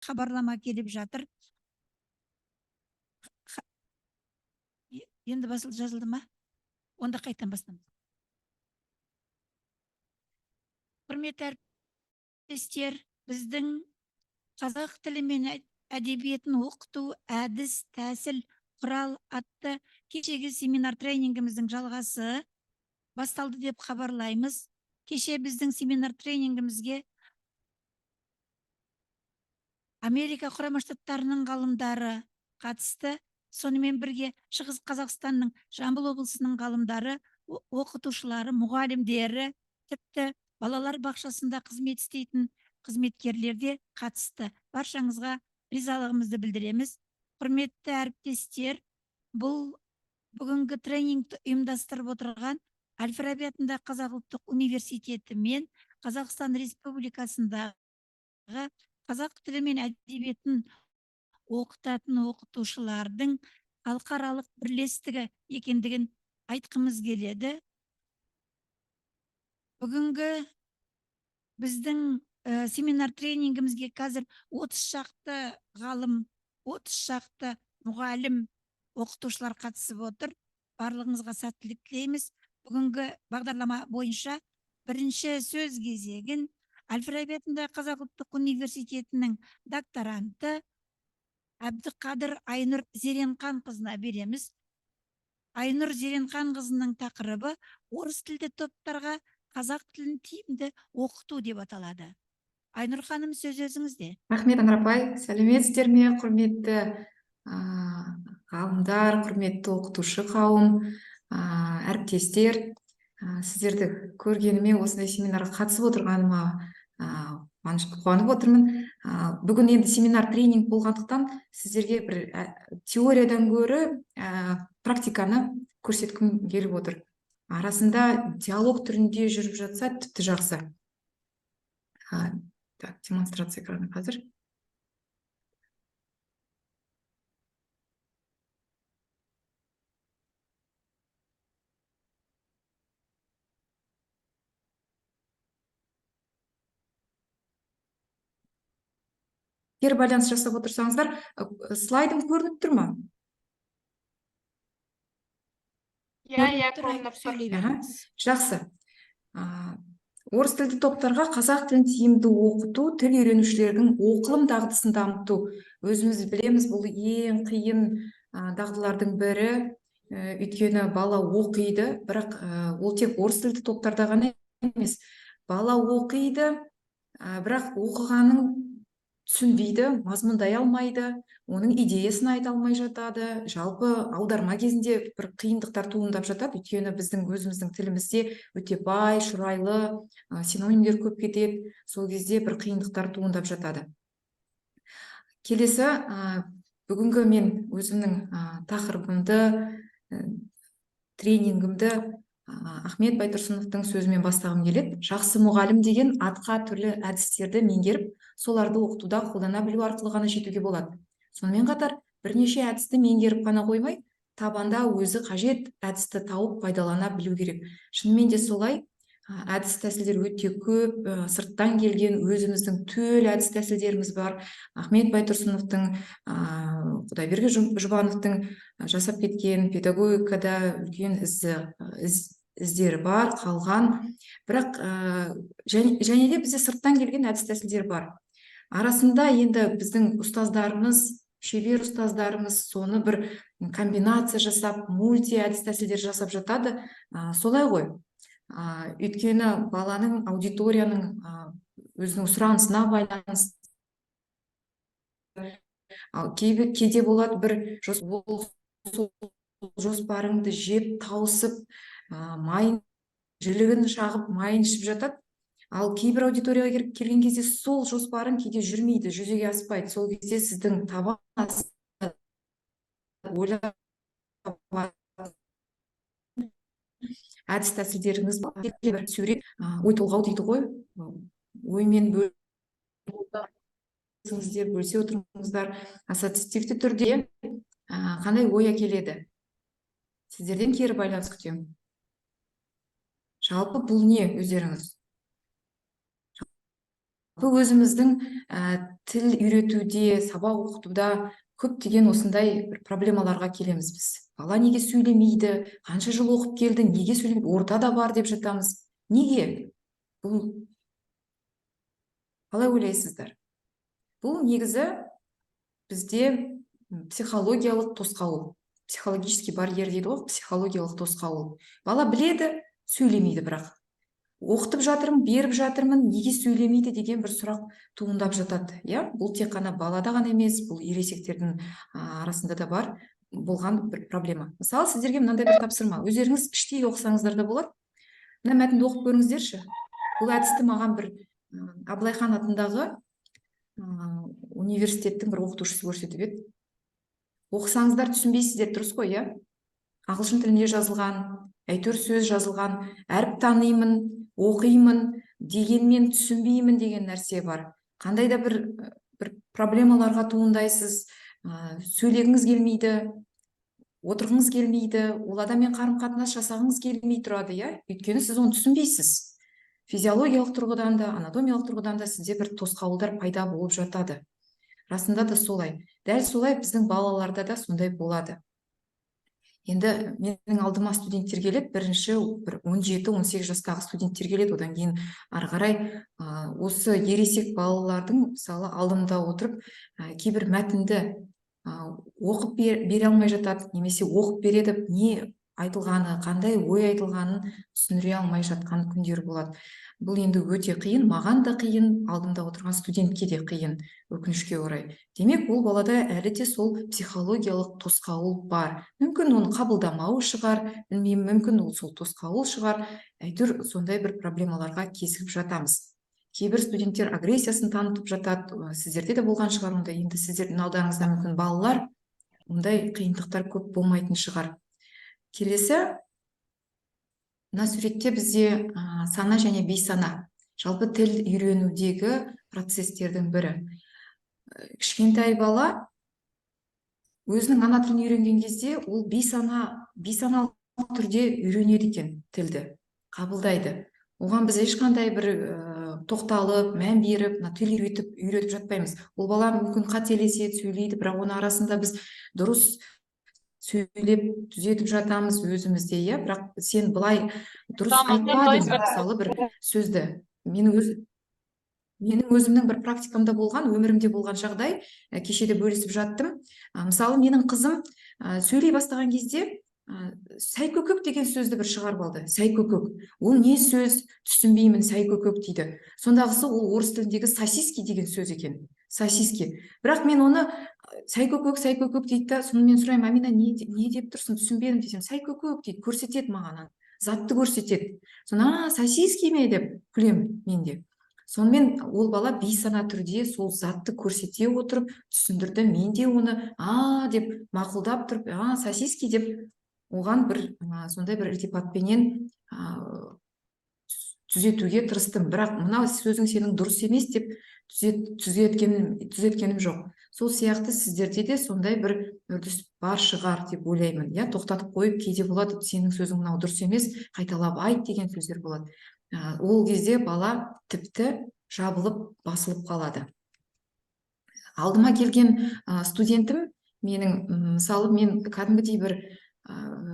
Хабарлама келіп жатыр. Енді басылды, жазылды ма? Онда қайтадан бастаймыз. Құрметті әріптестер, біздің қазақ тілі мен әдебиетін оқыту әдіс, тәсіл, құрал атты кешегі семинар тренингіміздің жалғасы басталды деп хабарлаймыз. Кеше біздің семинар тренингімізге Америка Құрама Штаттарының ғалымдары қатысты. Сонымен бірге Шығыс Қазақстанның Жамбыл облысының ғалымдары, оқытушылары, мұғалімдері, тіпті балалар бақшасында қызмет істейтін қызметкерлер де қатысты. Баршаңызға ризалығымызды білдіреміз. Құрметті әріптестер, бұл бүгінгі тренингті ұйымдастырып отырған Әл-Фараби атындағы Қазақ ұлттық университеті мен Қазақстан Республикасындағы қазақ тілі мен әдебиетін оқытатын оқытушылардың халықаралық бірлестігі екендігін айтқымыз келеді. Бүгінгі біздің семинар тренингімізге қазір 30 шақты ғалым, 30 шақты мұғалім, оқытушылар қатысып отыр. Барлығыңызға сәттілік тілейміз. Бүгінгі бағдарлама бойынша бірінші сөз кезегін Әл-Фараби атындағы Қазақ ұлттық университетінің докторанты Әбдіқадыр Айнұр Зеренқанқызына береміз. Айнұр Зеренқанқызының тақырыбы орыс тілді топтарға қазақ тілін тиімді оқыту деп аталады. Айнұр ханым, сөз өзіңізде. Рахмет, Анар апай. Сәлеметсіздер ме, құрметті ғалымдар, құрметті оқытушы қауым, әріптестер. Сіздерді көргеніме, осындай семинарға қатысып отырғаныма қуанып отырмын. Бүгін енді семинар тренинг болғандықтан сіздерге бір теориядан гөрі практиканы көрсеткім келіп отыр. Арасында диалог түрінде жүріп жатса тіпті жақсы. Так, демонстрация экрана қазір. Кері байланыс жасап отырсаңыздар, слайдым көрініп тұр ма? Иә, иә, Көрініп тұр, көрініп тұр. сөйлей Аха, беріңіз. жақсы. Орыс тілді топтарға қазақ тілін тиімді оқыту, тіл үйренушілердің оқылым дағдысын дамыту. Өзіміз білеміз, бұл ең қиын дағдылардың бірі. Өйткені бала оқиды, бірақ ол тек орыс тілді топтарда ғана емес. Бала оқиды, бірақ оқығанын түсінбейді, мазмұндай алмайды, оның идеясын айта алмай жатады. Жалпы аударма кезінде бір қиындықтар туындап жатады, өйткені біздің өзіміздің тілімізде өте бай, шұрайлы, синонимдер көп кетеді, сол кезде бір қиындықтар туындап жатады. Келесі, бүгінгі мен өзімнің тақырыбымды, тренингімді, Ахмет Байтұрсыновтың сөзімен бастағым келеді. Жақсы мұғалім деген атқа түрлі әдістерді меңгеріп, соларды оқытуда қолдана білу арқылы ғана жетуге болады. Сонымен қатар бірнеше әдісті меңгеріп қана қоймай, табанда өзі қажет әдісті тауып пайдалана білу керек. Шынымен де солай, әдіс тәсілдер өте көп, сырттан келген өзіміздің төл әдіс тәсілдеріміз бар. Ахмет Байтұрсыновтың, Құдайберген Жұбановтың жасап кеткен педагогикада үлкен іздері бар, қалған. Бірақ және де бізде сырттан келген әдіс тәсілдер бар. Арасында енді біздің ұстаздарымыз, шебер ұстаздарымыз соны бір комбинация жасап, мульти әдіс тәсілдер жасап жатады. Солай ғой. Өйткені баланың, аудиторияның, өзінің сұранысына байланысты. Ал кейде болады бір ол сол жоспарыңды жеп, тауысып, майын, жілігін шағып, майын ішіп жатады. Ал кейбір аудиторияға келген кезде сол жоспарың кейде жүрмейді, жүзеге аспайды. Сол кезде сіздің табан астында ойлап әдіс тәсілдеріңіз бір сурет, ой толғау дейді ғой, оймен бөлісіңіздер, бөлісе отырыңыздар. Ассоциативті түрде, қандай ой әкеледі? Сіздерден кері байланыс күтемін. Жалпы бұл не өздеріңіз? Жалпы өзіміздің тіл үйретуде, сабақ оқытуда көптеген осындай бір проблемаларға келеміз біз. Бала неге сөйлемейді, қанша жыл оқып келді, неге сөйлемейді, ортада бар деп жатамыз. Неге? Бұл қалай ойлайсыздар? Бұл негізі бізде психологиялық тосқауыл, психологический барьер дейді ғой, психологиялық тосқауыл. Бала біледі, сөйлемейді, бірақ оқытып жатырмын, беріп жатырмын, неге сөйлемейді деген бір сұрақ туындап жатады, иә. Бұл тек қана балада ғана емес, бұл ересектердің арасында да бар болған бір проблема. Мысалы, сіздерге мынандай бір тапсырма, өздеріңіз іштей оқысаңыздар да болады. Мына мәтінді оқып көріңіздерші. Бұл әдісті маған бір Абылайхан атындағы университеттің бір оқытушысы көрсетіп еді. Оқысаңыздар, түсінбейсіздер, дұрыс қой, иә? Ағылшын тілінде жазылған, әйтеуір сөз жазылған, әріп танимын, оқимын дегенмен түсінбеймін деген нәрсе бар. Қандай да бір проблемаларға туындайсыз, сөйлегіңіз келмейді, отырғыңыз келмейді, ол адаммен қарым қатынас жасағыңыз келмей тұрады, иә, өйткені сіз оны түсінбейсіз. Физиологиялық тұрғыдан да, анатомиялық тұрғыдан да сізде бір тосқауылдар пайда болып жатады. Расында да солай, дәл солай біздің балаларда да сондай болады. Енді менің алдыма студенттер келеді, бірінші бір 17-18 жастағы студенттер келеді, одан кейін ары қарай осы ересек балалардың, мысалы, алдымда отырып, кейбір мәтінді оқып бере алмай жатады немесе оқып береді, не айтылғаны, қандай ой айтылғанын түсіндіре алмай жатқан күндер болады. Бұл енді өте қиын, маған да қиын, алдымда отырған студентке де қиын, өкінішке орай. Демек, ол балада әлі де сол психологиялық тосқауыл бар. Мүмкін, оны қабылдамауы шығар, білмеймін, мүмкін, ол сол тосқауыл шығар, әйтеуір сондай бір проблемаларға кезігіп жатамыз. Кейбір студенттер агрессиясын танытып жатады, сіздерде де болған шығар ондай. Енді сіздердің алдарыңызда мүмкін балалар, ондай қиындықтар көп болмайтын шығар. Келесі мына суретте бізде сана және бейсана, жалпы тіл үйренудегі процестердің бірі. Кішкентай бала өзінің ана тілін үйренген кезде ол бейсаналы түрде үйренеді екен, тілді қабылдайды. Оған біз ешқандай бір тоқталып, мән беріп, мына тіл үйретіп жатпаймыз. Ол бала мүмкін қателеседі, сөйлейді, бірақ оның арасында біз дұрыс сөйлеп түзетіп жатамыз өзімізде, иә. Бірақ сен былай дұрыс айтпадың, мысалы, бір сөзді. Менің өзімнің бір практикамда болған, өмірімде болған жағдай, кеше де бөлісіп жаттым. Мысалы, менің қызым сөйлей бастаған кезде сәйкөкөк деген сөзді бір шығарып алды. Сәйкөкөк, ол не сөз, түсінбеймін, сәйкөкөк дейді. Сондағысы ол орыс тіліндегі сосиски деген сөз екен, сосиски. Бірақ мен оны сәйкөкөк, сәйкөкөк дейді да, соны мен сұраймын: «Амина, не деп тұрсың, түсінбедім», – десем, «сәйкөкөк» дейді, көрсетеді маған, затты көрсетеді. Соны «а, сосиски ме?» деп күлемін мен де. Сонымен ол бала бейсана түрде сол затты көрсете отырып түсіндірді. Мен де оны «а» деп мақұлдап тұрып, «а, сосиски» деп, оған бір сондай бір ілтипатпенен түзетуге тырыстым. Бірақ мына сөзің сенің дұрыс емес деп түзеткенім жоқ. Сол сияқты сіздерде де сондай бір үрдіс бар шығар деп ойлаймын, иә. Тоқтатып қойып, кейде болады, «сенің сөзің мынау дұрыс емес, қайталап айт» деген сөздер болады. Ол кезде бала тіпті жабылып, басылып қалады. Алдыма келген студентім менің, мысалы, мен кәдімгідей бір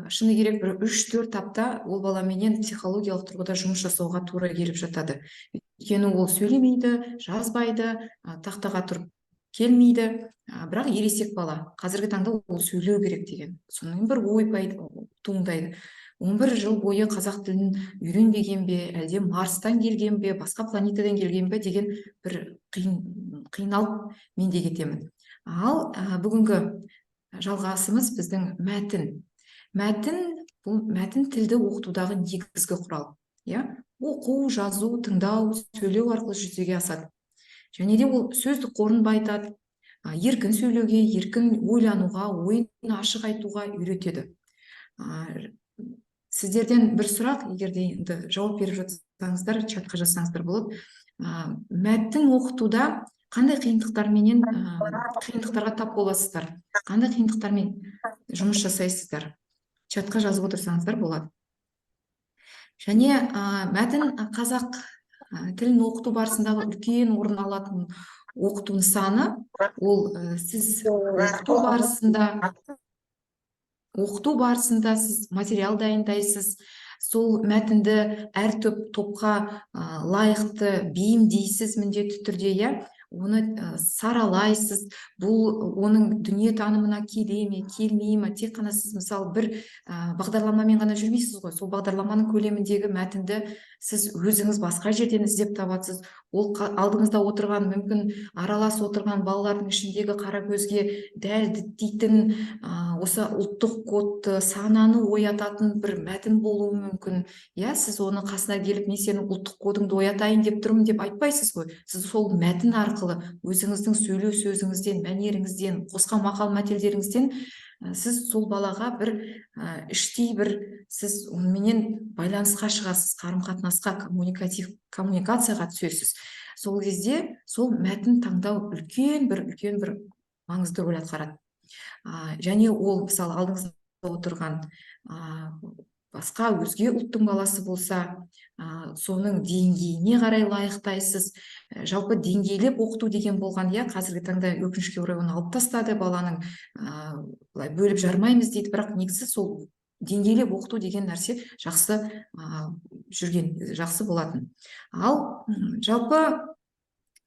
шыны керек, бір 3-4 апта ол баламенен психологиялық тұрғыда жұмыс жасауға тура келіп жатады. Өйткені ол сөйлемейді, жазбайды, тақтаға тұрып келмейді, бірақ ересек бала, қазіргі таңда ол сөйлеу керек деген сонымен бір ой пайда туындайды. 11 жыл бойы қазақ тілін үйренбеген бе, әлде Марстан келген бе, басқа планетадан келген бе деген бір қиналып мен де кетемін. Ал бүгінгі жалғасымыз біздің мәтін. Мәтін, бұл мәтін тілді оқытудағы негізгі құрал, иә. Оқу, жазу, тыңдау, сөйлеу арқылы жүзеге асады және де ол сөздік қорын байытады, еркін сөйлеуге, еркін ойлануға, ойын ашық айтуға үйретеді. Сіздерден бір сұрақ, егер де енді жауап беріп жатсаңыздар, чатқа жазсаңыздар болады. Мәтін оқытуда қандай қиындықтарға тап боласыздар, қандай қиындықтармен жұмыс жасайсыздар? Чатқа жазып отырсаңыздар болады. Және мәтін қазақ Тілін оқыту барысындағы үлкен орын алатын оқыту нысаны ол сіз оқыту барысында сіз материал дайындайсыз, сол мәтінді әр топқа лайықты бейімдейсіз міндетті түрде, иә, оны саралайсыз. Бұл оның дүниетанымына келе ме, келмей ме? Тек қана сіз, мысалы, бір бағдарламамен ғана жүрмейсіз ғой. Сол бағдарламаның көлеміндегі мәтінді сіз өзіңіз басқа жерден іздеп табасыз. Ол алдыңызда отырған, мүмкін, аралас отырған балалардың ішіндегі қара көзге дәл діттейтін, осы ұлттық кодты, сананы оятатын бір мәтін болуы мүмкін, иә. Сіз оны қасына келіп, «Мен сенің ұлттық кодыңды оятайын деп тұрмын» деп айтпайсыз ғой. Сіз сол мәтін арқылы өзіңіздің сөйлеу сөзіңізден, мәнеріңізден, қосқан мақал мәтелдеріңізден сіз сол балаға бір іштей бір сіз оныменен байланысқа шығасыз, қарым қатынасқа, коммуникатив коммуникацияға түсесіз. Сол кезде сол мәтін таңдау үлкен бір маңызды рөл атқарады. Және ол, мысалы, алдыңызда отырған басқа өзге ұлттың баласы болса, соның деңгейіне қарай лайықтайсыз. Жалпы деңгейлеп оқыту деген болған, иә. Қазіргі таңда, өкінішке орай, оны алып тастады. Баланың былай бөліп жармаймыз дейді, бірақ негізі сол деңгейлеп оқыту деген нәрсе жақсы жүрген, жақсы болатын. Ал жалпы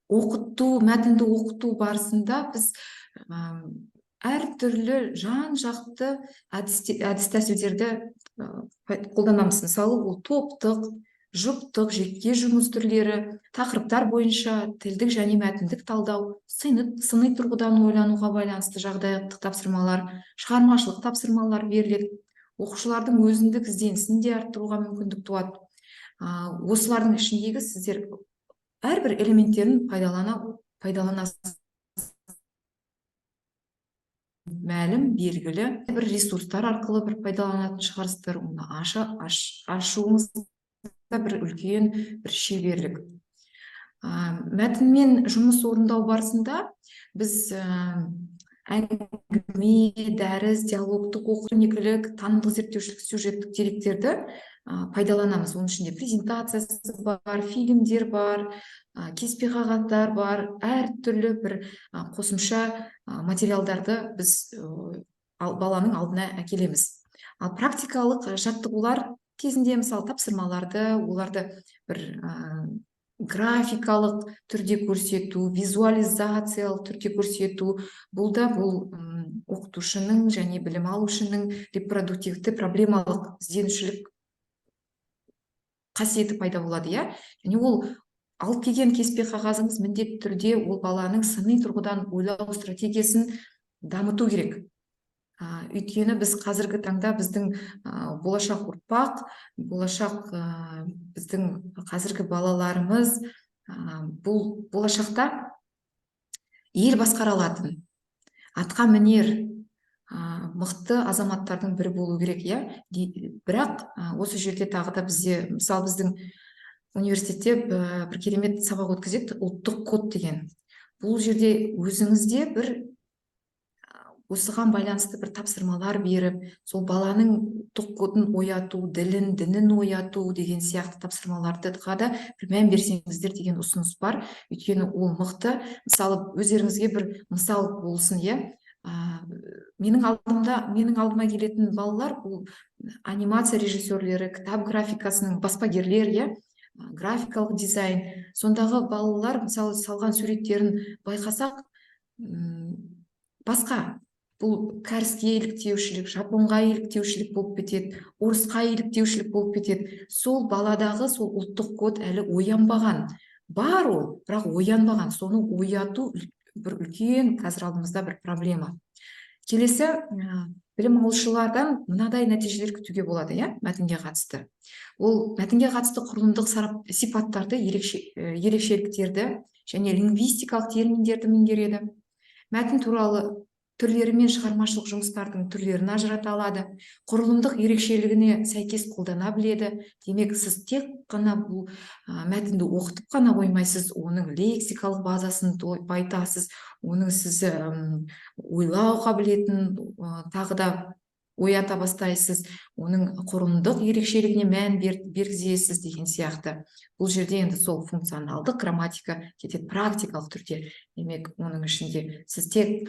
оқыту, мәтінді оқыту барысында біз әртүрлі жан жақты әдіс тәсілдерді қолданамыз. Мысалы, ол топтық, жұптық, жеке жұмыс түрлері, тақырыптар бойынша тілдік және мәтіндік талдау, сыни тұрғыдан ойлануға байланысты жағдаяттық тапсырмалар, шығармашылық тапсырмалар беріледі. Оқушылардың өзіндік ізденісін де арттыруға мүмкіндік туады. Осылардың ішіндегі сіздер әрбір элементтерін пайдаланасыз. Мәлім, белгілі бір ресурстар арқылы бір пайдаланатын шығарсыздар. Оны ашуыңыз да бір үлкен бір шеберлік. Мәтінмен жұмыс орындау барысында біз әңгіме, дәріс, диалогтық оқу, көрнекілік, танымдық, зерттеушілік, сюжеттік деректерді пайдаланамыз. Оның ішінде презентациясы бар, фильмдер бар, кеспе қағаздар бар, әртүрлі бір қосымша материалдарды біз баланың алдына әкелеміз. Ал практикалық жаттығулар кезінде, мысалы, тапсырмаларды, оларды бір графикалық түрде көрсету, визуализациялық түрде көрсету, бұл да бұл оқытушының және білім алушының репродуктивті проблемалық ізденушілік қасиеті пайда болады, иә. Және ол алып келген кеспе қағазыңыз міндетті түрде ол баланың сыни тұрғыдан ойлау стратегиясын дамыту керек. Өйткені біз қазіргі таңда біздің болашақ ұрпақ, болашақ біздің қазіргі балаларымыз, бұл болашақта ел басқара алатын, атқа мінер мықты азаматтардың бірі болу керек, иә. Бірақ осы жерде тағы да бізде, мысалы, біздің университетте бір керемет сабақ өткізеді, «Ұлттық код» деген. Бұл жерде өзіңізде бір осыған байланысты бір тапсырмалар беріп, сол баланың ұлттық кодын ояту, ділін, дінін ояту деген сияқты тапсырмаларға да бір мән берсеңіздер деген ұсыныс бар. Өйткені ол мықты. Мысалы, өздеріңізге бір мысал болсын, иә. Менің алдыма келетін балалар бұл анимация режиссерлері, кітап графикасының баспагерлер, иә, графикалық дизайн. Сондағы балалар, мысалы, салған суреттерін байқасақ, басқа бұл кәріске еліктеушілік, жапонға еліктеушілік болып кетеді, орысқа еліктеушілік болып кетеді. Сол баладағы сол ұлттық код әлі оянбаған. Бар ол, бірақ оянбаған. Соны ояту бір үлкен қазір алдымызда бір проблема. Келесі, білім алушылардан мынадай нәтижелер күтуге болады, иә. Мәтінге қатысты, ол мәтінге қатысты құрылымдық сарап сипаттарды, ерекшеліктерді және лингвистикалық терминдерді меңгереді. Мәтін туралы түрлері мен шығармашылық жұмыстардың түрлерін ажырата алады. Құрылымдық ерекшелігіне сәйкес қолдана біледі. Демек, сіз тек қана бұл мәтінді оқытып қана қоймайсыз, оның лексикалық базасын байытасыз, оның сіз ойлау қабілетін, тағы да Оята бастайсыз, оның құрылымдық ерекшелігіне мән бергізесіз деген сияқты. Бұл жерде енді сол функционалдық грамматика кетеді практикалық түрде. Демек, оның ішінде сіз тек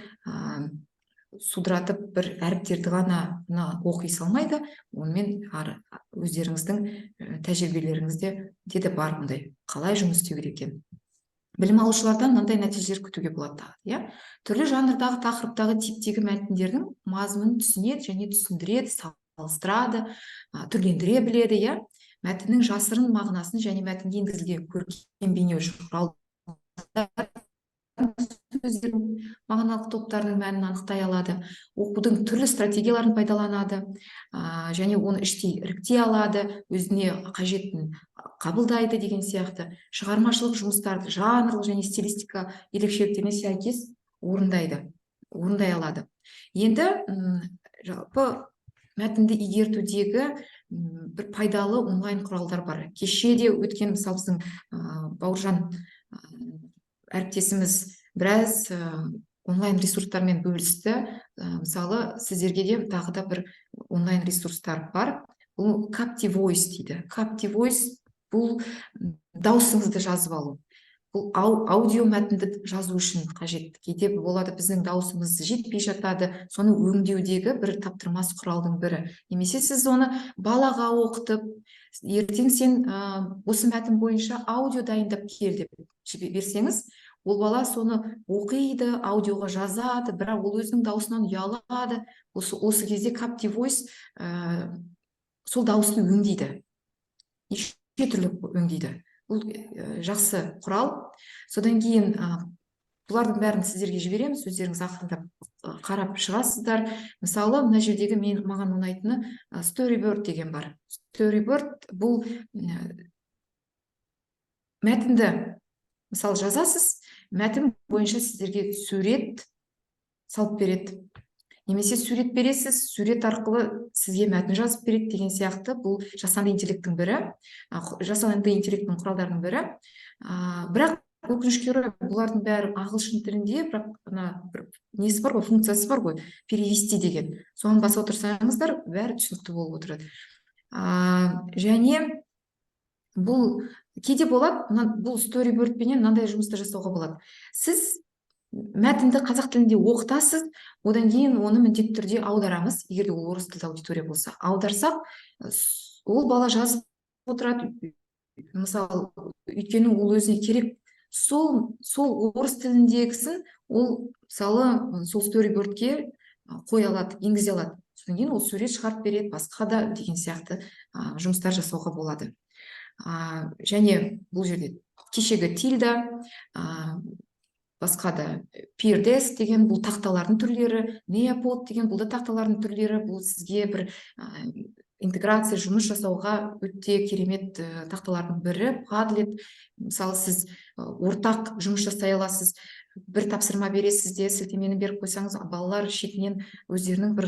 судыратып бір әріптерді ғана мына оқи салмайды, онымен ары өздеріңіздің тәжірибелеріңізде де бар бұндай, қалай жұмыс істеу керек екен. Білім алушылардан мынандай нәтижелер күтуге болады тағы, иә. Түрлі жанрдағы, тақырыптағы, типтегі мәтіндердің мазмұнын түсінеді және түсіндіреді, салыстырады, түрлендіре біледі, иә. Мәтіннің жасырын мағынасын және мәтінге енгізілген көркем бейнеуіш құралдар, сөздердің мағыналық топтарының мәнін анықтай алады. Оқудың түрлі стратегияларын пайдаланады және оны іштей іріктей алады, өзіне қажетін қабылдайды деген сияқты. Шығармашылық жұмыстарды жанрлық және стилистика ерекшеліктеріне сәйкес орындай алады. Енді жалпы мәтінді игертудегі бір пайдалы онлайн құралдар бар. Кеше де өткен, мысалы, біздің Бауыржан әріптесіміз біраз онлайн ресурстармен бөлісті. Мысалы, сіздерге де тағы да бір онлайн ресурстар бар. Бұл Captivoice дейді. Captivoice — бұл даусыңызды жазып алу. Бұл аудио мәтінді жазу үшін қажет. Кейде болады, біздің дауысымыз жетпей жатады, соны өңдеудегі бір таптырмас құралдың бірі. Немесе сіз оны балаға оқытып, ертең сен осы мәтін бойынша аудио дайындап кел деп берсеңіз, ол бала соны оқиды, аудиоға жазады, бірақ ол өзінің дауысынан ұялады. Осы кезде Captivoice сол дауысты өңдейді, неше түрлі өңдейді. Бұл жақсы құрал. Содан кейін бұлардың бәрін сіздерге жібереміз, өздеріңіз ақырындап қарап шығасыздар. Мысалы, мына жердегі мен маған ұнайтыны Storyboard деген бар. Storyboard — бұл мәтінді, мысалы, жазасыз, мәтін бойынша сіздерге сурет салып береді немесе сурет бересіз, сурет арқылы сізге мәтін жазып береді деген сияқты. Бұл жасанды интеллекттің бірі, жасанды интеллекттің құралдарының бірі. Бірақ өкінішке орай, бұлардың бәрі ағылшын тілінде. Бірақ ана бір несі бар ғой, функциясы бар ғой, «перевести» деген, соны басып отырсаңыздар, бәрі түсінікті болып отырады. Және бұл кейде болады, мына бұл Storyboard пенен мынандай жұмысты жасауға болады. Сіз мәтінді қазақ тілінде оқытасыз, одан кейін оны міндетті түрде аударамыз. Егер де ол орыс тілді аудитория болса, аударсақ, ол бала жазып отырады, мысалы, өйткені ол өзіне керек сол орыс тіліндегісін ол, мысалы, сол Storyboard-ке қоя алады, енгізе алады. Содан кейін ол сурет шығарып береді, басқа да деген сияқты жұмыстар жасауға болады. Және бұл жерде кешегі Тильда, басқа да Peerdesk деген, бұл тақталардың түрлері, Nearpod деген, бұл да тақталардың түрлері. Бұл сізге бір интеграция жұмыс жасауға өте керемет тақталардың бірі. Padlet, мысалы, сіз ортақ жұмыс жасай аласыз. Бір тапсырма бересіз де, сілтемені беріп қойсаңыз, балалар шетінен өздерінің бір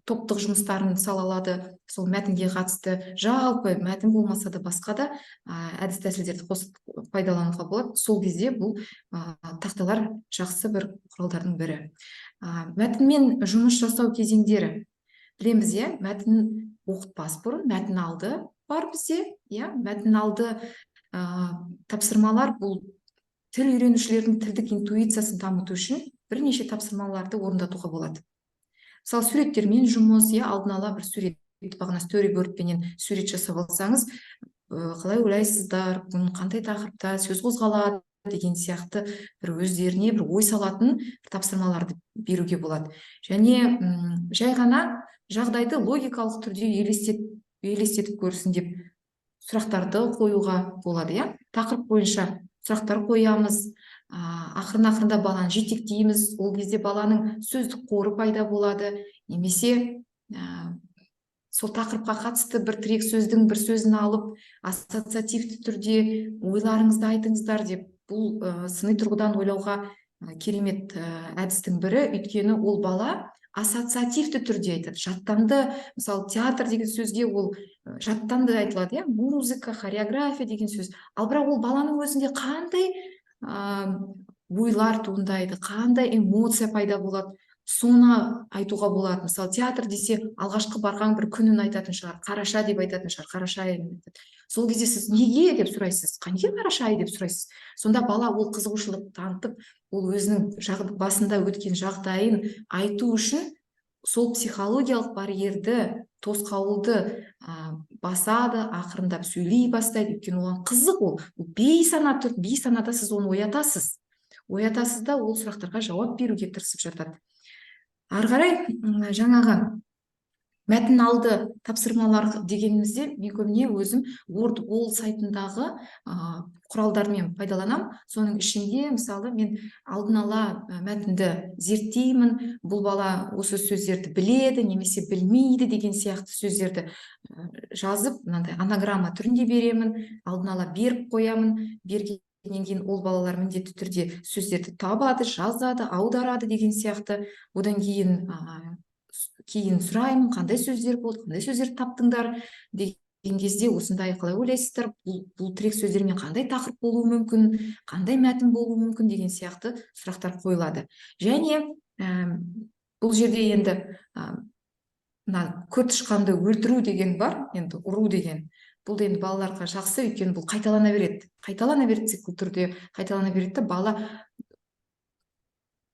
топтық жұмыстарын сала алады сол мәтінге қатысты. Жалпы мәтін болмаса да, басқа да әдіс тәсілдерді қосып пайдалануға болады. Сол кезде бұл тақталар жақсы бір құралдардың бірі. Мәтінмен жұмыс жасау кезеңдері білеміз, иә. Мәтін оқытпас бұрын мәтін алды бар бізде, иә. Мәтін алды тапсырмалар — бұл тіл үйренушілердің тілдік интуициясын дамыту үшін бірнеше тапсырмаларды орындатуға болады. Мысалы, суреттермен жұмыс, иә. Алдын ала бір сурет, бағана Storyboard пенен сурет жасап алсаңыз, қалай ойлайсыздар, бүгін қандай тақырыпта сөз қозғалады деген сияқты бір өздеріне бір ой салатын бір тапсырмаларды беруге болады. Және жай ғана жағдайды логикалық түрде елестетіп көрсін деп сұрақтарды қоюға болады, иә. Тақырып бойынша сұрақтар қоямыз, ақырын ақырында баланы жетектейміз. Ол кезде баланың сөздік қоры пайда болады. Немесе сол тақырыпқа қатысты бір тірек сөздің бір сөзін алып, ассоциативті түрде ойларыңызды айтыңыздар деп. Бұл сыни тұрғыдан ойлауға керемет әдістің бірі, өйткені ол бала ассоциативті түрде айтады. Жаттанды, мысалы, театр деген сөзге ол жаттанды айтылады, иә, музыка, хореография деген сөз. Ал бірақ ол баланың өзінде қандай ойлар туындайды, қандай эмоция пайда болады. Соны айтуға болады. Мысалы, театр десе, алғашқы барған бір күнін айтатын шығар, қараша деп айтатын шығар, қараша айын айтады. Сол кезде сіз «Неге?» деп сұрайсыз. «Неге қараша айы?» деп сұрайсыз. Сонда бала ол қызығушылық танытып, ол өзінің басында өткен жағдайын айту үшін сол психологиялық барьерді, тосқауылды басады, ақырындап сөйлей бастайды, өйткені оған қызық. Ол бейсана, бейсанада сіз оны оятасыз, оятасыз да, ол сұрақтарға жауап беруге тырысып жатады. Ары қарай жаңағы мәтін алды тапсырмалар дегенімізде, мен көбіне өзім Wordwall сайтындағы құралдармен пайдаланамын. Соның ішінде, мысалы, мен алдын ала мәтінді зерттеймін. Бұл бала осы сөздерді біледі немесе білмейді деген сияқты сөздерді жазып, мынандай анаграмма түрінде беремін, алдын ала беріп қоямын. Бергеннен кейін ол балалар міндетті түрде сөздерді табады, жазады, аударады деген сияқты. Одан кейін кейін сұраймын: «Қандай сөздер болды, қандай сөздерді таптыңдар?» деген кезде, осындай, «Қалай ойлайсыздар, бұл тірек сөздермен қандай тақырып болуы мүмкін, қандай мәтін болуы мүмкін?» деген сияқты сұрақтар қойылады. Және бұл жерде енді мына көртышқанды өлтіру деген бар, енді ұру деген. Бұл да енді балаларға жақсы, өйткені бұл қайталана береді, қайталана береді, цикл түрде қайталана береді да, бала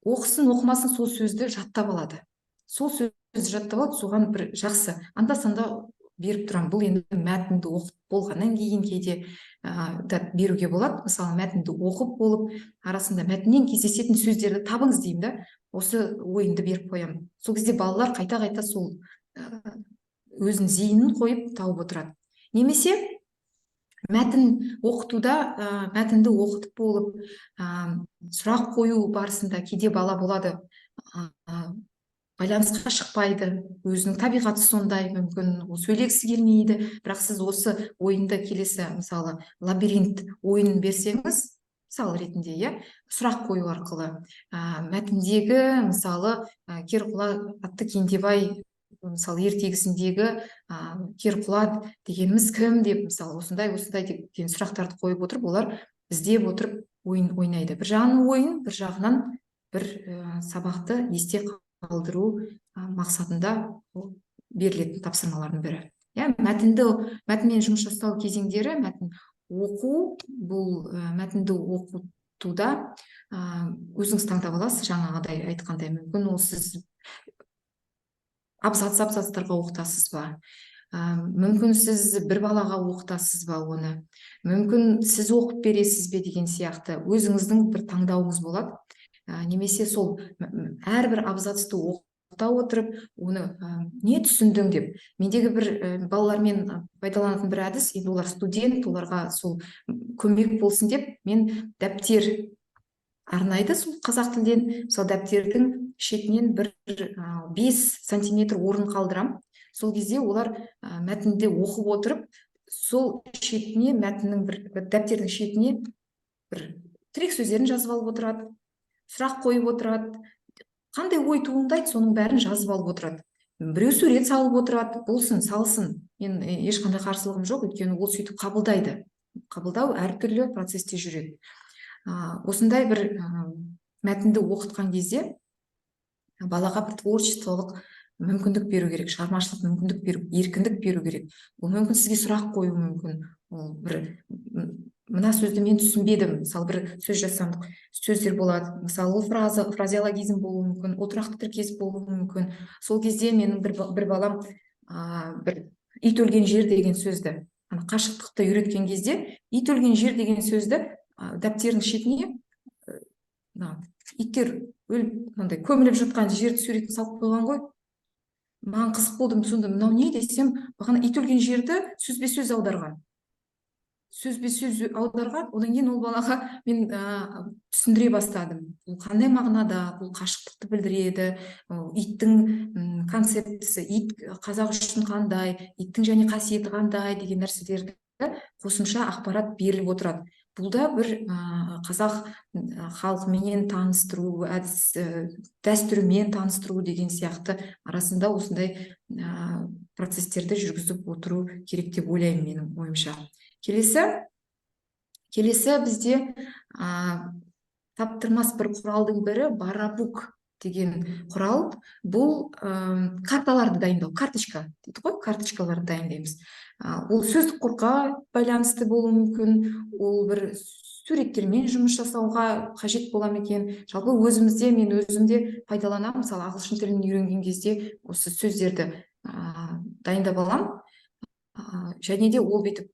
оқысын, оқымасын, сол сөзді жаттап алады, сол сөзді жаттап алады. Соған бір жақсы, анда санда беріп тұрамын. Бұл енді мәтінді оқып болғаннан кейін кейде да беруге болады. Мысалы, мәтінді оқып болып, арасында мәтіннен кездесетін сөздерді табыңыз деймін да, осы ойынды беріп қоямын. Сол кезде балалар қайта қайта сол өзінің зейінін қойып тауып отырады. Немесе мәтін оқытуда, мәтінді оқытып болып, сұрақ қою барысында кейде бала болады, байланысқа шықпайды, өзінің табиғаты сондай, мүмкін, ол сөйлегісі келмейді. Бірақ сіз осы ойынды келесі, мысалы, лабиринт ойынын берсеңіз, мысал ретінде, иә, сұрақ қою арқылы мәтіндегі, мысалы, Керқұла атты Кендебай, мысалы, ертегісіндегі Керқұла дегеніміз кім деп, мысалы, осындай осындай деген сұрақтарды қойып отырып, олар іздеп отырып ойын ойнайды. Бір жағынан ойын, бір жағынан бір сабақты есте қалдыру мақсатында ол берілетін тапсырмалардың бірі, иә. Мәтінмен жұмыс жасау кезеңдері. Мәтін оқу, бұл мәтінді оқытуда өзіңіз таңдап аласыз. Жаңағыдай айтқандай, мүмкін, ол сіз абзац абзацтарға оқытасыз ба, мүмкін, сіз бір балаға оқытасыз ба оны, мүмкін, сіз оқып бересіз бе деген сияқты, өзіңіздің бір таңдауыңыз болады. Немесе сол әрбір абзацты оқыта отырып, оны «Не түсіндің?» деп. Мендегі бір балалармен пайдаланатын бір әдіс, енді олар студент, оларға сол көмек болсын деп, мен дәптер арнайды сол қазақ тілден, мысалы, дәптердің шетінен бір 5 сантиметр орын қалдырам. Сол кезде олар мәтінді оқып отырып, сол шетіне, мәтіннің бір дәптердің шетіне бір тірек сөздерін жазып алып отырады, сұрақ қойып отырады, қандай ой туындайды, соның бәрін жазып алып отырады. Біреу сурет салып отырады, болсын, салсын, мен ешқандай қарсылығым жоқ, өйткені ол сөйтіп қабылдайды. Қабылдау әртүрлі процесте жүреді. Осындай бір мәтінді оқытқан кезде балаға бір творчестволық мүмкіндік беру керек, шығармашылық мүмкіндік беру, еркіндік беру керек. Ол мүмкін сізге сұрақ қоюы мүмкін. Ол бір «Мына сөзді мен түсінбедім», мысалы, бір сөз жасамдық сөздер болады, мысалы, ол фраза, фразеологизм болуы мүмкін, ол тұрақты тіркес болуы мүмкін. Сол кезде менің бір балам бір «ит өлген жер» деген сөзді, ана қашықтықты үйреткен кезде, «ит өлген жер» деген сөзді дәптердің шетіне мына иттер өліп, мынандай көміліп жатқан жерді суретін салып қойған ғой. Маған қызық болды. Сонда «Мынау не?» десем, бағана ит өлген жерді сөзбе сөз аударған, сөзбе сөз аударған. Одан кейін ол балаға мен түсіндіре бастадым, бұл қандай мағынада, бұл қашықтықты білдіреді, ол иттің концептісі, ит қазақ үшін қандай, иттің және қасиеті қандай деген нәрселерді қосымша ақпарат беріліп отырады. Бұл да бір қазақ халқыменен таныстыру әдіс, дәстүрімен таныстыру деген сияқты. Арасында осындай процестерді жүргізіп отыру керек деп ойлаймын, менің ойымша. Келесі бізде таптырмас бір құралдың бірі — барабук. Деген құрал. Бұл карталарды дайындау, карточка дейді ғой, карточкаларды дайындаймыз. Ол сөздік қорға байланысты болуы мүмкін, ол бір суреттермен жұмыс жасауға қажет бола ма екен. Жалпы өзімізде, мен өзімде пайдаланамын. Мысалы, ағылшын тілін үйренген кезде осы сөздерді дайындап аламын. Және де ол бүйтіп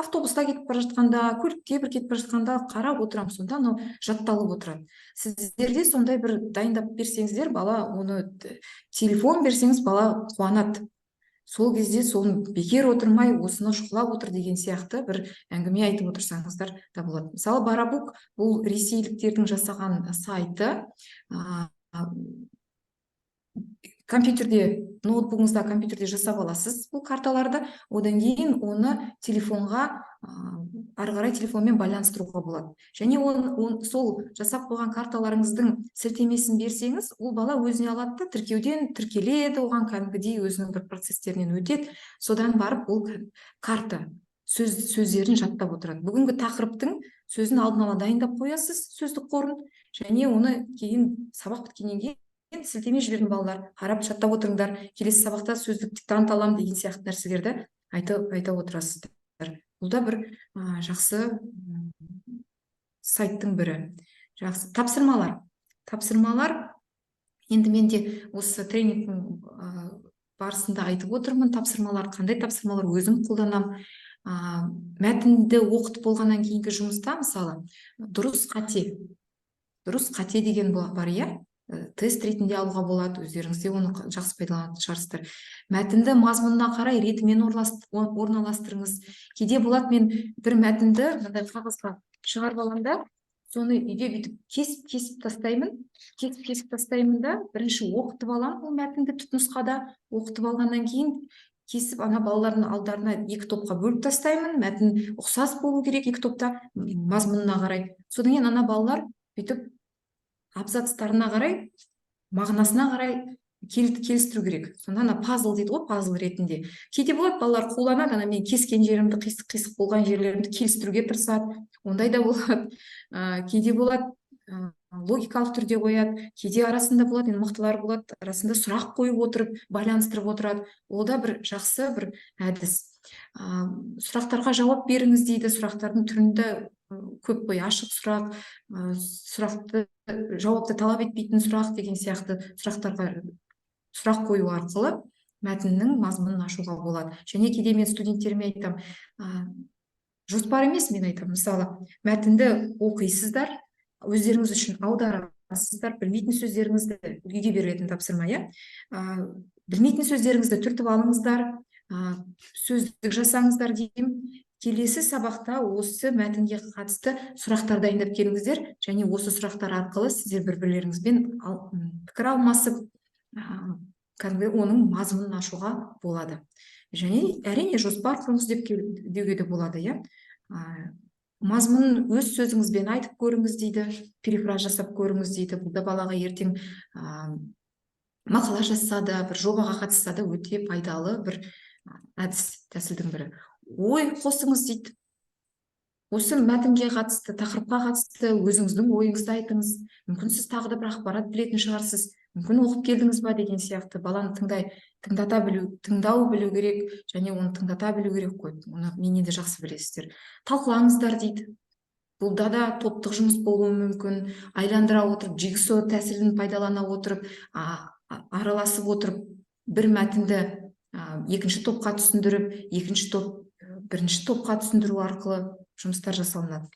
автобуста кетіп бара жатқанда, көлікте бір кетіп бара жатқанда қарап отырамын, сонда анау жатталып отырады. Сіздерде сондай бір дайындап берсеңіздер, бала оны, телефон берсеңіз, бала қуанады сол кезде. Соны бекер отырмай, осыны шұқылап отыр деген сияқты бір әңгіме айтып отырсаңыздар да болады. Мысалы, Барабук, бұл ресейліктердің жасаған сайты. Компьютерде, ноутбугыңызда, компьютерде жасап аласыз бұл карталарды. Одан кейін оны телефонға, ары қарай телефонмен байланыстыруға болады. Және сол жасап қойған карталарыңыздың сілтемесін берсеңіз, ол бала өзіне алады да, тіркеуден тіркеледі, оған кәдімгідей өзінің бір процестерінен өтеді. Содан барып ол карта сөздерін жаттап отырады. Бүгінгі тақырыптың сөзін алдын ала дайындап қоясыз, сөздік қорын, және оны кейін сабақ біткеннен кейін сілтеме жібердім, балалар, қарап жаттап отырыңдар, келесі сабақта сөздік диктант аламын деген сияқты нәрселерді айта отырасыздар. Бұл да бір жақсы сайттың бірі. Жақсы, тапсырмалар. Тапсырмалар енді мен де осы тренингтің барысында айтып отырмын. Тапсырмалар, қандай тапсырмалар өзім қолданамын? Мәтінді оқытып болғаннан кейінгі жұмыста, мысалы, дұрыс қате, дұрыс қате деген бар, иә. Тест ретінде алуға болады, өздеріңіз де оны жақсы пайдаланатын шығарсыздар. Мәтінді мазмұнына қарай ретімен орналастырыңыз. Кейде болады, мен бір мәтінді мынандай қағазға шығарып аламын да, соны үйде бүйтіп кесіп кесіп тастаймын, кесіп кесіп тастаймын да, бірінші оқытып аламын ол мәтінді түпнұсқада. Оқытып алғаннан кейін кесіп, ана балалардың алдарына екі топқа бөліп тастаймын. Мәтін ұқсас болу керек екі топта мазмұнына қарай. Содан кейін ана балалар бүйтіп абзацтарына қарай, мағынасына қарай келістіру керек. Сонда ана пазл дейді ғой, пазл ретінде. Кейде болады, балалар қуланады, ана мен кескен жерімді, қисық қисық болған жерлерімді келістіруге тырысады, ондай да болады. Кейде болады, логикалық түрде қояды, кейде арасында болады, енді мықтылар болады, арасында сұрақ қойып отырып байланыстырып отырады. Ол да бір жақсы бір әдіс. Сұрақтарға жауап беріңіз дейді. Сұрақтардың түрінде көп қой: ашық сұрақ, сұрақты жауапты талап етпейтін сұрақ деген сияқты. Сұрақтарға сұрақ қою арқылы мәтіннің мазмұнын ашуға болады. Және кейде мен студенттеріме айтамын, жоспар емес, мен айтамын, мысалы, мәтінді оқисыздар, өздеріңіз үшін аударасыздар, білмейтін сөздеріңізді, үйге берілетін тапсырма, иә, білмейтін сөздеріңізді түртіп алыңыздар, сөздік жасаңыздар деймін. Келесі сабақта осы мәтінге қатысты сұрақтар дайындап келіңіздер және осы сұрақтар арқылы сіздер бір бірлеріңізбен пікір алмасып, кәдімгі оның мазмұнын ашуға болады. Және, әрине, жоспар құрыңыз деп деуге де болады, иә. Мазмұнын өз сөзіңізбен айтып көріңіз дейді, перефраз жасап көріңіз дейді. Бұл да балаға ертең мақала жазса да, бір жобаға қатысса да, өте пайдалы бір әдіс тәсілдің бірі. Ой қосыңыз дейді. Осы мәтінге қатысты, тақырыпқа қатысты өзіңіздің ойыңызды айтыңыз. Мүмкін, сіз тағы да бір ақпарат білетін шығарсыз, мүмкін, оқып келдіңіз ба деген сияқты. Баланы тыңдата білу, тыңдау білу керек және оны тыңдата білу керек қой, оны менен де жақсы білесіздер. Талқылаңыздар дейді. Бұлда да топтық жұмыс болуы мүмкін. Айландыра отырып, джигсо тәсілін пайдалана отырып, араласып отырып, бір мәтінді екінші топқа түсіндіріп, екінші топ бірінші топқа түсіндіру арқылы жұмыстар жасалынады.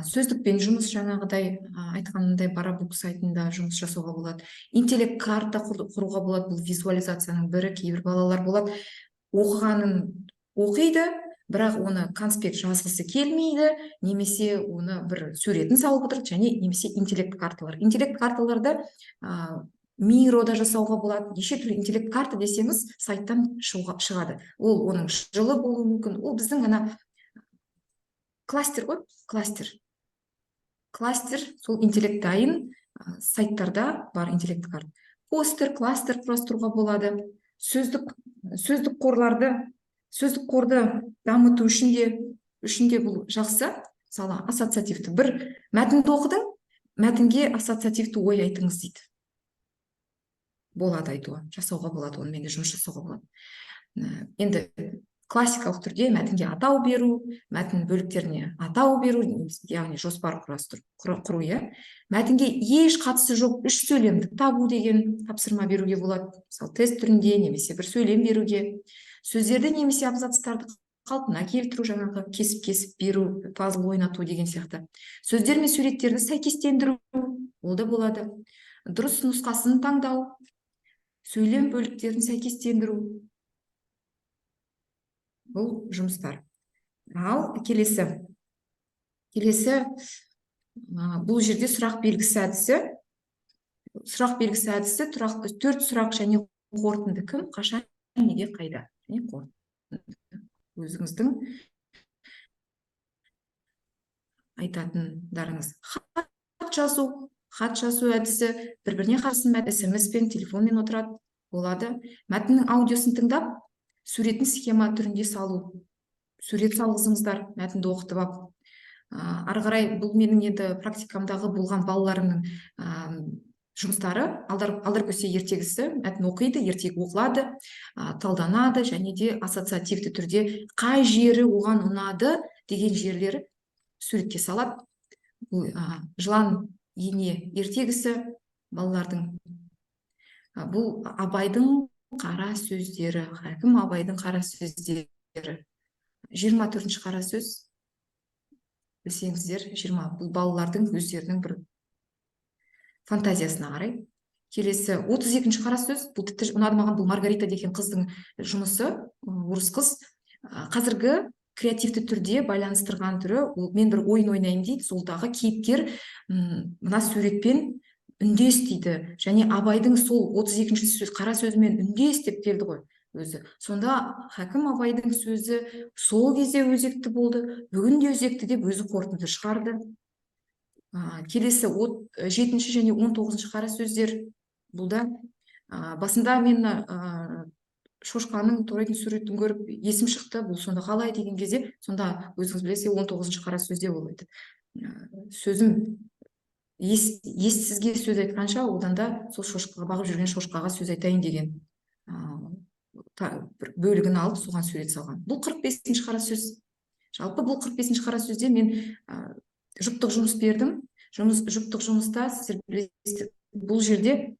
Сөздікпен жұмыс, жаңағыдай айтқанымдай, Барабук сайтында жұмыс жасауға болады. Интеллект карта құруға болады. Бұл визуализацияның бірі. Кейбір балалар болады, оқығанын оқиды, бірақ оны конспект жазғысы келмейді немесе оны бір суретін салып отырады. Және немесе интеллект карталар. Интеллект карталарды Мирода жасауға болады. Неше түрлі интеллект карта десеңіз, сайттан шығады. Ол оның жылы болуы мүмкін. Ол біздің ана кластер ғой, кластер, кластер. Сол интеллект дайын сайттарда бар. Интеллект карта, постер, кластер құрастыруға болады. Сөздік қорларды, сөздік қорды дамыту үшін де бұл жақсы. Мысалы, ассоциативті бір мәтінді оқыдың. Мәтінге ассоциативті ой айтыңыз дейді. Болады айтуға, жасауға болады, онымен де жұмыс жасауға болады. Енді классикалық түрде мәтінге атау беру, мәтін бөліктеріне атау беру, яғни жоспар құрастыру, құру, иә. Мәтінге еш қатысы жоқ үш сөйлемді табу деген тапсырма беруге болады. Мысалы, тест түрінде немесе бір сөйлем беруге. Сөздерді немесе абзацтарды қалпына келтіру, жаңағы кесіп-кесіп беру, пазл ойнату деген сияқты. Сөздер мен суреттерді сәйкестендіру, ол да болады. Дұрыс нұсқасын таңдау, сөйлем бөліктерін сәйкестендіру. Бұл жұмыстар. Ал келесі, бұл жерде сұрақ белгісі әдісі. Сұрақ белгісі әдісі, төрт сұрақ және қорытынды: кім, қашан, неге, қайда. Және қорытынды. Өзіңіздің айтатындарыңыз. Хат жазу әдісі, бір-біріне қарсы СМС-пен, телефонмен отырады, болады. Мәтіннің аудиосын тыңдап, суретін схема түрінде салу. Сурет салғызыңыздар, мәтінді оқытып алып. Ары қарай бұл менің енді практикамдағы болған балаларымның жұмыстары. Алдар көсе ертегісі, мәтін оқиды, ертегі оқылады, талданады және де ассоциативті түрде қай жері оған ұнады деген жерлері суретке салады. Бұл, жылан ене ертегісі балалардың. Бұл Абайдың қара сөздері, хакім Абайдың қара сөздері. 24-ші қара сөз, білсеңіздер, 20, бұл балалардың өздерінің бір фантазиясына қарай. Келесі 32-ші қара сөз, бұл тіпті ұнады маған, бұл Маргарита деген қыздың жұмысы, орыс қыз. Қазіргі креативті түрде байланыстырған түрі, ол мен бір ойын ойнаймын дейді, солдағы кейіпкер, мына суретпен үндес дейді, және Абайдың сол 32-ші сөз, қара сөзімен үндес деп келді ғой өзі. Сонда хакім Абайдың сөзі сол кезде өзекті болды, бүгін де өзекті деп өзі қорытынды шығарды. Келесі 7-ші және 19-шы қара сөздер. Бұл да, басында мен, шошқаның торайдың суретін көріп есім шықты, бұл сонда қалай деген кезде, сонда өзіңіз білесіз, 19-шы қара сөзде ол айтады. Сөзім ессізге сөз айтқанша, одан да сол шошқаға бағып жүрген шошқаға сөз айтайын деген, бір бөлігін алып, соған сурет салған. Бұл 45-ші қара сөз. Жалпы бұл 45-ші қара сөзде мен, жұптық жұмыс бердім. Жұптық жұмыста сіздер білесіздер, бұл жерде,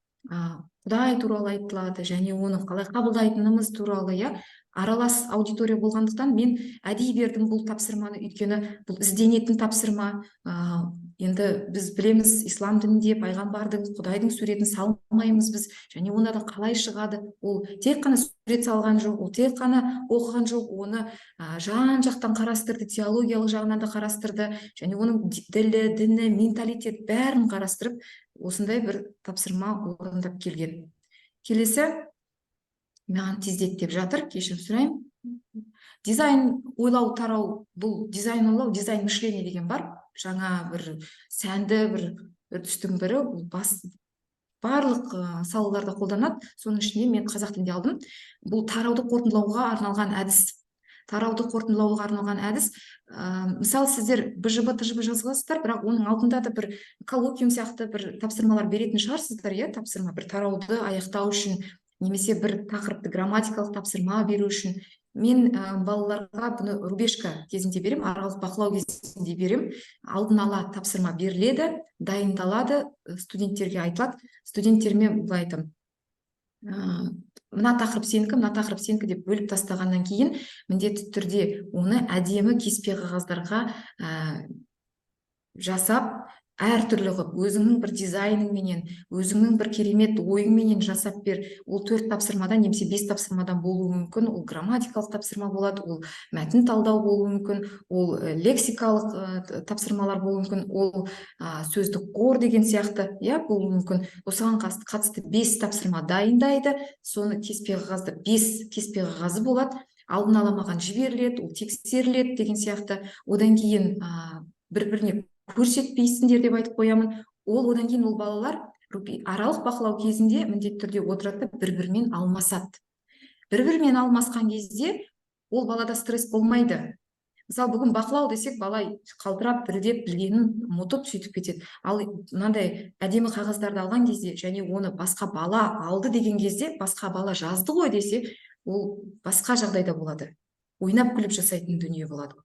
Құдай туралы айтылады және оны қалай қабылдайтынымыз туралы, иә, аралас аудитория болғандықтан мен әдейі бердім бұл тапсырманы, өйткені бұл ізденетін тапсырма. Енді біз білеміз, ислам дінінде пайғамбардың, Құдайдың суретін салмаймыз біз, және онда да қалай шығады? Ол тек қана сурет салған жоқ, ол тек қана оқыған жоқ, оны, жан жақтан қарастырды, теологиялық жағынан да қарастырды, және оның ділі, діні, менталитет бәрін қарастырып, осындай бір тапсырма орындап келген. Келесі маған тездет деп жатыр, кешірім сұраймын. Дизайн ойлау тарау, бұл дизайн ойлау, дизайн мышление деген бар. Жаңа бір сәнді бір үрдістің бірі, бұл барлық, салаларда қолданады. Соның ішінде мен қазақ тілінде алдым. Бұл тарауды қорытындылауға арналған әдіс. Тарауды қорытындылауға арналған әдіс. Мысалы, сіздер БЖБ, ТЖБ жазғансыздар, бірақ оның алдында да бір коллоквиум сияқты бір тапсырмалар беретін шығарсыздар, иә, тапсырма бір тарауды аяқтау үшін немесе бір тақырыпты грамматикалық тапсырма беру үшін. Мен, балаларға бұны рубежка кезінде беремін, аралық бақылау кезінде беремін. Алдын ала тапсырма беріледі, дайындалады, студенттерге айтылады. Студенттеріме былай айтамын: мына тақырып сенікі, мына тақырып сенікі деп бөліп тастағаннан кейін міндетті түрде оны әдемі кеспе қағаздарға, жасап, әртүрлі қылып, өзіңнің бір дизайныңменен, өзіңнің бір керемет ойыңменен жасап бер. Ол 4 тапсырмадан немесе 5 тапсырмадан болуы мүмкін. Ол грамматикалық тапсырма болады, ол мәтін талдау болуы мүмкін, ол, лексикалық, тапсырмалар болуы мүмкін, ол, сөздік қор деген сияқты, иә, болуы мүмкін. Осыған қатысты 5 тапсырма дайындайды. Соны кеспе қағазды, 5 кеспе қағазы болады, алдын ала маған жіберіледі, ол тексеріледі деген сияқты. Одан кейін, бір-біріне көрсетпейсіңдер деп айтып қоямын. Ол одан кейін ол балалар аралық бақылау кезінде міндетті түрде отырады да бір-бірімен алмасады. Бір-бірімен алмасқан кезде ол балада стресс болмайды. Мысалы, бүгін бақылау десек, бала қалтырап, дірілдеп, білгенін ұмытып, сөйтіп кетеді. Ал мынандай әдемі қағаздарды алған кезде және оны басқа бала алды деген кезде, басқа бала жазды ғой десе, ол басқа жағдайда болады. Ойнап күліп жасайтын дүние болады.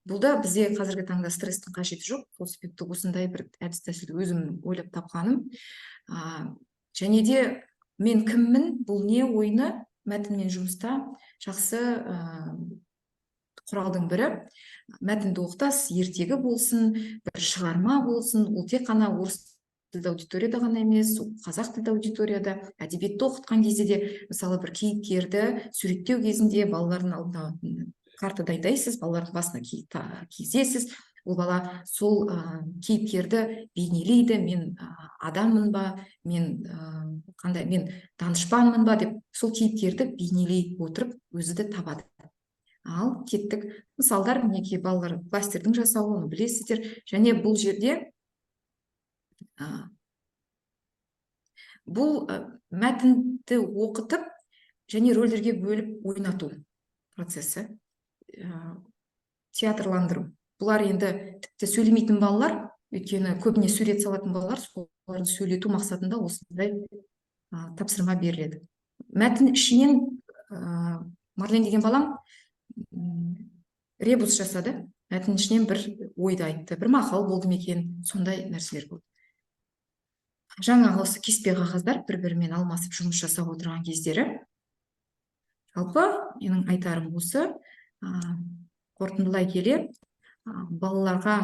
Бұл да бізде қазіргі таңда стресстің қажеті жоқ. Сол себепті осындай бір әдіс тәсілді өзім ойлап тапқаным. Және де мен кіммін, бұл не ойыны мәтінмен жұмыста жақсы құралдың бірі. Мәтінді оқытасыз, ертегі болсын, бір шығарма болсын, ол тек қана орыс тілді аудиторияда ғана емес, қазақ тілді аудиторияда, әдебиетті оқытқан кезде де, мысалы, бір кейіпкерді суреттеу кезінде балалардың алдына карта дайындайсыз, балалардың басына кигізесіз, ол бала сол кейіпкерді бейнелейді. Мен адаммын ба, мен қандай, мен данышпанмын ба деп сол кейіпкерді бейнелей отырып өзі де табады. Ал кеттік. Мысалдар, мінекей, балалар кластердің жасауы, оны білесіздер. Және бұл жерде бұл мәтінді оқытып және рөлдерге бөліп ойнату процесі, театрландыру. Бұлар енді тіпті сөйлемейтін балалар, өйткені көбіне сурет салатын балалар, соларды сөйлету мақсатында осындай тапсырма беріледі. Мәтін ішінен Марлен деген балам ребус жасады, мәтін ішінен бір ойды айтты, бір мақал болды ма екен, сондай нәрселер болды. Жаңағы осы кеспе қағаздар бір-бірімен алмасып жұмыс жасап отырған кездері. Жалпы менің айтарым осы. Қорытындылай келе, балаларға,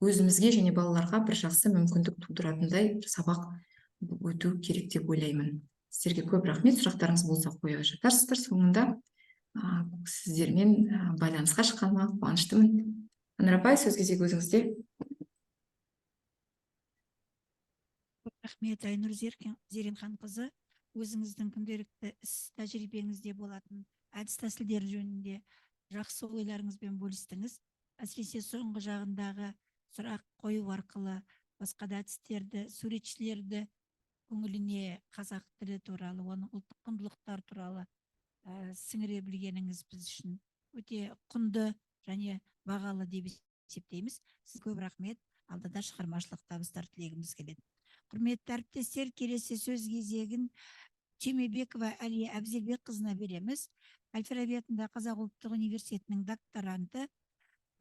өзімізге және балаларға бір жақсы мүмкіндік тудыратындай бір сабақ өту керек деп ойлаймын. Сіздерге көп рахмет. Сұрақтарыңыз болса, қоя жатарсыздар соңында. Сіздермен байланысқа шыққаныма қуаныштымын. Анар апай, сөз кезегі өзіңізде. Рахмет, Айнұр Зеренханқызы. Өзіңіздің күнделікті іс тәжірибеңізде болатын әдіс тәсілдер жөнінде жақсы ойларыңызбен бөлістіңіз. Әсіресе соңғы жағындағы сұрақ қою арқылы басқа да әдістерді, суретшілерді көңіліне қазақ тілі туралы, оның ұлттық құндылықтар туралы сіңіре білгеніңіз біз үшін өте құнды және бағалы деп есептейміз. Сізге көп рахмет. Алда да шығармашылық табыстар тілегіміз келеді. Құрметті әріптестер, келесі сөз кезегін Түймебекова Әлия Әбзелбекқызына береміз. Әл-Фараби атындағы Қазақ ұлттық университетінің докторанты.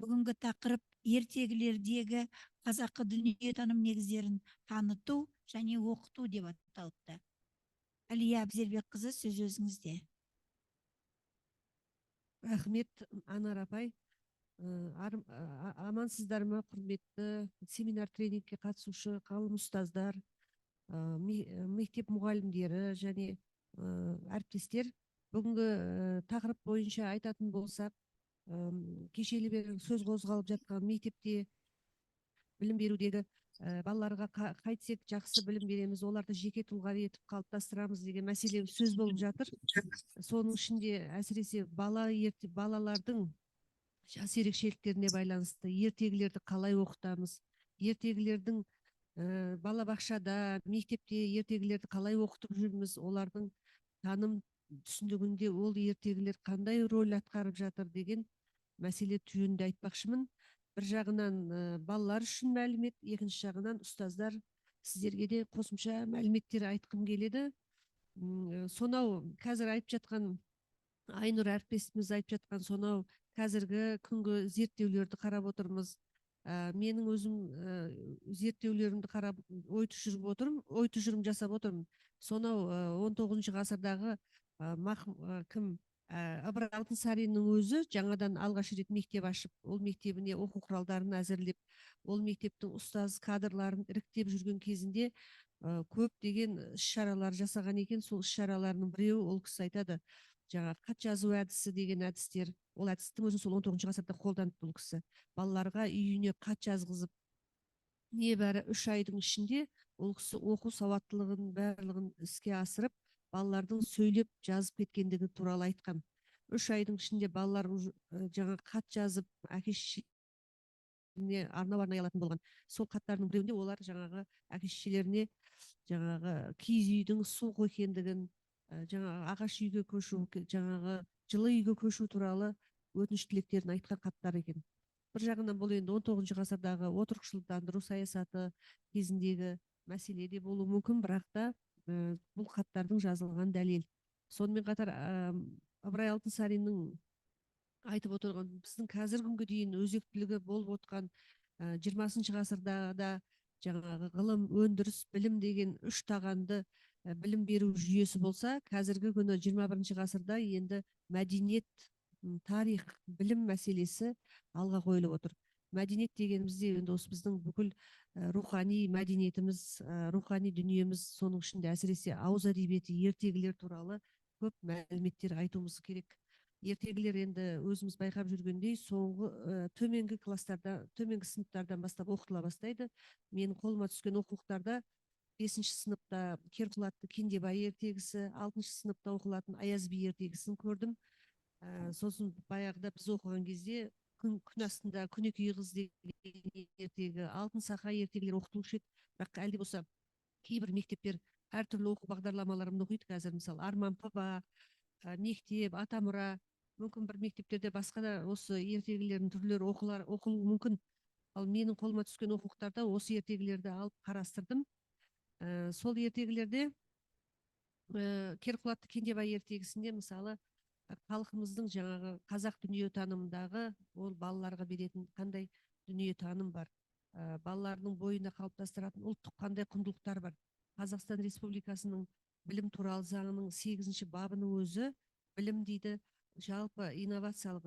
Бүгінгі тақырып ертегілердегі қазақы дүниетаным негіздерін таныту және оқыту деп аталыпты. Әлия Әбзелбекқызы, сөз өзіңізде. Рахмет, Анар апай. Амансыздар ма, құрметті семинар тренингке қатысушы ғалым ұстаздар, мектеп мұғалімдері және әріптестер. Бүгінгі тақырып бойынша айтатын болсақ, кешелі бері сөз қозғалып жатқан мектепте білім берудегі балаларға қайтсек жақсы білім береміз, оларды жеке тұлға етіп қалыптастырамыз деген мәселе сөз болып жатыр. Соның ішінде әсіресе балалардың жас ерекшеліктеріне байланысты ертегілерді қалай оқытамыз, ертегілердің балабақшада, мектепте ертегілерді қалай оқытып жүрміз, олардың таным түсінігінде ол ертегілер қандай рөл атқарып жатыр деген мәселе жөнінде айтпақшымын. Бір жағынан балалар үшін мәлімет, екінші жағынан ұстаздар, сіздерге де қосымша мәліметтер айтқым келеді. Сонау қазір айтып жатқан Айнұр әріптесіміз айтып жатқан сонау қазіргі күнгі зерттеулерді қарап отырмыз. Менің өзім зерттеулерімді қарап ой тұжырып отырмын, ой тұжырым жасап отырмын. Сонау 19 ғасырдағы кім Ыбырай Алтынсариннің өзі жаңадан алғаш рет мектеп ашып, ол мектебіне оқу құралдарын әзірлеп, ол мектептің ұстаз кадрларын іріктеп жүрген кезінде көптеген іс-шаралар жасаған екен. Сол іс-шараларының біреуі, ол кісі айтады, жаңа хат жазу әдісі деген әдістер, ол әдістің өзін сол 19 ғасырда қолданды бұл кісі. Балаларға үйіне хат жазғызып, небәрі 3 айдың ішінде ол кісі оқу сауаттылығын барлығын іске асырып, балалардың сөйлеп жазып кеткендігі туралы айтқан. 3 айдың ішінде балалар жаңа хат жазып, әке шешелеріне арнап арнай алатын болған. Сол хаттардың біреуінде олар жаңағы әке шешелеріне жаңағы киіз үйдің суық екендігін, жаңағы ағаш үйге көшу, жаңағы жылы үйге көшу туралы өтініш тілектерін айтқан хаттар екен. Бір жағынан бұл енді 19 ғасырдағы отырықшылдандыру саясаты кезіндегі мәселе де болуы мүмкін, бірақ та бұл хаттардың жазылған дәлел. Сонымен қатар Ыбырай Алтынсариннің айтып отырған біздің қазіргі күнге дейін өзектілігі болып отқан 20 ғасырда да жаңағы ғылым, өндіріс, білім деген үш тағанды білім беру жүйесі болса, қазіргі күні 21 ғасырда енді мәдениет, тарих, білім мәселесі алға қойылып отыр. Мәдениет дегенімізде енді осы біздің бүкіл рухани мәдениетіміз, рухани дүниеміз, соның ішінде әсіресе ауыз әдебиеті, ертегілер туралы көп мәліметтер айтуымыз керек. Ертегілер енді өзіміз байқап жүргендей соңғы төменгі класстарда, төменгі сыныптардан бастап оқытыла бастайды. Менің қолыма түскен оқулықтарда 5-ші сыныпта Керқұлатты Кендебай ертегісі, 6-шы сыныпта оқылатын Аяз би ертегісін көрдім. Сосын баяғыда біз оқыған кезде күн астында Күнекей қыз деген ертегі, Алтын сақа ертегілер оқытылушы еді. Бірақ әлде болса кейбір мектептер әртүрлі оқу бағдарламаларын оқиды қазір, мысалы Арман ПБ, мектеп, Атамұра, мүмкін бір мектептерде басқа да осы ертегілердің түрлері оқылуы мүмкін. Ал менің қолыма түскен оқулықтарда осы ертегілерді алып қарастырдым. Сол ертегілерде Керқұлатты Кендебай ертегісінде мысалы халқымыздың жаңағы қазақ дүниетанымындағы ол балаларға беретін қандай дүниетаным бар, балалардың бойына қалыптастыратын ұлттық қандай құндылықтар бар. Қазақстан Республикасының білім туралы заңының 8-ші бабының өзі білім дейді, жалпы инновациялық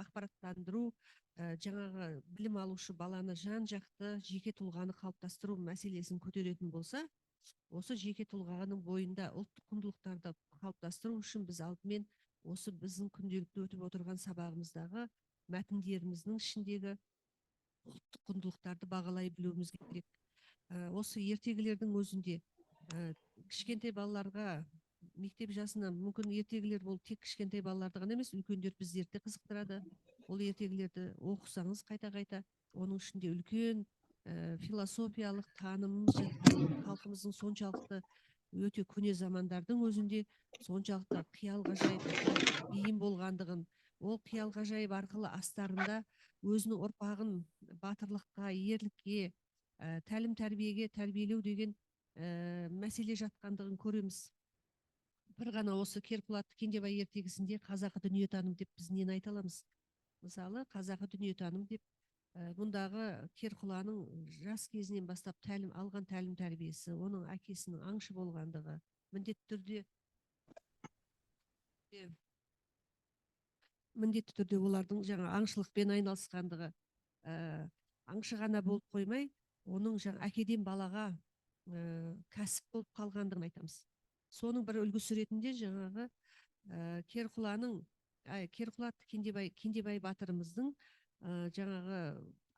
ақпараттандыру, жаңағы білім алушы баланы жан-жақты жеке тұлғаны қалыптастыру мәселесін көтеретін болса, осы жеке тұлғаның бойында ұлттық құндылықтарды қалыптастыру үшін біз алдымен осы біздің күнделікті өтіп отырған сабағымыздағы мәтіндеріміздің ішіндегі ұлттық құндылықтарды бағалай білуіміз керек. Осы ертегілердің өзінде кішкентай балаларға мектеп жасынан мүмкін ертегілер ол тек кішкентай балаларды ғана емес, үлкендер біздерді де қызықтырады. Ол ертегілерді оқысаңыз қайта-қайта, оның ішінде үлкен философиялық танымымыз жатқан, халқымыздың соншалықты өте көне замандардың өзінде соншалықты қиял ғажайып бейім болғандығын, ол қиял ғажайып арқылы астарында өзінің ұрпағын батырлыққа, ерлікке, тәлім тәрбиеге тәрбиелеу деген мәселе жатқандығын көреміз. Бір ғана осы Керқұлатты Кендебай ертегісінде қазақы дүниетаным деп біз нені айта аламыз? Мысалы, қазақы дүниетаным деп бұндағы Керқұланың жас кезінен бастап алған тәлім тәрбиесі, оның әкесінің аңшы болғандығы, міндетті түрде олардың жаңа аңшылықпен айналысқандығы, аңшы ғана болып қоймай, оның жаңа әкеден балаға кәсіп болып қалғандығын айтамыз. Соның бір үлгісі ретінде жаңағы Керқұлат Кендебай батырымыздың жаңағы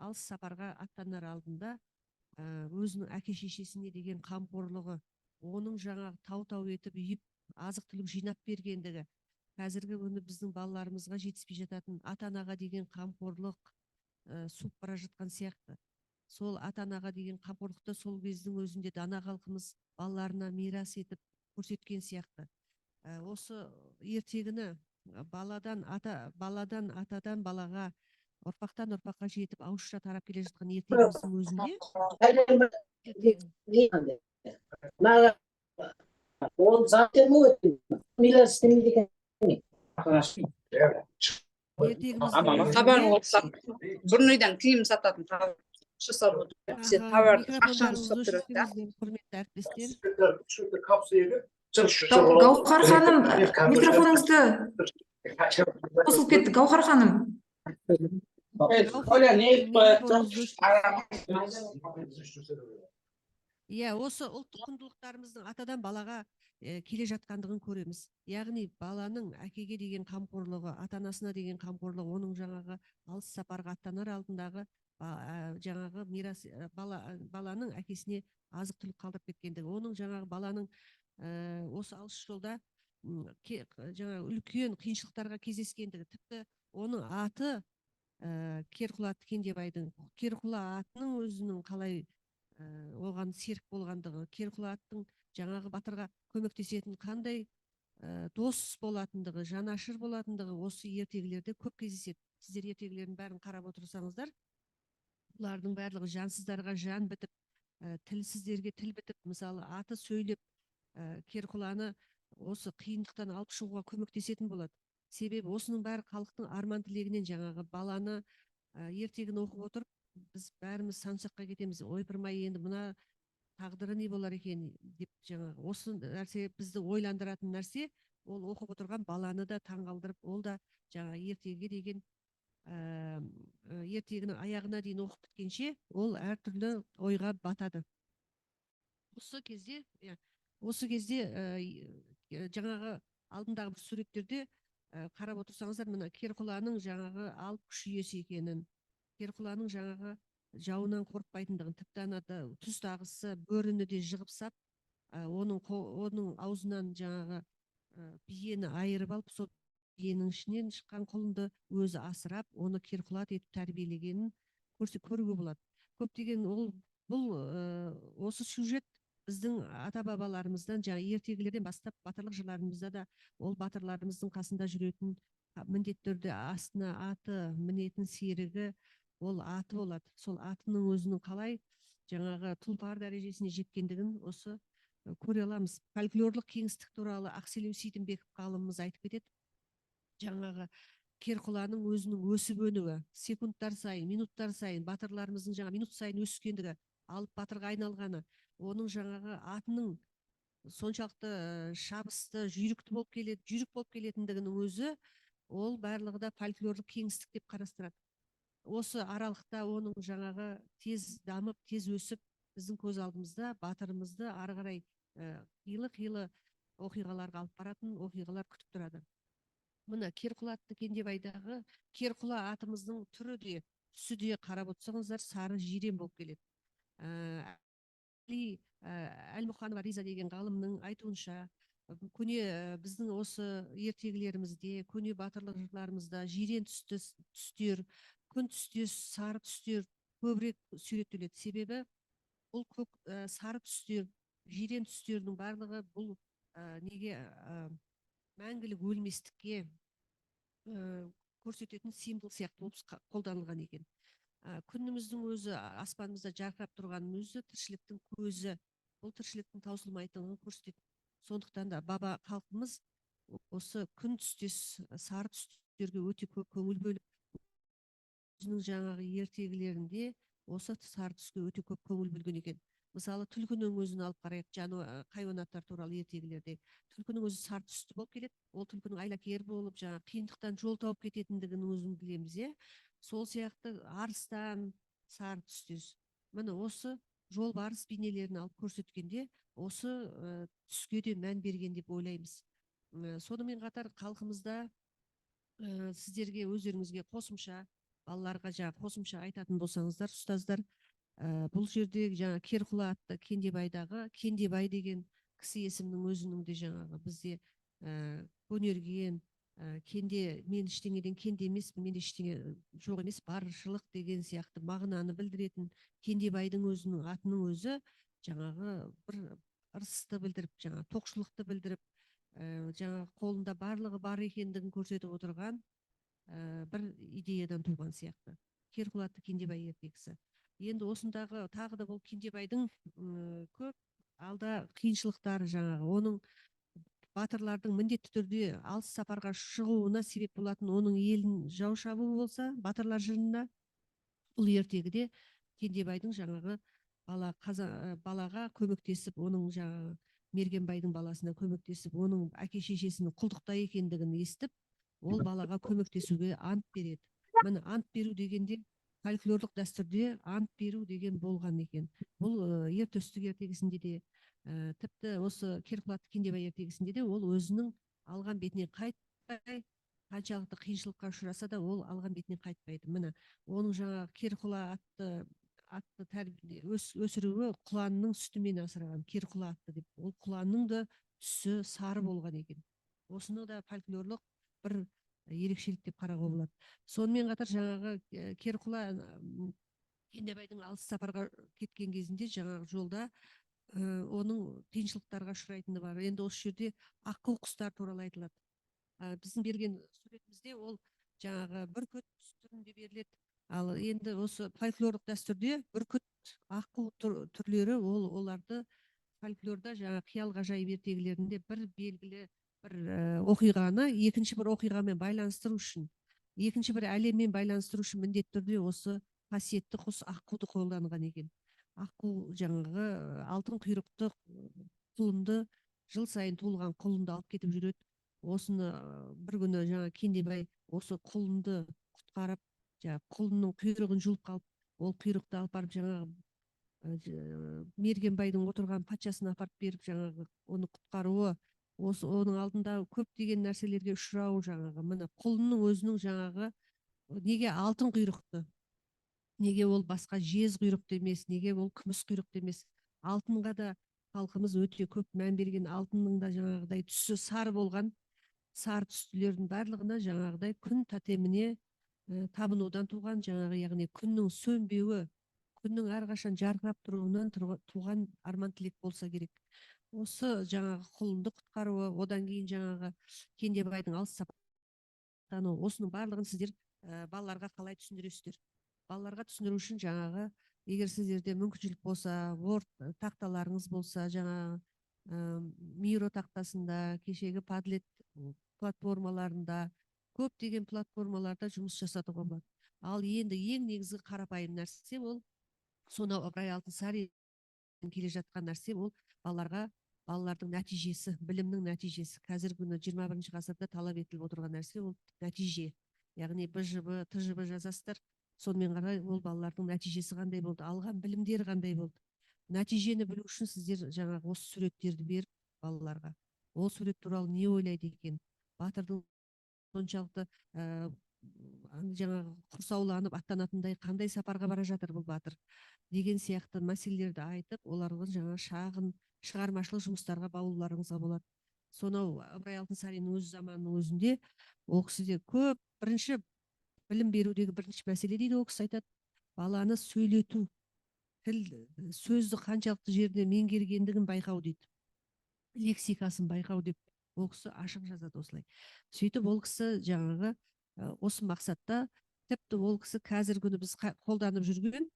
алыс сапарға аттанар алдында өзінің әке шешесіне деген қамқорлығы, оның жаңағы тау-тау етіп үйіп азық-түлік жинап бергендігі, қазіргі күні біздің балаларымызға жетіспей жататын ата-анаға деген қамқорлық суып бара жатқан сияқты. Сол ата-анаға деген қамқорлықты сол кездің өзінде дана халқымыз балаларына мирас етіп көрсеткен сияқты. Осы ертегіні баладан атадан балаға, ұрпақтан ұрпаққа жетіп ауызша тарап келе жатқан ертегіміздің өзінде Ол zaten істемейді екен. Ертегіміздің Хабар өзінде болса, бұрын киім сататын ақшаны ұстап тұрады да. Құрметті әріптестер. Гаухар ханым, микрофоныңызды қосылып кетті. Гаухар ханым. Иә, осы ұлттық құндылықтарымыздың атадан балаға келе жатқандығын көреміз. Яғни баланың әкеге деген қамқорлығы, ата-анасына деген қамқорлығы, оның жаңағы алыс сапарға аттанар алдындағы жаңағы мирас, баланың әкесіне азық-түлік қалдырып кеткендігі, оның жаңағы баланың осы алыс жолда жаңағы үлкен қиыншылықтарға кездескендігі, тіпті оның аты Керқұла Кендебайдың Керқұла атының өзінің қалай оған серік болғандығы, Керқұла аттың жаңағы батырға көмектесетін қандай Дос болатындығы, жанашыр болатындығы осы ертегілерде көп кездеседі. Сіздер ертегілердің бәрін қарап отырсаңыздар, бұлардың барлығы жансыздарға жан бітіп, тілсіздерге тіл бітіп, мысалы, аты сөйлеп, Керқұланы осы қиындықтан алып шығуға көмектесетін болады. Себебі осының бәрі халықтың арман тілегінен. Жаңағы баланы, ертегіні оқып отырып, біз бәріміз сан саққа кетеміз: ойпырмай, енді мына тағдыры не болар екен деп. Жаңағы осы нәрсе бізді ойландыратын нәрсе. Ол оқып отырған баланы да таңғалдырып, ол да жаңа ертегіге деген, ертегінің аяғына дейін оқып біткенше, ол әртүрлі ойға батады. Осы кезде, иә, осы кезде жаңағы алдындағы бір суреттерде қарап отырсаңыздар, мына Керқұланың жаңағы алып күш иесі екенін, Керқұланың жаңағы жауынан қорықпайтындығын, тіпті анада түз тағысы бөріні де жығып сап, оның аузынан жаңағы биені айырып алып, сол биенің ішінен шыққан құлынды өзі асырап, оны Керқұла етіп тәрбиелегенін көруге болады. Көптеген ол бұл, осы сюжет біздің ата бабаларымыздан, жаңа ертегілерден бастап батырлық жырларымызда да ол батырларымыздың қасында жүретін, міндетті түрде астына аты мінетін серігі ол аты болады. Сол атының өзінің қалай жаңағы тұлпар дәрежесіне жеткендігін осы көре аламыз. Фольклорлық кеңістік туралы Ақселеу Сейдімбеков ғалымымыз айтып кетеді. Жаңағы Керқұланың өзінің өсіп өнуі секундтар сайын, минуттар сайын, батырларымыздың жаңа минут сайын өскендігі, алып батырға айналғаны, оның жаңағы атының соншалықты шабысты, жүйрікті болып келеді, жүйрік болып келетіндігінің өзі, ол барлығы да фольклорлық кеңістік деп қарастырады. Осы аралықта оның жаңағы тез дамып, тез өсіп, біздің көз алдымызда батырымызды ары қарай қилы қилы оқиғаларға алып баратын оқиғалар күтіп тұрады. Мына Керқұла атты Кендебайдағы Керқұла атымыздың түрі де, түсі де, қарап отырсаңыздар, сары жирен болып келеді. Әли Әлмұханова Риза деген ғалымның айтуынша, көне, біздің осы ертегілерімізде, көне батырлық жырларымызда жирен түсті түстер, күн түстес сары түстер көбірек суреттеледі. Себебі бұл көк, сары түстер, жирен түстердің барлығы бұл неге, мәңгілік өлместікке көрсететін символ сияқты болып қолданылған екен. Күніміздің өзі, аспанымызда жарқырап тұрғанның өзі тіршіліктің көзі, бұл тіршіліктің таусылмайтындығын көрсетеді. Сондықтан да баба халқымыз осы күн түстес сары түстерге өте көп көңіл бөліп, өзінің жаңағы ертегілерінде осы сары түске өте көп көңіл бөлген екен. Мысалы, түлкінің өзін алып қарайық. Жануар, хайуанаттар туралы ертегілерде түлкінің өзі сары түсті болып келеді. Ол түлкінің айлакер болып, жаңағы қиындықтан жол тауып кететіндігін өзін білеміз, иә. Сол сияқты арыстан сары түстес. Міне, осы жолбарыс бейнелерін алып көрсеткенде, осы түске де мән берген деп ойлаймыз. Сонымен қатар халқымызда, сіздерге өздеріңізге қосымша, балаларға жаңа қосымша айтатын болсаңыздар, ұстаздар, бұл жерде жаңа Керқұла атты Кендебайдағы Кендебай деген кісі есімінің өзінің де жаңағы бізде көнерген, кенде, мен ештеңеден кенде емеспін, менде ештеңе жоқ емес, баршылық деген сияқты мағынаны білдіретін Кендебайдың өзінің атының өзі жаңағы бір ырысты білдіріп, жаңа тоқшылықты білдіріп, жаңағы қолында барлығы бар екендігін көрсетіп отырған бір идеядан туған сияқты Керқұла атты Кендебай ертегісі. Енді осындағы тағы да бұл Кендебайдың көп алда қиыншылықтары, жаңағы оның батырлардың міндетті түрде алыс сапарға шығуына себеп болатын оның елін жау шабуы болса, батырлар жырында, бұл ертегіде Кендебайдың жаңағы бала балаға көмектесіп, оның жаңағы Мергенбайдың баласына көмектесіп, оның әке шешесінің құлдықта екендігін естіп, ол балаға көмектесуге ант береді. Міне, ант беру дегенде, фольклорлық дәстүрде ант беру деген болған екен. Бұл Ер Төстік ертегісінде де, тіпті осы Керқұла атты Кендебай ертегісінде де ол өзінің алған бетінен қайтпай, қаншалықты қиыншылыққа ұшыраса да, ол алған бетінен қайтпайды. Міне, оның жаңағы Керқұла атты өсіруі, құланның сүтімен асыраған Керқұла атты деп, ол құланның да түсі сары болған екен. Осыны да фольклорлық бір ерекшелік деп қарауға болады. Сонымен қатар жаңағы Керқұла, Кендебайдың алыс сапарға кеткен кезінде жаңағы жолда Оның қиыншылықтарға ұшырайтыны бар. Енді осы жерде аққу құстар туралы айтылады. Біздің берген суретімізде ол жаңағы бүркіт түрінде беріледі. Ал енді осы фольклорлық дәстүрде бүркіт, аққу түрлері, ол оларды фольклорда жаңа қиял ғажайып ертегілерінде бір белгілі бір оқиғаны екінші бір оқиғамен байланыстыру үшін, екінші бір әлеммен байланыстыру үшін міндетті түрде осы қасиетті құс аққуды қолданған екен. Аққу жаңағы алтын құйрықты құлынды, жыл сайын туылған құлынды алып кетіп жүреді. Осыны бір күні жаңа Кендебай осы құлынды құтқарып, жаңа құлынның құйрығын жұлып қалып, ол құйрықты алып барып жаңағы Мергенбайдың отырған патшасына апарып беріп, жаңағы оны құтқаруы, осы оның алдында көптеген нәрселерге ұшырауы, жаңағы міне құлынның өзінің жаңағы неге алтын құйрықты, неге ол басқа жез құйрықты емес, неге ол күміс құйрықты емес? Алтынға да халқымыз өте көп мән берген. Алтынның да жаңағыдай түсі сары болған. Сары түстілердің барлығына жаңағыдай күн тотеміне табынудан туған, жаңағы, яғни күннің сөнбеуі, күннің әрқашан жарқырап тұруынан туған арман тілек болса керек. Осы жаңағы құлынды құтқаруы, одан кейін жаңағы Кендебайдың алыс сапардануы, осының барлығын сіздер балаларға қалай түсіндіресіздер? Балаларға түсіндіру үшін жаңағы, егер сіздерде мүмкіншілік болса, Word тақталарыңыз болса, жаңағы Миро тақтасында, кешегі Padlet платформаларында, көптеген платформаларда жұмыс жасатуға болады. Ал енді ең негізгі қарапайым нәрсе, ол сонау Ыбырай Алтынсарин келе жатқан нәрсе, ол балаларға, балалардың нәтижесі, білімнің нәтижесі. Қазіргі күні 21 ғасырда талап етіліп отырған нәрсе ол нәтиже. Яғни БЖБ, ТЖБ жазасыздар, сонымен қарай ол балалардың нәтижесі қандай болды, алған білімдері қандай болды. Нәтижені білу үшін сіздер жаңағы осы суреттерді беріп балаларға, ол сурет туралы не ойлайды екен, батырдың соншалықты жаңағы құрсауланып аттанатындай қандай сапарға бара жатыр бұл батыр деген сияқты мәселелерді айтып, оларға жаңа шағын шығармашылық жұмыстарға баулуларыңызға болады. Сонау Ыбырай Алтынсариннің өз заманының өзінде ол кісіде көп, бірінші білім берудегі бірінші мәселе дейді, ол кісі айтады, баланы сөйлету, тіл, сөзді қаншалықты жерде меңгергендігін байқау дейді, лексикасын байқау деп ол кісі ашық жазады осылай. Сөйтіп ол кісі жаңағы осы мақсатта, тіпті ол кісі қазіргі күні біз қолданып жүрген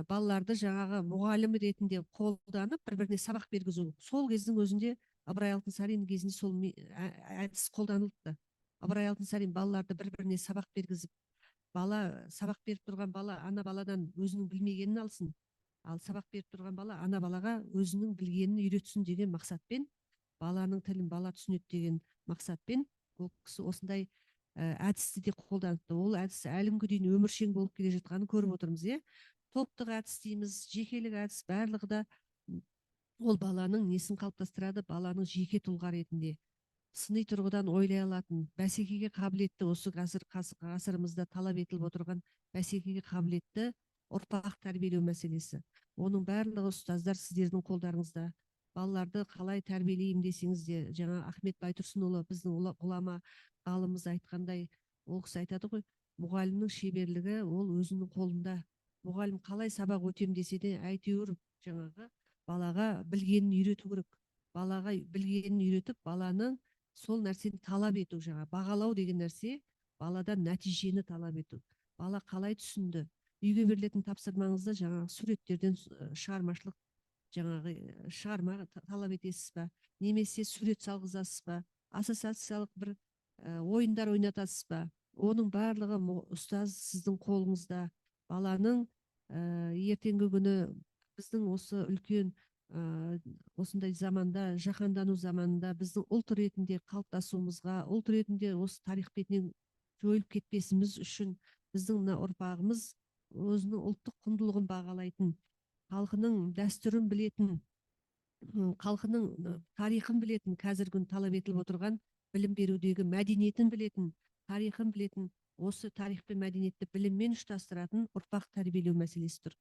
балаларды жаңағы мұғалім ретінде қолданып, бір біріне сабақ бергізу, сол кездің өзінде, Ыбырай Алтынсарин кезінде сол әдіс қолданылыпты. Ыбырай Алтынсарин балаларды бір біріне сабақ бергізіп, бала сабақ беріп тұрған бала ана баладан өзінің білмегенін алсын, ал сабақ беріп тұрған бала ана балаға өзінің білгенін үйретсін деген мақсатпен, баланың тілін бала түсінеді деген мақсатпен ол кісі осындай әдісті де қолданыпты. Ол әдіс әлі күнге дейін өміршең болып келе жатқанын көріп отырмыз, иә. Топтық әдіс дейміз, жекелік әдіс, барлығы да ол баланың несін қалыптастырады? Баланың жеке тұлға ретінде сыни тұрғыдан ойлай алатын, бәсекеге қабілетті, осы қазір ғасырымызда талап етіліп отырған бәсекеге қабілетті ұрпақ тәрбиелеу мәселесі. Оның барлығы, ұстаздар, сіздердің қолдарыңызда. Балаларды қалай тәрбиелеймін десеңіз де, жаңа Ахмет Байтұрсынұлы, біздің ғұлама ғалымымыз айтқандай, ол кісі айтады ғой, мұғалімнің шеберлігі ол өзінің қолында. Мұғалім қалай сабақ өтем десе де, әйтеуір жаңағы балаға білгенін үйрету керек. Балаға білгенін үйретіп, баланың сол нәрсені талап ету, жаңа бағалау деген нәрсе, баладан нәтижені талап ету. Бала қалай түсінді? Үйге берілетін тапсырмаңызда жаңағы суреттерден шығармашылық жаңағы шығарма талап етесіз ба, немесе сурет салғызасыз ба, ассоциациялық бір ойындар ойнатасыз ба? Оның барлығы, ұстаз, сіздің қолыңызда. Баланың ертеңгі күні біздің осы үлкен осындай заманда, жаһандану заманында біздің ұлт ретінде қалыптасуымызға, ұлт ретінде осы тарих бетінен жойылып кетпесіміз үшін біздің мына ұрпағымыз өзінің ұлттық құндылығын бағалайтын, халқының дәстүрін білетін, халқының тарихын білетін, қазіргі күн талап етіліп отырған білім берудегі мәдениетін білетін, тарихын білетін, осы тарих пен мәдениетті біліммен ұштастыратын ұрпақ тәрбиелеу мәселесі тұр.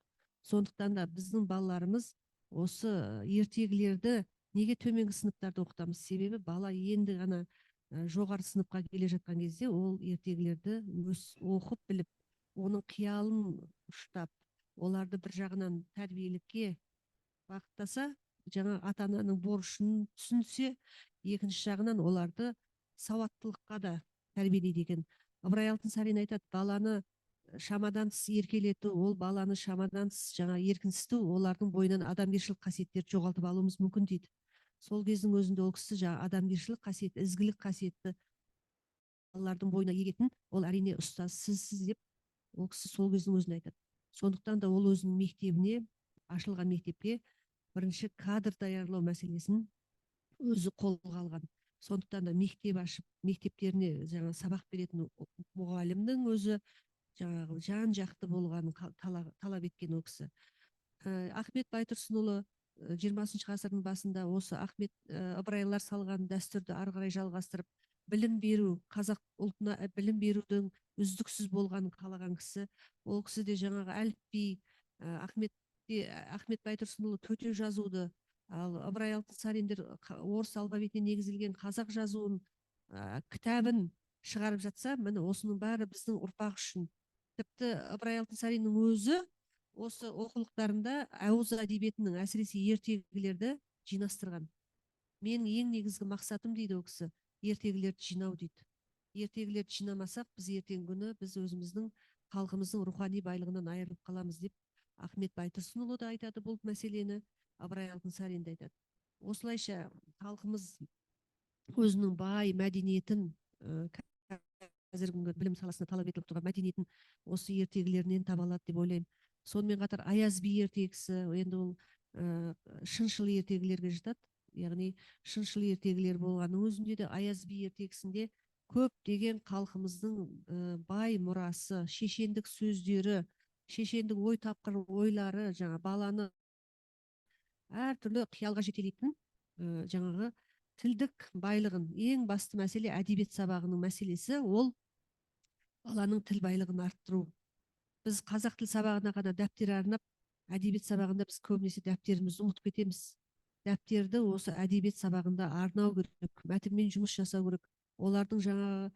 Сондықтан да біздің балаларымыз осы ертегілерді неге төменгі сыныптарда оқытамыз? Себебі бала енді ғана жоғары сыныпқа келе жатқан кезде ол ертегілерді оқып біліп, оның қиялын ұштап, оларды бір жағынан тәрбиелікке бағыттаса, жаңа ата ананың борышын түсінсе, екінші жағынан оларды сауаттылыққа да тәрбиелейді екен. Ыбырай Алтынсарин айтады, баланы шамадан тыс еркелету, ол баланы шамадан тыс жаңа еркінсіту, олардың бойынан адамгершілік қасиеттерді жоғалтып алуымыз мүмкін дейді. Сол кездің өзінде ол кісі жаңа адамгершілік қасиет, ізгілік қасиетті балалардың бойына егетін, ол әрине ұстаз сізсіз деп ол кісі сол кездің өзінде айтады. Сондықтан да ол өзінің мектебіне, ашылған мектепке бірінші кадр даярлау мәселесін өзі қолға алған. Сондықтан да мектеп ашып, мектептеріне жаңа сабақ беретін мұғалімнің өзі жаңағы жан жақты болғанын талап еткен ол кісі. Ахмет Байтұрсынұлы 20 ғасырдың басында осы Ахмет Ыбырайлар салған дәстүрді ары қарай жалғастырып, білім беру, қазақ ұлтына білім берудің үздіксіз болғанын қалаған кісі. Ол кісі де жаңағы әліпби, Ахмет Байтұрсынұлы төте жазуды, ал Ыбырай Алтынсариндер орыс алфавитіне негізделген қазақ жазуын, кітабын шығарып жатса, міне осының бәрі біздің ұрпақ үшін. Тіпті Ыбырай Алтынсариннің өзі осы оқулықтарында ауыз әдебиетінің, әсіресе ертегілерді жинастырған. Менің ең негізгі мақсатым, дейді ол кісі, ертегілерді жинау дейді. Ертегілерді жинамасақ, біз ертеңгі күні біз өзіміздің халқымыздың рухани байлығынан айырылып қаламыз деп Ахмет Байтұрсынұлы да айтады бұл мәселені, Ыбырай Алтынсарин да айтады. Осылайша халқымыз өзінің бай мәдениетін, қазіргі күнгі білім саласында талап етіліп тұрған мәдениетін осы ертегілерінен таба алады деп ойлаймын. Сонымен қатар Аяз би ертегісі, енді ол шыншыл ертегілерге жатады. Яғни шыншыл ертегілер болғанның өзінде де Аяз би ертегісінде көптеген халқымыздың бай мұрасы, шешендік сөздері, шешендік ой тапқыр ойлары, жаңа баланы әртүрлі қиялға жетелейтін жаңағы тілдік байлығын. Ең басты мәселе әдебиет сабағының мәселесі ол баланың тіл байлығын арттыру. Біз қазақ тіл сабағына ғана дәптер арнап, әдебиет сабағында біз көбінесе дәптерімізді ұмытып кетеміз. Дәптерді осы әдебиет сабағында арнау керек, мәтінмен жұмыс жасау керек. Олардың жаңағы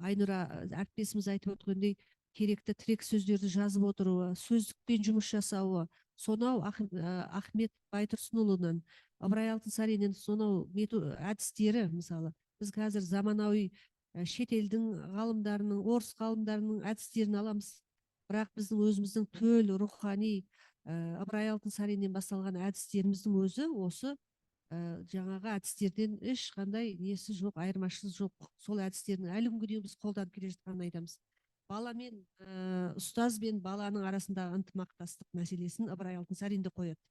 Айнұра әріптесіміз айтып өткендей керекті тірек сөздерді жазып отыруы, сөздікпен жұмыс жасауы, сонау Ахмет Байтұрсынұлынан, Ыбырай Алтынсариннен сонау әдістері, мысалы, біз қазір заманауи шетелдің ғалымдарының, орыс ғалымдарының әдістерін аламыз. Бірақ біздің өзіміздің төл рухани Ыбырай Алтынсариннен басталған әдістеріміздің өзі осы жаңағы әдістерден ешқандай несі жоқ, айырмашылығы жоқ. Сол әдістердің әлі күнге дейін біз қолданып келе жатқанын айтамыз. Бала мен ұстаз бен баланың арасындағы ынтымақтастық мәселесін Ыбырай Алтынсарин де қояды.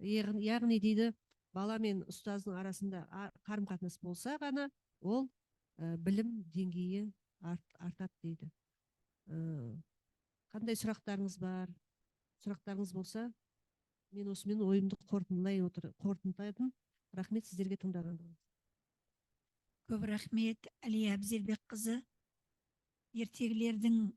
Яғни дейді, бала мен ұстаздың арасында қарым-қатынас болса ғана ол білім деңгейі артады дейді. Қандай сұрақтарыңыз бар? Сұрақтарыңыз болса, мен осымен ойымды қорытындылай қорытындылайдым. Рахмет сіздерге тыңдағандарыңыз. Көп рахмет, Әлия Әбзелбекқызы. Ертегілердің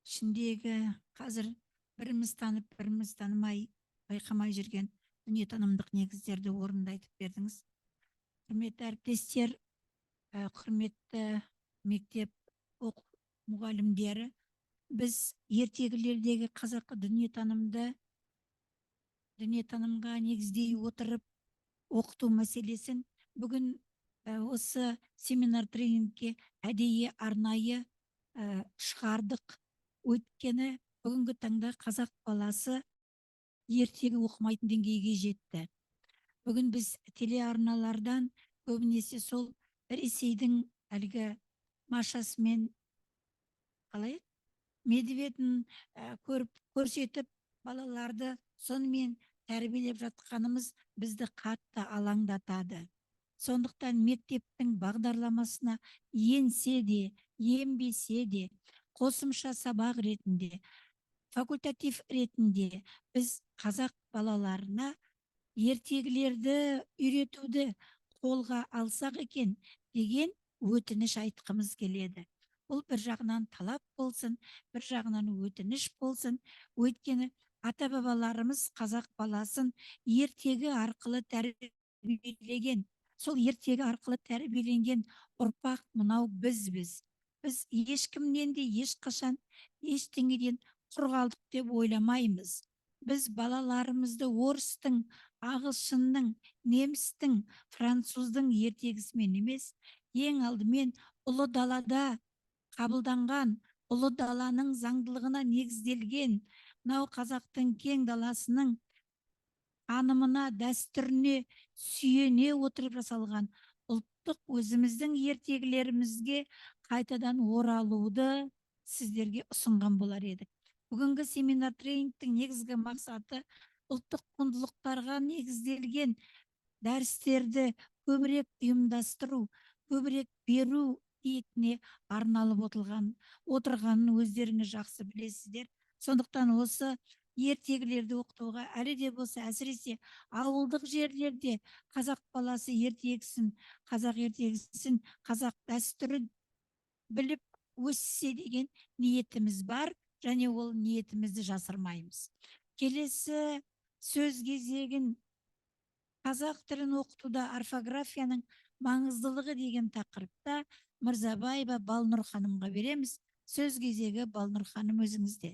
ішіндегі қазір біріміз танып, біріміз танымай, байқамай жүрген дүниетанымдық негіздерді орынды айтып бердіңіз. Құрметті әріптестер, құрметті мектеп мұғалімдері, біз ертегілердегі қазақы дүниетанымға негіздей отырып оқыту мәселесін бүгін осы семинар тренингке әдейі арнайы шығардық. Өйткені бүгінгі таңда қазақ баласы ертегі оқымайтын деңгейге жетті. Бүгін біз телеарналардан көбінесе сол Ресейдің әлгі Машасымен қалай еді? Медведін көріп, көрсетіп, балаларды сонымен тәрбиелеп жатқанымыз бізді қатты алаңдатады. Сондықтан мектептің бағдарламасына енсе де, енбесе де, қосымша сабақ ретінде, факультатив ретінде біз қазақ балаларына ертегілерді үйретуді қолға алсақ екен деген өтініш айтқымыз келеді. Бұл бір жағынан талап болсын, бір жағынан өтініш болсын. Өйткені ата-бабаларымыз қазақ баласын ертегі арқылы тәрбиелеген. Сол ертегі арқылы тәрбиеленген ұрпақ мынау бізбіз. Біз ешкімнен де ешқашан ештеңеден құр қалдық деп ойламаймыз. Біз балаларымызды орыстың Ағылшынның, немістің, француздың ертегісімен емес, ең алдымен ұлы далада қабылданған, ұлы даланың заңдылығына негізделген, мынау қазақтың кең даласының танымына, дәстүріне сүйене отырып жасалған ұлттық өзіміздің ертегілерімізге қайтадан оралуды сіздерге ұсынған болар едік. Бүгінгі семинар тренингтің негізгі мақсаты ұлттық құндылықтарға негізделген дәрістерді көбірек ұйымдастыру, көбірек беру ниетіне арналып отырғанын өздеріңіз жақсы білесіздер. Сондықтан осы ертегілерді оқытуға әлі де болса, әсіресе ауылдық жерлерде қазақ баласы ертегісін, қазақ ертегісін, қазақ дәстүрін біліп өссе деген ниетіміз бар және ол ниетімізді жасырмаймыз. Келесі сөз кезегін қазақ тілін оқытуда орфографияның маңыздылығы деген тақырыпта Мырзабаева Балнұр ханымға береміз. Сөз кезегі Балнұр ханым өзіңізде.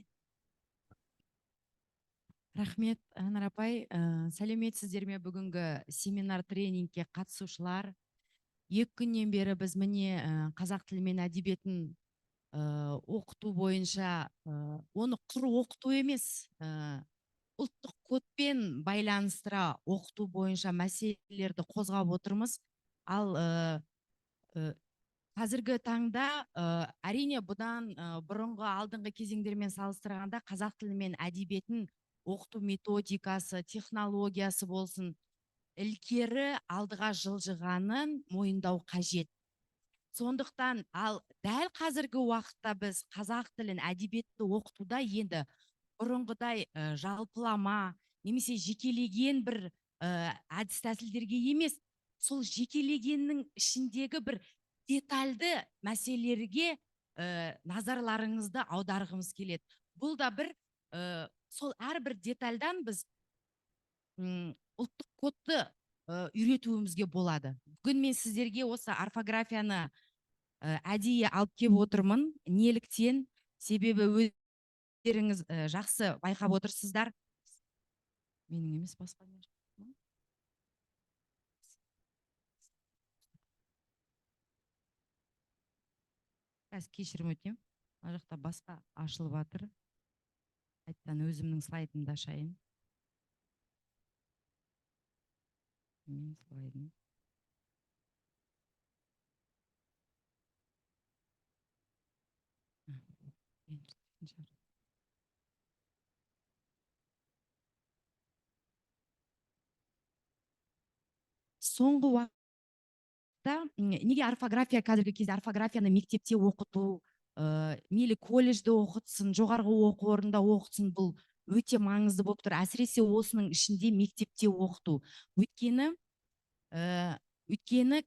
Рахмет, Анар апай. Сәлеметсіздер ме бүгінгі семинар тренингке қатысушылар? 2 күннен бері біз міне қазақ тілі мен әдебиетін оқыту бойынша, оны құр оқыту емес, ұлттық кодпен байланыстыра оқыту бойынша мәселелерді қозғап отырмыз. Ал қазіргі таңда әрине бұдан бұрынғы алдыңғы кезеңдермен салыстырғанда қазақ тілі мен әдебиетін оқыту методикасы, технологиясы болсын, ілгері алдыға жылжығанын мойындау қажет. Сондықтан ал дәл қазіргі уақытта біз қазақ тілін, әдебиетті оқытуда енді бұрынғыдай жалпылама немесе жекелеген бір әдіс тәсілдерге емес, сол жекелегеннің ішіндегі бір детальді мәселелерге назарларыңызды аударғымыз келеді. Бұл да бір сол әрбір детальдан біз ұлттық кодты үйретуімізге болады. Бүгін мен сіздерге осы орфографияны әдейі алып келіп отырмын. Неліктен? Себебі өздеріңіз жақсы байқап отырсыздар. Менің емес, басқа не? Қазір кешірім өтінемін. Мына жақта басқа ашылып жатыр. Қайтадан өзімнің слайдымды ашайын. Менің слайдым. Соңғы уақытта неге орфография, қазіргі кезде орфографияны мектепте оқыту, мейлі колледжде оқытсын, жоғарғы оқу орнында оқытсын, бұл өте маңызды болып тұр. Әсіресе осының ішінде мектепте оқыту. Өйткені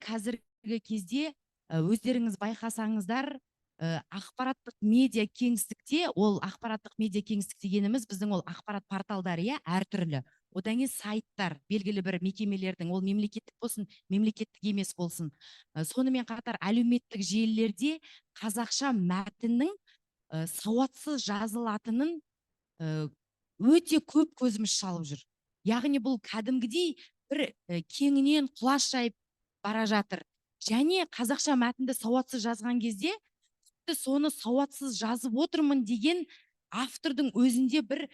қазіргі кезде өздеріңіз байқасаңыздар, ақпараттық медиа кеңістікте, ол ақпараттық медиа кеңістік дегеніміз біздің ол ақпарат порталдары, иә, әртүрлі. Одан кейін сайттар, белгілі бір мекемелердің, ол мемлекеттік болсын, мемлекеттік емес болсын. Сонымен қатар әлеуметтік желілерде қазақша мәтіннің сауатсыз жазылатынын өте көп көзіміз шалып жүр. Яғни бұл кәдімгідей бір кеңінен құлаш жайып бара жатыр. Және қазақша мәтінді сауатсыз жазған кезде тіпті соны сауатсыз жазып отырмын деген автордың өзінде бір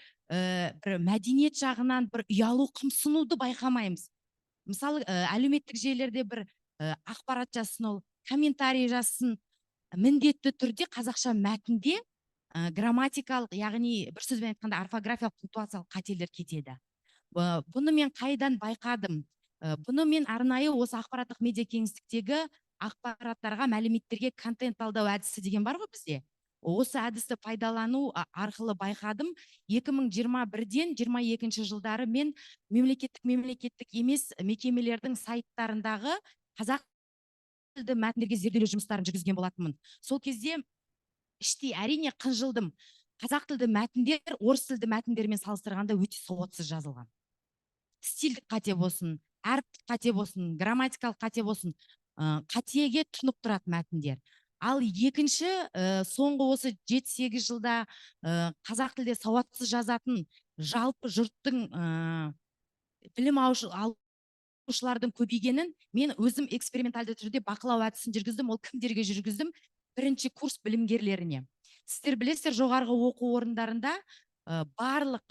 мәдениет жағынан бір ұялу, қымсынуды байқамаймыз. Мысалы, әлеуметтік желілерде бір ақпарат жазсын, ол комментарий жазсын, міндетті түрде қазақша мәтінде грамматикалық, яғни бір сөзбен айтқанда орфографиялық, пунктуациялық қателер кетеді. Бұны мен қайдан байқадым? Бұны мен арнайы осы ақпараттық медиа кеңістіктегі ақпараттарға, мәліметтерге контент талдау әдісі деген бар ғой бізде. Осы әдісті пайдалану арқылы байқадым. 2021-ден 22 жылдары мен мемлекеттік емес мекемелердің сайттарындағы қазақ тілді мәтіндерге зерделеу жұмыстарын жүргізген болатынмын. Сол кезде іштей әрине қынжылдым. Қазақ тілді мәтіндер орыс тілді мәтіндермен салыстырғанда өте сауатсыз жазылған. Стильдік қате болсын, әріптік қате болсын, грамматикалық қате болсын, қатеге тұнып тұрады мәтіндер. Ал екінші, соңғы осы 7-8 жылда қазақ тілде сауатсыз жазатын жалпы жұрттың Білім алушылардың көбейгенін мен өзім эксперименталды түрде бақылау әдісін жүргіздім. Ол кімдерге жүргіздім? Бірінші курс білімгерлеріне. Сіздер білесіздер, жоғарғы оқу орындарында барлық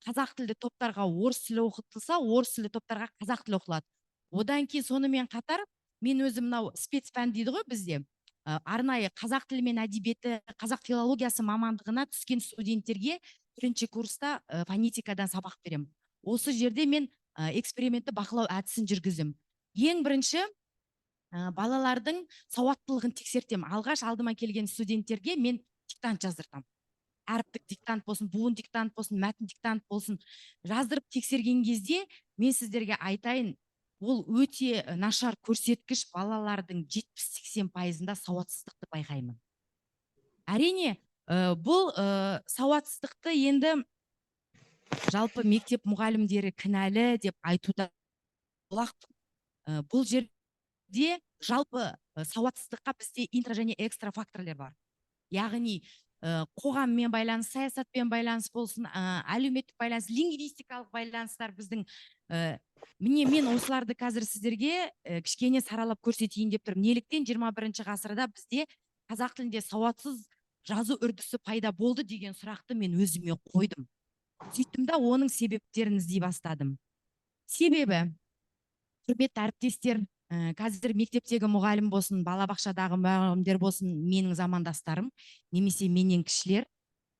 қазақ тілді топтарға орыс тілі оқытылса, орыс тілді топтарға қазақ тілі оқытылады. Одан кейін, сонымен қатар, мен өзім мынау спецпән дейді ғой бізде, арнайы қазақ тілі мен әдебиеті, қазақ филологиясы мамандығына түскен студенттерге бірінші курста фонетикадан сабақ беремін. Осы жерде мен экспериментті бақылау әдісін жүргіздім. Ең бірінші балалардың сауаттылығын тексертемін. Алғаш алдыма келген студенттерге мен диктант жаздыртамын. Әріптік диктант болсын, буын диктант болсын, мәтін диктант болсын, жаздырып тексерген кезде, мен сіздерге айтайын, ол өте нашар көрсеткіш. Балалардың 70-80%-ында сауатсыздықты байқаймын. Әрине, бұл сауатсыздықты енді жалпы мектеп мұғалімдері кінәлі деп айтуда аулақпын. Бұл жерде жалпы сауатсыздыққа бізде интра және экстра факторлер бар, яғни қоғаммен байланыс, саясатпен байланыс болсын, әлеуметтік байланыс, лингвистикалық байланыстар біздің. Міне, мен осыларды қазір сіздерге кішкене саралап көрсетейін деп тұрмын. Неліктен 21 ғасырда бізде қазақ тілінде сауатсыз жазу үрдісі пайда болды деген сұрақты мен өзіме қойдым. Сөйттім да, оның себептерін іздей бастадым. Себебі, құрметті әріптестер, қазір мектептегі мұғалім болсын, балабақшадағы мұғалімдер болсын, менің замандастарым немесе менен кішілер,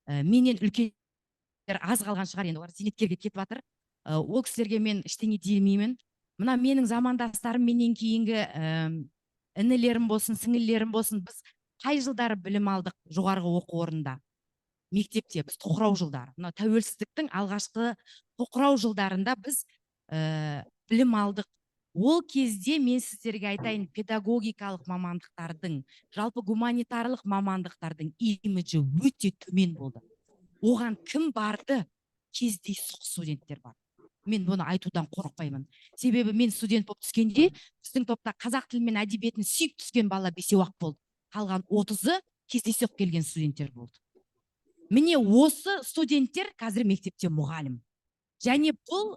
менен үлкендер аз қалған шығар енді, олар зейнеткерге кетіп жатыр. Ол кісілерге мен ештеңе демеймін. Мына менің замандастарым, менен кейінгі інілерім болсын, сіңілілерім болсын, біз қай жылдары білім алдық жоғарғы оқу орнында, мектепте? Біз тоқырау жылдары, мына тәуелсіздіктің алғашқы тоқырау жылдарында біз білім алдық. Ол кезде, мен сіздерге айтайын, педагогикалық мамандықтардың, жалпы гуманитарлық мамандықтардың имиджі өте төмен болды. Оған кім барды? Кездейсоқ студенттер бар. Мен бұны айтудан қорықпаймын, себебі мен студент болып түскенде біздің топта қазақ тілі мен әдебиетін сүйіп түскен бала бесеу ақ болды, қалған 30-ы кездейсоқ келген студенттер болды. Міне, осы студенттер қазір мектепте мұғалім. Және бұл,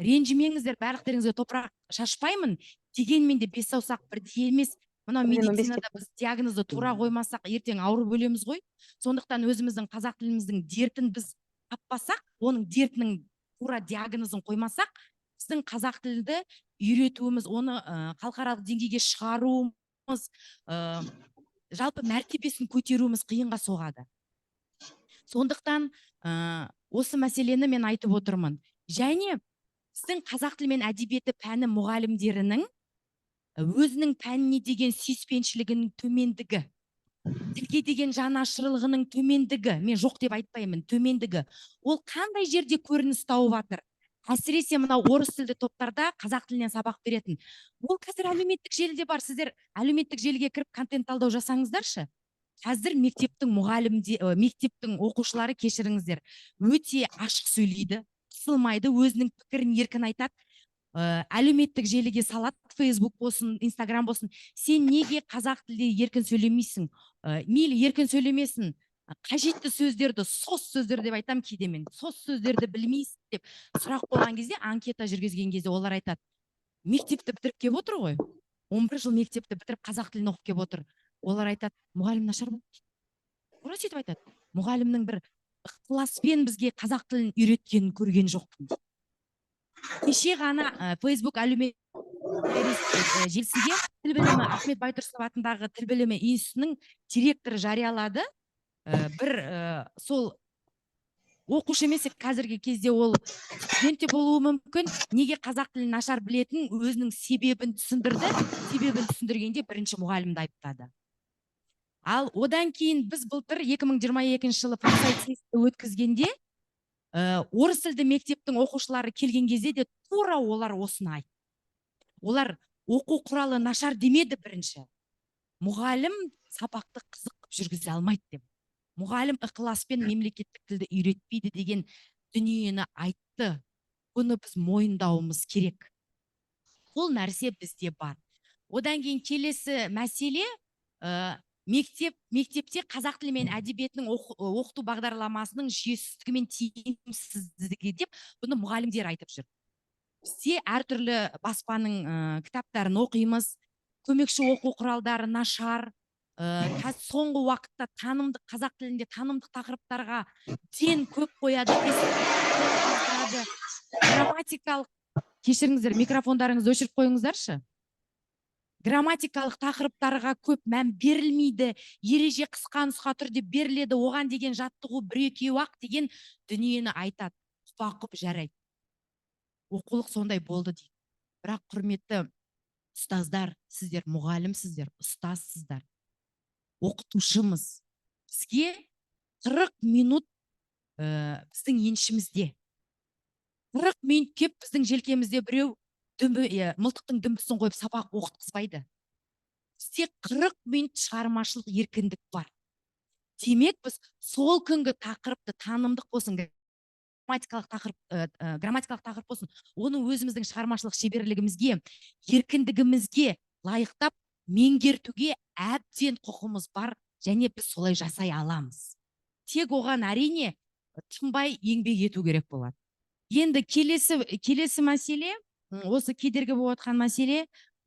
ренжімеңіздер, барлықтарыңызға топырақ шашпаймын, дегенмен де бес саусақ бірдей емес. Мынау Мен 15 медицинада біз диагнозды тура қоймасақ, ертең ауырып өлеміз ғой. Сондықтан өзіміздің қазақ тіліміздің дертін біз таппасақ, оның дертінің тура диагнозын қоймасақ, біздің қазақ тілді үйретуіміз, оны халықаралық деңгейге шығаруымыз, жалпы мәртебесін көтеруіміз қиынға соғады. Сондықтан осы мәселені мен айтып отырмын. Және біздің қазақ тілі мен әдебиеті пәні мұғалімдерінің өзінің пәніне деген сүйіспеншілігінің төмендігі, тілге деген жанашырлығының төмендігі, мен жоқ деп айтпаймын, төмендігі, ол қандай жерде көрініс тауып жатыр? Әсіресе мынау орыс тілді топтарда қазақ тілінен сабақ беретін. Ол қазір әлеуметтік желіде бар. Сіздер әлеуметтік желіге кіріп, контент талдау жасаңыздаршы. Қазір мектептің мұғалімде, мектептің оқушылары, кешіріңіздер, өте ашық сөйлейді, қысылмайды, өзінің пікірін еркін айтады, әлеуметтік желіге салады, Фейсбук болсын, Инстаграм болсын. Сен неге қазақ тілде еркін сөйлемейсің? Мейлі, еркін сөйлемесін, қажетті сөздерді, сос сөздер деп айтамын кейде мен, сос сөздерді білмейсің деп сұрақ қойған кезде, анкета жүргізген кезде олар айтады: мектепті бітіріп келіп отыр ғой, 11 жыл мектепті бітіріп, қазақ тілін оқып келіп отыр. Олар айтады: мұғалім нашар болды дейді. Тура сөйтіп айтады. Мұғалімнің бір ықыласпен бізге қазақ тілін үйреткенін көрген жоқпын дейді. Кеше ғана Фейсбук әлеуметтік желісінде тіл білімі, Ахмет Байтұрсынов атындағы тіл білімі институтының директоры жариялады. Бір сол оқушы емес, қазіргі кезде ол студент те болуы мүмкін, неге қазақ тілін нашар білетін, өзінің себебін түсіндірді. Себебін түсіндіргенде бірінші мұғалімді айыптады. Ал одан кейін біз былтыр, 2022 жылы форсайт сессия өткізгенде, орыс тілді мектептің оқушылары келген кезде де тура олар осыны айтты. Олар оқу құралы нашар демеді, бірінші мұғалім сабақты қызық қылып жүргізе алмайды деп, мұғалім ықыласпен мемлекеттік тілді үйретпейді деген дүниені айтты. Бұны біз мойындауымыз керек, бұл нәрсе бізде бар. Одан кейін келесі мәселе, мектепте қазақ тілі мен әдебиетінің оқыту бағдарламасының жүйесіздігі мен тиімсіздігі деп бұны мұғалімдер айтып жүр. Бізде әртүрлі баспаның кітаптарын оқимыз, көмекші оқу құралдары нашар. Қазір соңғы уақытта танымдық, қазақ тілінде танымдық тақырыптарға ден көп қояды, тесттерді, грамматикалық, кешіріңіздер, микрофондарыңызды өшіріп қойыңыздаршы. Грамматикалық тақырыптарға көп мән берілмейді, ереже қысқа нұсқа түрде беріледі, оған деген жаттығу бір екеу ақ деген дүниені айтады. Құпа құп, жарайды, оқулық сондай болды дейді. Бірақ, құрметті ұстаздар, сіздер мұғалімсіздер, ұстазсыздар, оқытушымыз. Бізге 40 минут біздің еншімізде. 40 минут кеп біздің желкемізде біреу дүмбі, мылтықтың дүмбісін қойып, сабақ оқытқызбайды. Бізде 40 минут шығармашылық еркіндік бар. Демек, біз сол күнгі тақырыпты, танымдық болсын, грамматикалық тақырып, грамматикалық тақырып болсын, оны өзіміздің шығармашылық шеберлігімізге, еркіндігімізге лайықтап меңгертуге әбден құқымыз бар және біз солай жасай аламыз. Тек оған, әрине, тынбай еңбек ету керек болады. Енді келесі мәселе, осы кедергі болып жатқан мәселе,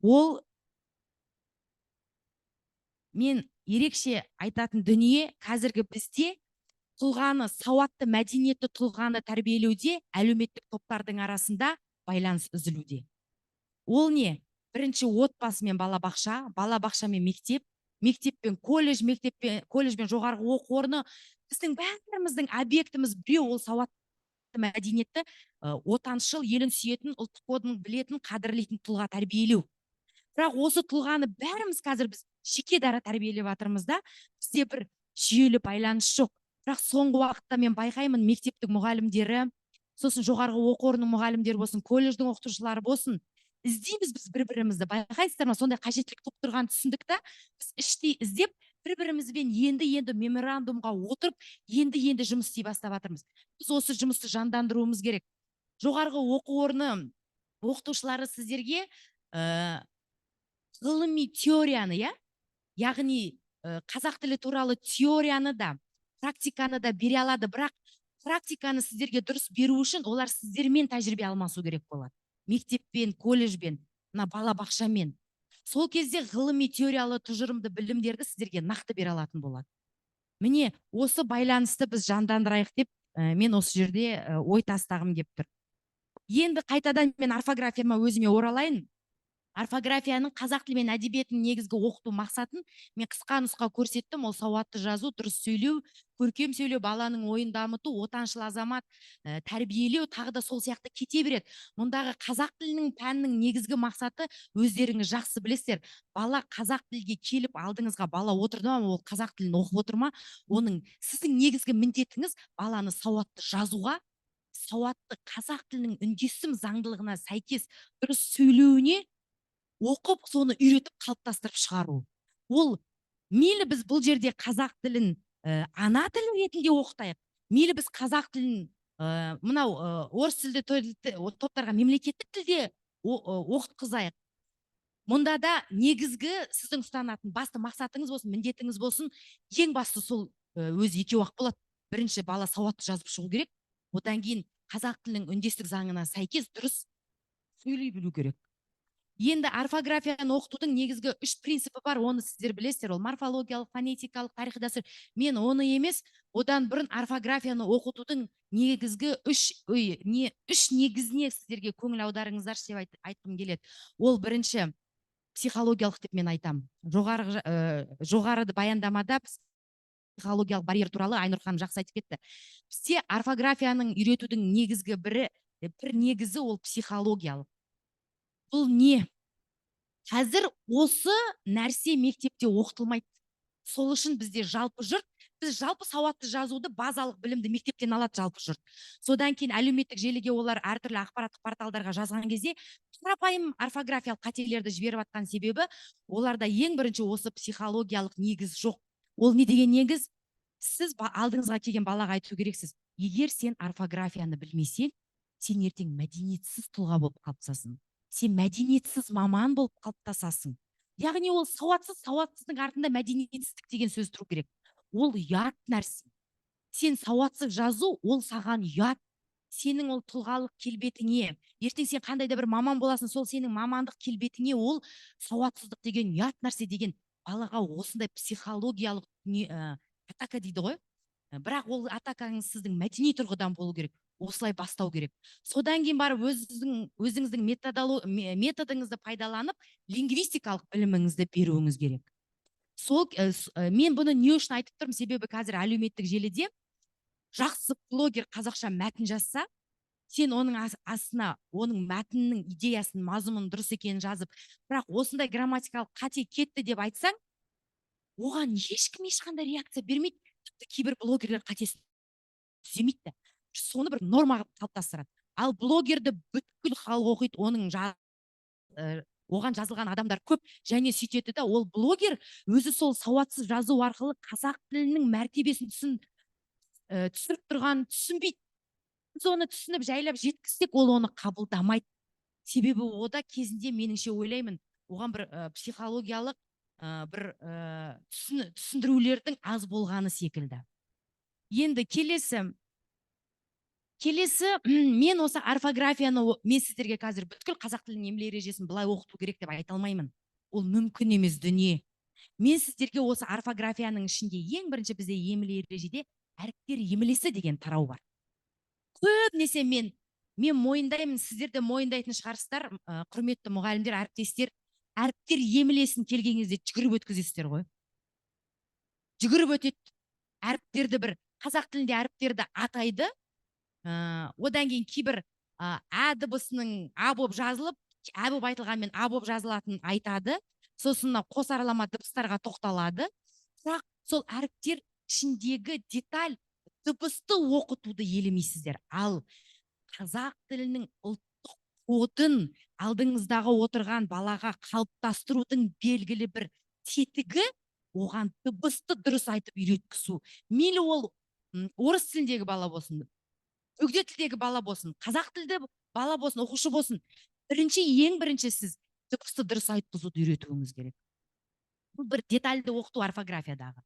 ол мен ерекше айтатын дүние: қазіргі бізде тұлғаны, сауатты, мәдениетті тұлғаны тәрбиелеуде әлеуметтік топтардың арасында байланыс үзілуде. Ол не? Бірінші отбасы мен балабақша, балабақша мен мектеп, мектеп пен колледж, мектеп пен колледж бен жоғарғы оқу орны. Біздің бәріміздің объектіміз біреу: ол сауатты, мәдениетті, отаншыл, елін сүйетін, ұлттық кодын білетін, қадірлейтін тұлға тәрбиелеу. Бірақ осы тұлғаны бәріміз қазір біз жеке дара тәрбиелеп жатырмыз да, бізде бір жүйелі байланыс жоқ. Бірақ соңғы уақытта мен байқаймын, мектептің мұғалімдері, сосын жоғарғы оқу орнының мұғалімдері болсын, колледждің оқытушылары болсын, іздейміз біз бір бірімізді. Байқайсыздар ма, сондай қажеттілік туып тұрғанын түсіндік та, біз іштей іздеп, бір бірімізбен енді енді меморандумға отырып, енді енді жұмыс істей бастап жатырмыз. Біз осы жұмысты жандандыруымыз керек. Жоғарғы оқу орны оқытушылары, сіздерге ғылыми теорияны, иә, яғни қазақ тілі туралы теорияны да, практиканы да бере алады. Бірақ практиканы сіздерге дұрыс беру үшін олар сіздермен тәжірибе алмасу керек болады, мектеппен, колледжбен, мына балабақшамен. Сол кезде ғылыми теориялы тұжырымды білімдерді сіздерге нақты бере алатын болады. Міне, осы байланысты біз жандандырайық деп мен осы жерде ой тастағым келіп тұр. Енді қайтадан мен орфографияма өзіме оралайын. Орфографияның, қазақ тілі мен әдебиетінің негізгі оқыту мақсатын мен қысқа нұсқа көрсеттім. Ол сауатты жазу, дұрыс сөйлеу, көркем сөйлеу, баланың ойын дамыту, отаншыл азамат тәрбиелеу, тағы да сол сияқты кете береді. Мұндағы қазақ тілінің пәнінің негізгі мақсаты, өздеріңіз жақсы білесіздер, бала қазақ тілге келіп, алдыңызға бала отырды ма, ол қазақ тілін оқып отыр ма, оның сіздің негізгі міндетіңіз баланы сауатты жазуға, сауатты қазақ тілінің үндесім заңдылығына сәйкес дұрыс сөйлеуіне оқып, соны үйретіп, қалыптастырып шығару. Ол мейлі біз бұл жерде қазақ тілін ана тілі ретінде оқытайық, мейлі біз қазақ тілін мынау орыс тілді топтарға мемлекеттік тілде оқытқызайық, мұнда да негізгі сіздің ұстанатын басты мақсатыңыз болсын, міндетіңіз болсын, ең басты сол, өзі екеу ақ болады. Бірінші бала сауатты жазып шығу керек, одан кейін қазақ тілінің үндестік заңына сәйкес дұрыс сөйлей білу керек. Енді орфографияны оқытудың негізгі үш принципі бар, оны сіздер білесіздер: ол морфологиялық, фонетикалық, тарихи дәстүр. Мен оны емес, одан бұрын орфографияны оқытудың негізгі үш ой, не үш негізіне сіздерге көңіл аударыңыздаршы деп айтқым келеді. Ол бірінші психологиялық деп мен айтамын. Жоғары баяндамада біз психологиялық барьер туралы Айнұр ханым жақсы айтып кетті. Бізде орфографияның үйретудің негізгі бір негізі ол психологиялық. Бұл не? Қазір осы нәрсе мектепте оқытылмайды. Сол үшін бізде жалпы жұрт, біз жалпы сауатты жазуды, базалық білімді мектептен алады жалпы жұрт. Содан кейін әлеуметтік желіге олар әртүрлі ақпараттық порталдарға жазған кезде қарапайым орфографиялық қателерді жіберіп жатқан себебі оларда ең бірінші осы психологиялық негіз жоқ. Ол не деген негіз? Сіз алдыңызға келген балаға айту керексіз: егер сен орфографияны білмесең, сен ертең мәдениетсіз тұлға болып қалыптасасың, сен мәдениетсіз маман болып қалыптасасың. Яғни ол сауатсыз, сауатсыздың артында мәдениетсіздік деген сөз тұру керек. Ол ұят нәрсе. Сен сауатсыз жазу, ол саған ұят. Сенің ол тұлғалық келбетіңе, ертең сен қандай да бір маман боласың, сол сенің мамандық келбетіңе ол сауатсыздық деген ұят нәрсе деген балаға осындай психологиялық не, атака дейді ғой. Бірақ ол атакаңыз сіздің мәдени тұрғыдан болу керек, осылай бастау керек. Содан кейін барып өзіңіздің методыңызды пайдаланып, лингвистикалық біліміңізді беруіңіз керек. Сол мен бұны не үшін айтып тұрмын? Себебі қазір әлеуметтік желіде жақсы блогер қазақша мәтін жазса, сен оның астына оның мәтіннің идеясын, мазмұнын дұрыс екенін жазып, бірақ осындай грамматикалық қате кетті деп айтсаң, оған ешкім ешқандай реакция бермейді. Тіпті кейбір блогерлер қатесін түземейді де, соны бір норма қылып қалыптастырады. Ал блогерді бүткіл халық оқиды, оның оған жазылған адамдар көп және сөйтеді да, ол блогер өзі сол сауатсыз жазу арқылы қазақ тілінің мәртебесін түсіріп тұрғанын түсінбейді. Біз оны түсініп, жайлап жеткізсек, ол оны қабылдамайды. Себебі ода кезінде, меніңше, ойлаймын, оған бір психологиялық бір түсіндірулердің аз болғаны секілді. Енді келесі мен осы орфографияны мен сіздерге қазір бүткіл қазақ тілінің емле ережесін былай оқыту керек деп айта алмаймын, ол мүмкін емес дүние. Мен сіздерге осы орфографияның ішінде ең бірінші бізде емле ережеде әріптер емлесі деген тарау бар. Көбінесе мен мойындаймын, сіздер де мойындайтын шығарсыздар, құрметті мұғалімдер, әріптестер, әріптер емлесін келген кезде жүгіріп өткізесіздер ғой. Жүгіріп өтеді. Әріптерді бір қазақ тілінде әріптерді атайды. Одан кейін кейбір ә дыбысының а болып жазылып, ә болып айтылғанмен а болып жазылатынын айтады. Сосын мына қосарлама дыбыстарға тоқталады. Бірақ сол әріптер ішіндегі деталь дыбысты оқытуды елемейсіздер. Ал қазақ тілінің ұлттық кодын алдыңыздағы отырған балаға қалыптастырудың белгілі бір тетігі оған дыбысты дұрыс айтып үйреткізу. Мейлі ол орыс тіліндегі бала болсын, бөгде тілдегі бала болсын, қазақ тілді бала болсын, оқушы болсын, ең бірінші сіз дыбысты дұрыс айтқызуды үйретуіңіз керек. Бұл бір детальді оқыту орфографиядағы.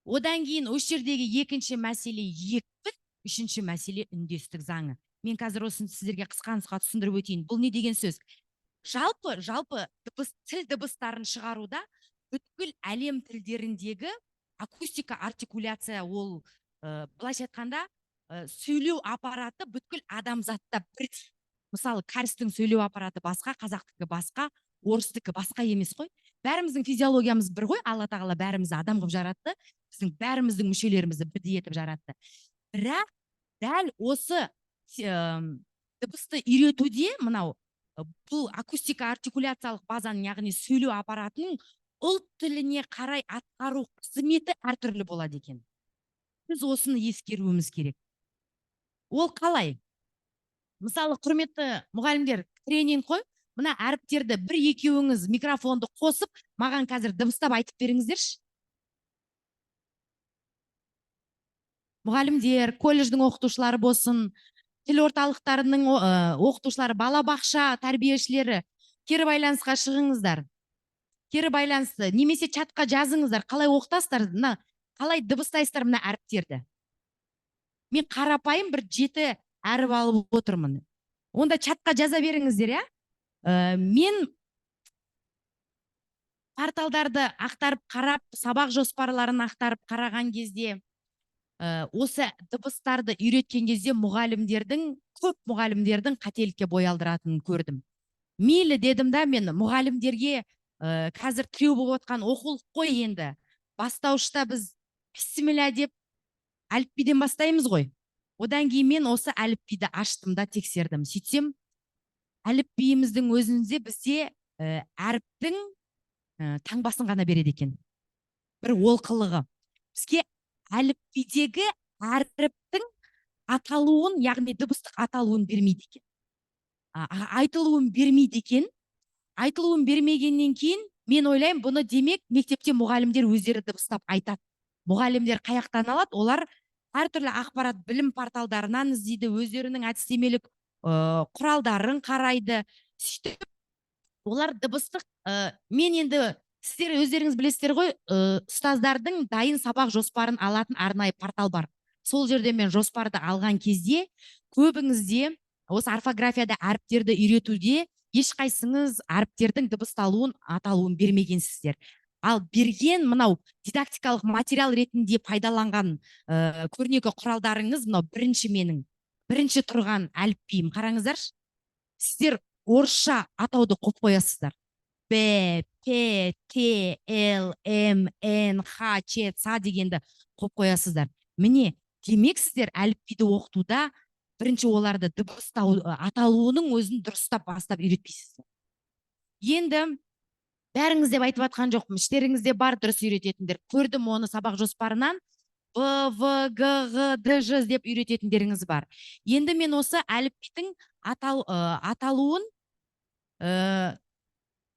Одан кейін осы жердегі екінші мәселе екпін, үшінші мәселе үндестік заңы. Мен қазір осыны сіздерге қысқа нұсқа түсіндіріп өтейін. Бұл не деген сөз? Жалпы тіл дыбыстарын шығаруда бүткіл әлем тілдеріндегі акустика, артикуляция, ол, былайша айтқанда, сөйлеу аппараты бүткіл адамзатта бірдей. Мысалы, кәрістің сөйлеу аппараты басқа, қазақтікі басқа, орыстікі басқа емес қой. Бәріміздің физиологиямыз бір ғой, Алла тағала бәрімізді адам қылып жаратты, біздің бәріміздің мүшелерімізді бірдей етіп жаратты. Бірақ дәл осы дыбысты үйретуде мынау, бұл акустика артикуляциялық базаның, яғни сөйлеу аппаратының ұлт тіліне қарай атқару қызметі әртүрлі болады екен. Біз осыны ескеруіміз керек. Ол қалай? Мысалы, құрметті мұғалімдер, тренинг қой. Мына әріптерді бір екеуіңіз микрофонды қосып, маған қазір дыбыстап айтып беріңіздерші. Мұғалімдер, колледждің оқытушылары болсын, тіл орталықтарының оқытушылары, балабақша тәрбиешілері, кері байланысқа шығыңыздар. Кері байланысты немесе чатқа жазыңыздар, қалай оқытасыздар, мына қалай дыбыстайсыздар мына әріптерді. Мен қарапайым бір 7 әріп алып отырмын. Онда чатқа жаза беріңіздер, иә? Мен порталдарды ақтарып қарап, сабақ жоспарларын ақтарып қараған кезде, осы дыбыстарды үйреткен кезде көп мұғалімдердің қателікке бой алдыратынын көрдім. Мейлі дедім да, мен мұғалімдерге, қазір тіреу болып отқан оқулық қой енді. Бастауышта біз бісміллә деп әліпбиден бастаймыз ғой. Одан кейін мен осы әліпбиді аштым да тексердім. Сөйтсем, әліпбиіміздің өзінде бізде, әріптің, таңбасын ғана береді екен. Бір олқылығы. Бізге әліпбидегі әріптің аталуын, яғни дыбыстық аталуын бермейді екен. Айтылуын бермейді екен. Айтылуын бермегеннен кейін мен ойлаймын, бұны демек мектепте мұғалімдер өздері дыбыстап айтады. Мұғалімдер қаяқтан алады? Олар әртүрлі ақпарат білім порталдарынан іздейді, өздерінің әдістемелік, құралдарын қарайды. Сөйтіп олар дыбыстық, мен енді сіздер өздеріңіз білесіздер ғой, ұстаздардың дайын сабақ жоспарын алатын арнайы портал бар. Сол жерде мен жоспарды алған кезде көбіңізде осы орфографияда әріптерді үйретуде ешқайсыңыз әріптердің дыбысталуын, аталуын бермегенсіздер. Ал берген мынау дидактикалық материал ретінде пайдаланған көрнекі құралдарыңыз мынау бірінші, менің бірінші тұрған әліпбиім. Қараңыздаршы, сіздер орысша атауды қойып қоясыздар: Б, П, Т, Л, М, Н, Х, Ч, Ц дегенді қойып қоясыздар. Міне, демек, сіздер әліпбиді оқытуда бірінші оларды дыбыстау, аталуының өзін дұрыстап бастап үйретпейсіздер. Енді бәріңіз деп айтып жатқан жоқпын, іштеріңізде бар дұрыс үйрететіндер, көрдім оны сабақ жоспарынан. Б, В, Г, Ғ, Д, Ж деп үйрететіндеріңіз бар. Енді мен осы әліпбидің аталуын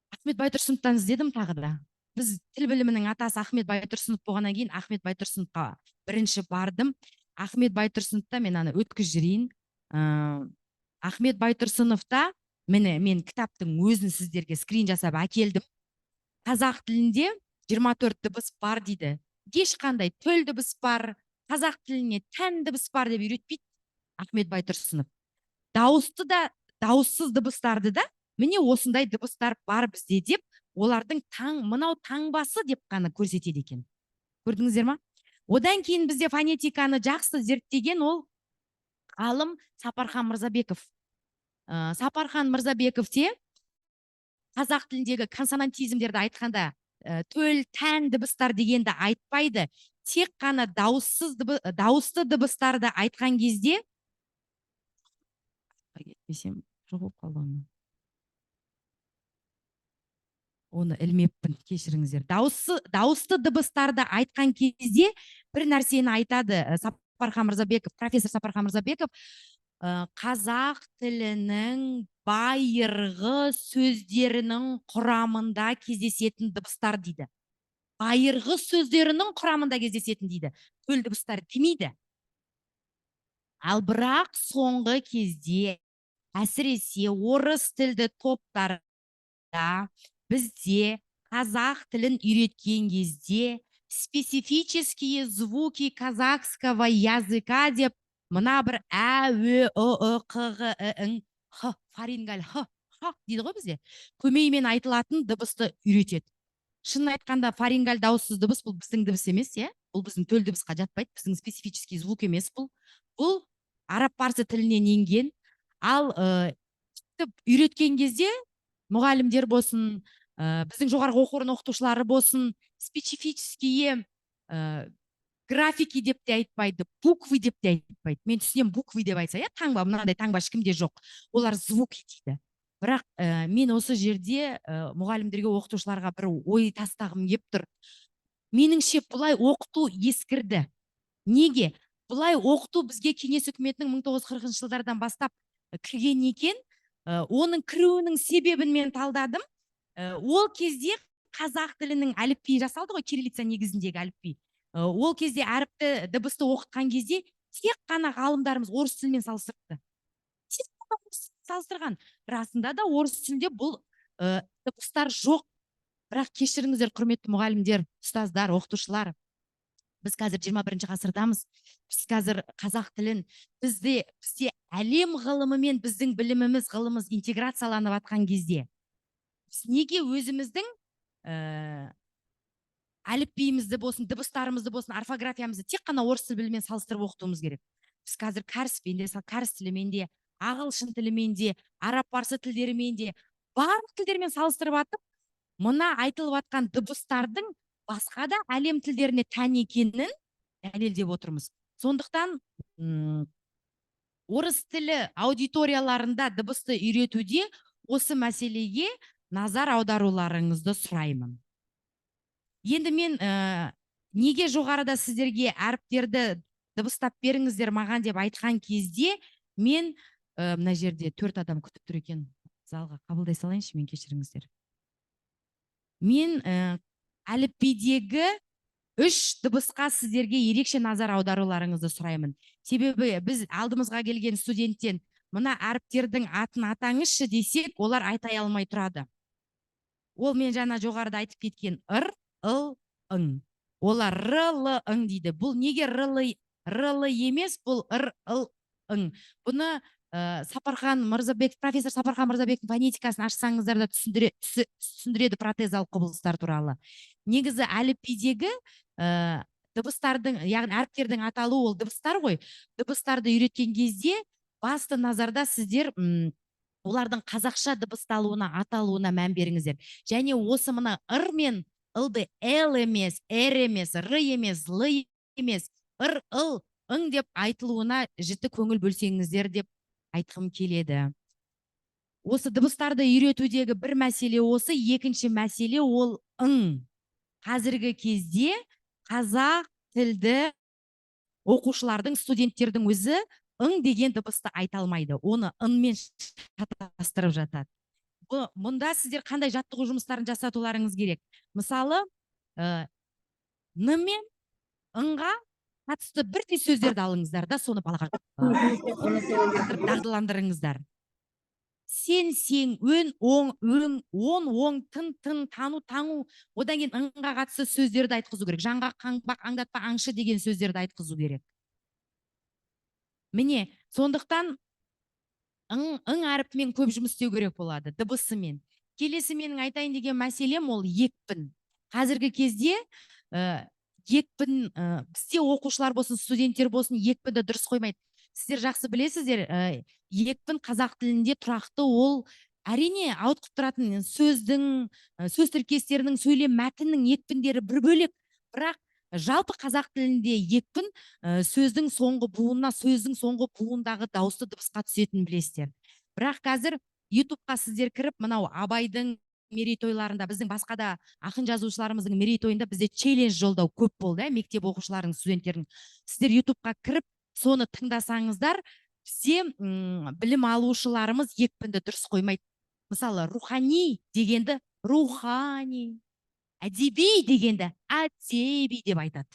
Ахмет Байтұрсыновтан іздедім тағы да. Біз тіл білімінің атасы Ахмет Байтұрсынов болғаннан кейін Ахмет Байтұрсыновқа бірінші бардым. Ахмет Байтұрсыновта мен аны өткізіп жіберейін. Ахмет Байтұрсыновта, міне, мен кітаптың өзін сіздерге скрин жасап әкелдім. Қазақ тілінде 24 дыбыс бар дейді. Ешқандай төл дыбыс бар, қазақ тіліне тән дыбыс бар деп үйретпейді Ахмет Байтұрсынов. Дауысты да, дауыссыз дыбыстарды да, міне, осындай дыбыстар бар бізде деп, олардың таң, мынау таңбасы деп қана көрсетеді екен. Көрдіңіздер ма? Одан кейін бізде фонетиканы жақсы зерттеген ол ғалым Сапархан Мырзабеков. Сапархан Мырзабеков те қазақ тіліндегі консонантизмдерді айтқанда төл, тән дыбыстар дегенді айтпайды. Тек қана дауыссыз дауысты дыбыстарды айтқан кезде, кетпесем, жоқ болып қалды ғой, оны ілмеппін, кешіріңіздер. Дауысты дыбыстарды айтқан кезде бір нәрсені айтады Сапархан Мырзабеков, профессор Сапархан Мырзабеков: қазақ тілінің байырғы сөздерінің құрамында кездесетін дыбыстар дейді. Байырғы сөздерінің құрамында кездесетін дейді, төл дыбыстар демейді. Ал бірақ соңғы кезде, әсіресе орыс тілді топтарда, бізде қазақ тілін үйреткен кезде «специфические звуки казахского языка» деп мына бір ә, ө, ы, ы, қ, ғ, і, ң, х, фарингаль х, х дейді ғой, бізде көмеймен айтылатын дыбысты үйретеді. Шынын айтқанда, фарингаль дауыссыз дыбыс бұл біздің дыбыс емес, иә, бұл біздің төл дыбысқа жатпайды, біздің специфический звук емес бұл. Бұл араб парсы тілінен енген. Ал тіпті үйреткен кезде мұғалімдер болсын, біздің жоғарғы оқу орны оқытушылары болсын, специфические графики деп те айтпайды, буквы деп те айтпайды. Мен түсінемін, буквы деп айтса, иә, таңба, мынандай таңба ешкімде жоқ. Олар звуки дейді. Бірақ мен осы жерде мұғалімдерге, оқытушыларға бір ой тастағым келіп тұр. Меніңше, бұлай оқыту ескірді. Неге бұлай оқыту бізге Кеңес үкіметінің 1940 жылдардан бастап кірген екен? Оның кіруінің себебін мен талдадым. Ол кезде қазақ тілінің әліпбиі жасалды ғой, кириллица негізіндегі әліпби. Ол кезде әріпті, дыбысты оқытқан кезде тек қана ғалымдарымыз орыс тілімен салыстырыпты, тек қана орыс тілімен салыстырған. Расында да, орыс тілінде бұл дыбыстар жоқ. Бірақ кешіріңіздер, құрметті мұғалімдер, ұстаздар, оқытушылар, біз қазір 21 ғасырдамыз. Біз қазір қазақ тілін, бізде әлем ғылымымен біздің біліміміз, ғылымымыз интеграцияланып жатқан кезде біз неге өзіміздің әліпбиімізді болсын, дыбыстарымызды болсын, орфографиямызды тек қана орыс тіл білімімен салыстырып оқытуымыз керек? Біз қазір кәріспен де, кәріс тілімен де, ағылшын тілімен де, араб парсы тілдерімен де, барлық тілдермен салыстырып жатып, мына айтылып жатқан дыбыстардың басқа да әлем тілдеріне тән екенін дәлелдеп отырмыз. Сондықтан орыс тілі аудиторияларында дыбысты үйретуде осы мәселеге назар аударуларыңызды сұраймын. Енді мен неге жоғарыда сіздерге әріптерді дыбыстап беріңіздер маған деп айтқан кезде мен мына жерде төрт адам күтіп тұр екен, залға қабылдай салайыншы мен, кешіріңіздер. Мен әліпбидегі үш дыбысқа сіздерге ерекше назар аударуларыңызды сұраймын. Себебі біз алдымызға келген студенттен мына әріптердің атын атаңызшы десек, олар айта алмай тұрады. Ол мен жаңа жоғарыда айтып кеткен ыр, ыл, ың. Олар р, л, ың дейді. Бұл неге р, л, Р, л емес, бұл р, ыл, ың. Бұны Сапархан Мырзабек, профессор Сапархан Мырзабектің фонетикасын ашсаңыздар да түсіндіреді протезалық құбылыстар туралы. Негізі әліпбидегі дыбыстардың, яғни әріптердің аталуы, ол дыбыстар ғой. Дыбыстарды үйреткен кезде басты назарда сіздер олардың қазақша дыбысталуына, аталуына мән беріңіздер. Және осы мына ыр мен ылды л емес, р емес, р емес, л емес, ыр, ыл, ың деп айтылуына жіті көңіл бөлсеңіздер деп айтқым келеді. Осы дыбыстарды үйретудегі бір мәселе осы, екінші мәселе ол ың. Қазіргі кезде қазақ тілді оқушылардың, студенттердің өзі ың деген дыбысты айта алмайды. Оны ынмен шатастырып жатады. Мұнда сіздер қандай жаттығу жұмыстарын жасатуларыңыз керек? Мысалы, н мен ыңға қатысты бірдей сөздерді алыңыздар да, соны балаға дағдыландырыңыздар. Сен, сең, өн, оң, өң, он, оң, тын, тын, тану, таңу. Одан кейін ыңға қатысты сөздерді айтқызу керек. Жаңғақ, қаңбақ, аңдатпа, аңшы деген сөздерді айтқызу керек. Міне, сондықтан ың әрпімен көп жұмыс істеу керек болады, дыбысымен. Келесі менің айтайын деген мәселем ол екпін. Қазіргі кезде екпін, бізде оқушылар болсын, студенттер болсын, екпінді дұрыс қоймайды. Сіздер жақсы білесіздер, екпін қазақ тілінде тұрақты, ол әрине ауытқып тұратын сөздің, сөз тіркестерінің, сөйлем мәтіннің екпіндері бір бөлек, бірақ жалпы қазақ тілінде екпін сөздің соңғы буынына, сөздің соңғы буындағы дауысты дыбысқа түсетінін білесіздер. Бірақ қазір ютубқа сіздер кіріп, мынау Абайдың мерейтойларында, біздің басқа да ақын жазушыларымыздың мерейтойында бізде челлендж жолдау көп болды, ә, мектеп оқушыларының, студенттердің. Сіздер ютубқа кіріп соны тыңдасаңыздар, бізде білім алушыларымыз екпінді дұрыс қоймайды. Мысалы, рухани дегенді рухани, әдеби дегенді әдеби деп айтады.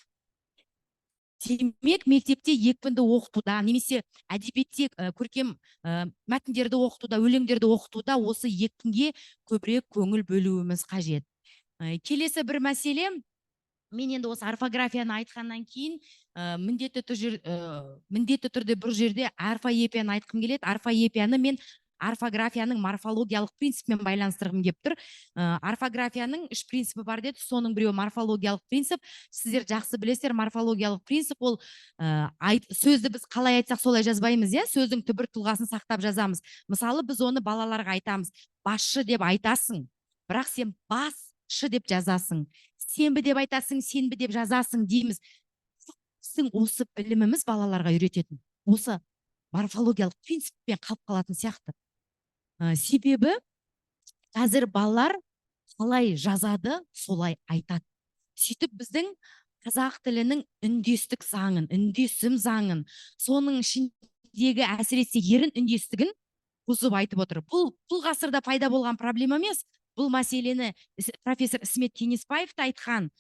Демек, мектепте екпінді оқытуда немесе әдебиетте көркем мәтіндерді оқытуда, өлеңдерді оқытуда осы екпінге көбірек көңіл бөлуіміз қажет. Келесі бір мәселе, мен енді осы орфографияны айтқаннан кейін міндетті түрде бір жерде орфоэпияны айтқым келеді. Орфоэпияны мен орфографияның морфологиялық принципімен байланыстырғым келіп тұр. Орфографияның үш принципі бар деді, соның біреуі морфологиялық принцип. Сіздер жақсы білесіздер, морфологиялық принцип ол сөзді біз қалай айтсақ солай жазбаймыз, иә, сөздің түбір тұлғасын сақтап жазамыз. Мысалы, біз оны балаларға айтамыз: басшы деп айтасың, бірақ сен басшы деп жазасың, сенбі деп айтасың, сенбі деп жазасың дейміз. Біздің осы біліміміз балаларға үйрететін осы морфологиялық принциппен қалып қалатын сияқты. Себебі қазір балалар қалай жазады, солай айтады. Сөйтіп біздің қазақ тілінің үндестік заңын, үндесім заңын, соның ішіндегі әсіресе ерін үндестігін бұзып айтып отыр. Бұл ғасырда пайда болған проблема емес. Бұл мәселені профессор Ісмет Кеңесбаев та айтқан.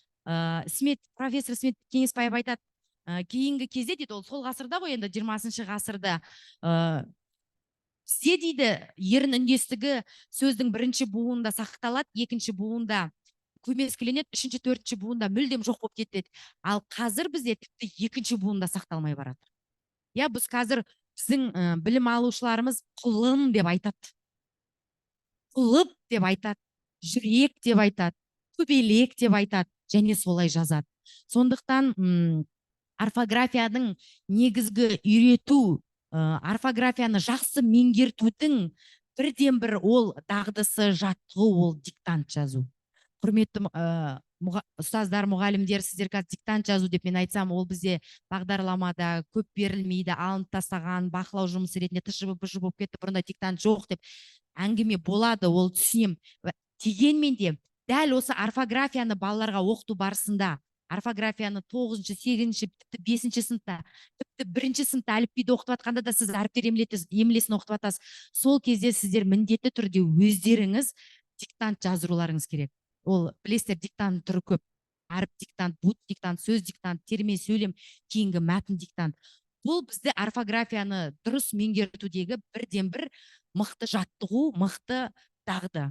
Профессор Ісмет Кеңесбаев айтады, кейінгі кезде дейді, ол сол ғасырда ғой енді, 20-шы ғасырда, бізде дейді ерін үндестігі сөздің бірінші буынында сақталады, екінші буында көмескіленеді, үшінші, төртінші буында мүлдем жоқ болып кетеді. Ал қазір бізде тіпті екінші буында сақталмай барады. Иә, біз қазір біздің білім алушыларымыз құлын деп айтады, құлып деп айтады, жүрек деп айтады, көбелек деп айтады және солай жазады. Сондықтан орфографияның негізгі үйрету, орфографияны жақсы меңгертудің бірден бір ол дағдысы, жаттығу ол диктант жазу. Құрметті ұстаздар, мұғалімдер, сіздер қазір диктант жазу деп мен айтсам, ол бізде бағдарламада көп берілмейді, алынып тастаған, бақылау жұмысы ретінде тжб бж болып кетті, бұрында диктант жоқ деп әңгіме болады, ол түсінемін. Дегенмен де дәл осы орфографияны балаларға оқыту барысында, орфографияны тоғызыншы, сегізінші, тіпті бесінші сыныпта, тіпті бірінші сыныпта әліпбиді оқытып жатқанда да сіз әріптер емлесін оқытып жатасыз. Сол кезде сіздер міндетті түрде өздеріңіз диктант жаздыруларыңыз керек. Ол білесіздер, диктант түрі көп: әріп диктант, бут диктант, сөз диктант, терме сөйлем, кейінгі мәтін диктант. Бұл бізді орфографияны дұрыс меңгертудегі бірден бір мықты жаттығу, мықты дағды.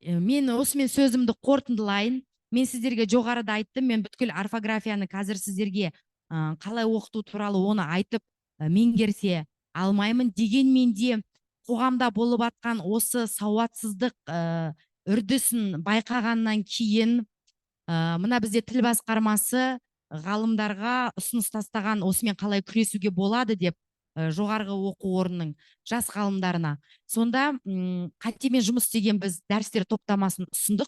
Мен осымен сөзімді қорытындылайын. Мен сіздерге жоғарыда айттым, мен бүткіл орфографияны қазір сіздерге қалай оқыту туралы оны айтып меңгерсе алмаймын. Дегенмен де қоғамда болып атқан осы сауатсыздық үрдісін байқағаннан кейін мына бізде тіл басқармасы ғалымдарға ұсыныс тастаған, осымен қалай күресуге болады деп, жоғарғы оқу орнының жас ғалымдарына. Сонда қатемен жұмыс істеген біз дәрістер топтамасын ұсындық.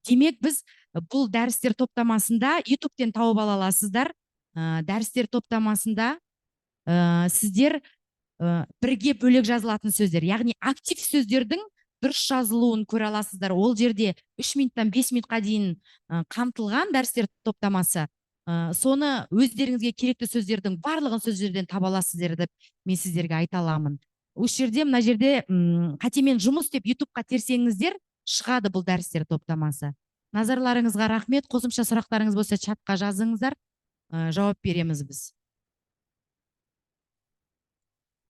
Демек, біз бұл дәрістер топтамасында, Ютубтен тауып ала аласыздар, дәрістер топтамасында сіздер бірге бөлек жазылатын сөздер, яғни актив сөздердің дұрыс жазылуын көре аласыздар. Ол жерде 3 минуттан 5 минутқа дейін қамтылған дәрістер топтамасы. Соны өздеріңізге керекті сөздердің барлығын сол жерден таба аласыздар деп мен сіздерге айта аламын. Осы жерде, мына жерде қатемен жұмыс деп Ютубқа терсеңіздер, шығады бұл дәрістер топтамасы. Назарларыңызға рахмет. Қосымша сұрақтарыңыз болса, чатқа жазыңыздар, жауап береміз біз.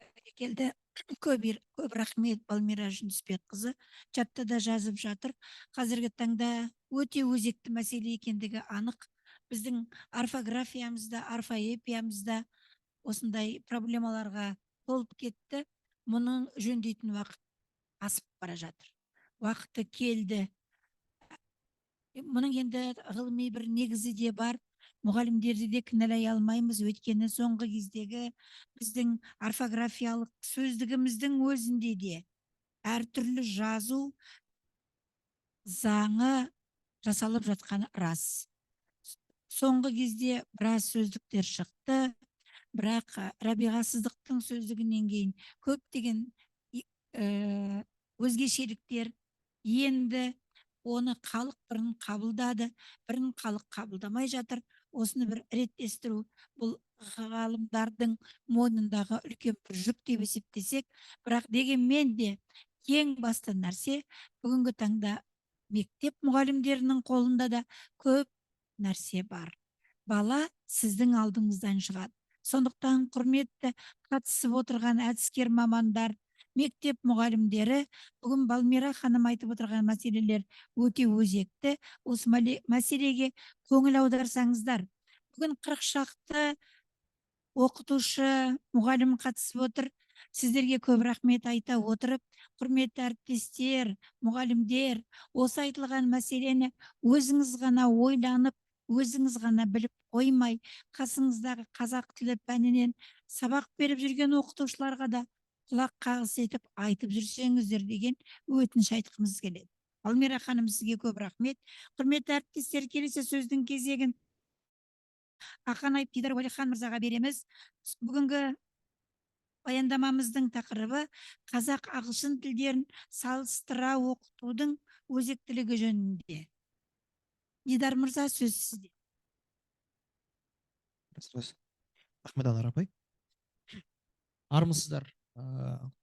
Бәрекелді, көп рахмет, Балмира Жүнісбекқызы. Чатта да жазып жатыр. Қазіргі таңда өте өзекті мәселе екендігі анық. Біздің орфографиямызда, орфоэпиямызда осындай проблемаларға толып кетті. Мұның жөндейтін уақыт асып бара жатыр. Уақыты келді. Мұның енді ғылыми бір негізі де бар. Мұғалімдерді де кінәлай алмаймыз, өйткені соңғы кездегі біздің орфографиялық сөздігіміздің өзінде де әртүрлі жазу заңы жасалып жатқаны рас. Соңғы кезде біраз сөздіктер шықты, бірақ Рабиға Сыздықтың сөздігінен кейін көптеген өзгешеліктер енді, оны халық бірін қабылдады, бірін халық қабылдамай жатыр. Осыны бір реттестіру бұл ғалымдардың мойнындағы үлкен бір жүк деп есептесек, бірақ дегенмен де ең басты нәрсе, бүгінгі таңда мектеп мұғалімдерінің қолында да көп нәрсе бар. Бала сіздің алдыңыздан шығады. Сондықтан, құрметті қатысып отырған әдіскер мамандар, мектеп мұғалімдері, бүгін Балмира ханым айтып отырған мәселелер өте өзекті. Осы мәселеге көңіл аударсаңыздар. Бүгін 40 шақты оқытушы, мұғалім қатысып отыр. Сіздерге көп рахмет айта отырып, құрметті әріптестер, мұғалімдер, осы айтылған мәселені өзіңіз ғана ойланып, өзіңіз ғана біліп қоймай, қасыңыздағы қазақ тілі пәнінен сабақ беріп жүрген оқытушыларға да құлақ қағыс етіп айтып жүрсеңіздер деген өтініш айтқымыз келеді. Алмира ханым, сізге көп рахмет. Құрметті әріптестер, келесі сөздің кезегін Ақанаев Дидар Уәлихан мырзаға береміз. Бүгінгі баяндамамыздың тақырыбы қазақ ағылшын тілдерін салыстыра оқытудың өзектілігі жөнінде. Дидар мырза, сөз сізде. Рахмет, Анар апай. Армысыздар,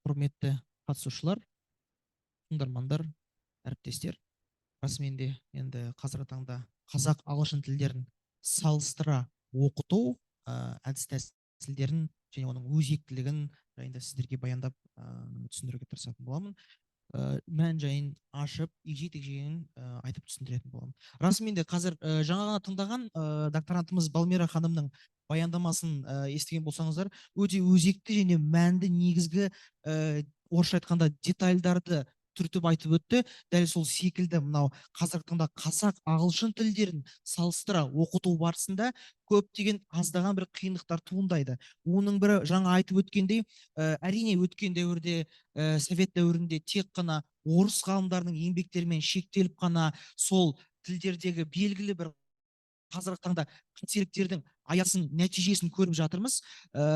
құрметті қатысушылар, тыңдармандар, әріптестер! Расымен де, енді қазіргі таңда қазақ ағылшын тілдерін салыстыра оқыту әдіс тәсілдерін және оның өзектілігін жайында сіздерге баяндап, түсіндіруге тырысатын боламын. Мән жайын ашып, егжей тегжейін айтып түсіндіретін боламын. Расымен де, қазір жаңа ғана тыңдаған докторантымыз Балмира ханымның баяндамасын естіген болсаңыздар, өте өзекті және мәнді негізгі, орысша айтқанда, детальдарды түртіп айтып өтті. Дәл сол секілді мынау қазіргі таңда қазақ ағылшын тілдерін салыстыра оқыту барысында көптеген, аздаған бір қиындықтар туындайды. Оның бірі, жаңа айтып өткендей, әрине, өткен дәуірде, совет дәуірінде тек қана орыс ғалымдарының еңбектерімен шектеліп қана сол тілдердегі белгілі бір қазіргі таңда қателіктердің аясын, нәтижесін көріп жатырмыз.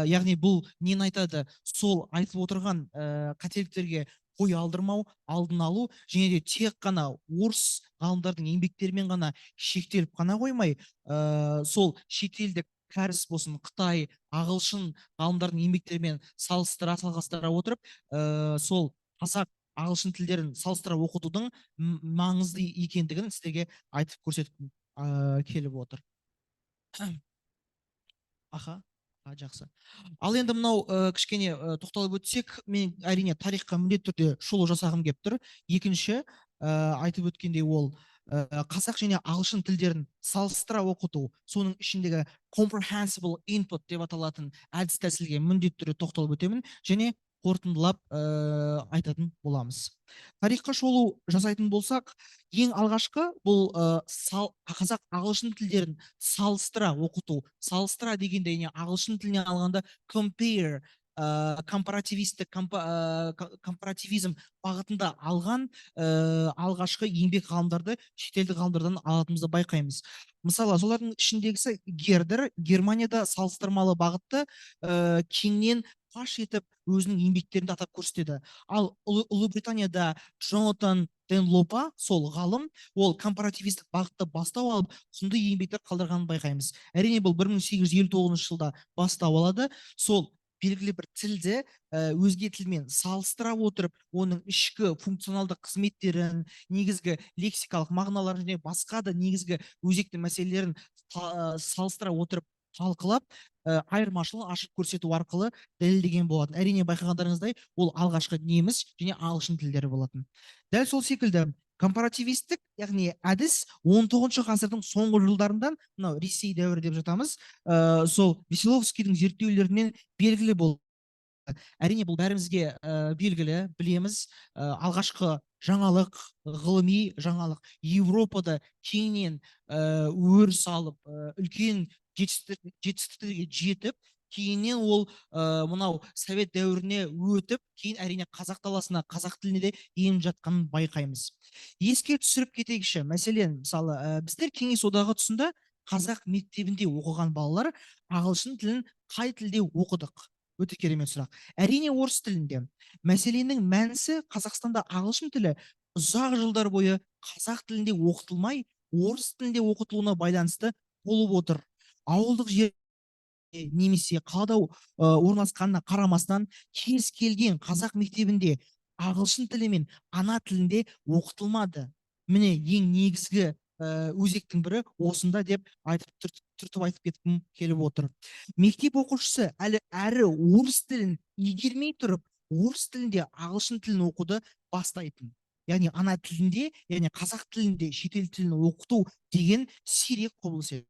Яғни бұл нені айтады? Сол айтып отырған қателіктерге қой алдырмау, алдын алу және де тек қана орыс ғалымдардың еңбектерімен ғана шектеліп қана қоймай, сол шетелдік, кәріс болсын, қытай, ағылшын ғалымдардың еңбектерімен салыстыра, салғастыра отырып, сол қазақ ағылшын тілдерін салыстыра оқытудың маңызды екендігін сіздерге айтып көрсеткім келіп отыр. Аха, жақсы. Ал енді мынау кішкене тоқталып өтсек, мен, әрине, тарихқа міндетті түрде шолу жасағым келіп тұр. Екінші, айтып өткендей, ол Қазақ және ағылшын тілдерін салыстыра оқыту, соның ішіндегі comprehensible input деп аталатын әдіс тәсілге міндетті түрде тоқталып өтемін және қорытындылап айтатын боламыз. Тарихқа шолу жасайтын болсақ, ең алғашқы бұл қазақ, ағылшын тілдерін салыстыра оқыту. Салыстыра дегенде не? Ағылшын тіліне алғанда compare, компаративистік компаративизм бағытында алған алғашқы еңбек ғалымдарды шетелдік ғалымдардан алатынымызды байқаймыз. Мысалы, солардың ішіндегісі Гердер Германияда салыстырмалы бағытты кеңінен паш етіп, өзінің еңбектерінде атап көрсетеді. Ал Ұлыбританияда Джонатан Денлопа, сол ғалым, ол компаративистік бағытты бастау алып, құнды еңбектер қалдырғанын байқаймыз. Әрине, бұл 1859 жылда бастау алады. Сол белгілі бір тілді өзге тілмен салыстыра отырып, оның ішкі функционалдық қызметтерін, негізгі лексикалық мағыналарын және басқа да негізгі өзекті мәселелерін салыстыра отырып талқылап, айырмашылығын ашып көрсету арқылы дәлелдеген болатын. Әрине, байқағандарыңыздай, ол алғашқы неміс және ағылшын тілдері болатын. Дәл сол секілді компаративистік, яғни әдіс 19 ғасырдың соңғы жылдарынан, мынау Ресей дәуірі деп жатамыз, сол Веселовскийдің зерттеулерінен белгілі болды. Әрине, бұл бәрімізге белгілі, білеміз, алғашқы жаңалық, ғылыми жаңалық Европада кеңінен өріс алып, үлкен жетістіктерге жетіп, кейіннен ол мынау совет дәуіріне өтіп, кейін, әрине, қазақ даласына, қазақ тіліне де еніп жатқанын байқаймыз. Еске түсіріп кетейікші, мәселен, мысалы, біздер Кеңес Одағы тұсында қазақ мектебінде оқыған балалар ағылшын тілін қай тілде оқыдық? Өте керемет сұрақ. Әрине, орыс тілінде. Мәселенің мәнісі: Қазақстанда ағылшын тілі ұзақ жылдар бойы қазақ тілінде оқытылмай, орыс тілінде оқытылуына байланысты болып отыр. Ауылдық жер немесе қалада орналасқанына қарамастан, кез келген қазақ мектебінде ағылшын тілі мен ана тілінде оқытылмады. Міне, ең негізгі өзектің бірі осында деп айтып, түртіп айтып кеткім келіп отыр. Мектеп оқушысы әлі әрі орыс тілін игермей тұрып, орыс тілінде ағылшын тілін оқуды бастайтын. Яғни ана тілінде, яғни қазақ тілінде шетел тілін оқыту деген сирек құбылыс еді.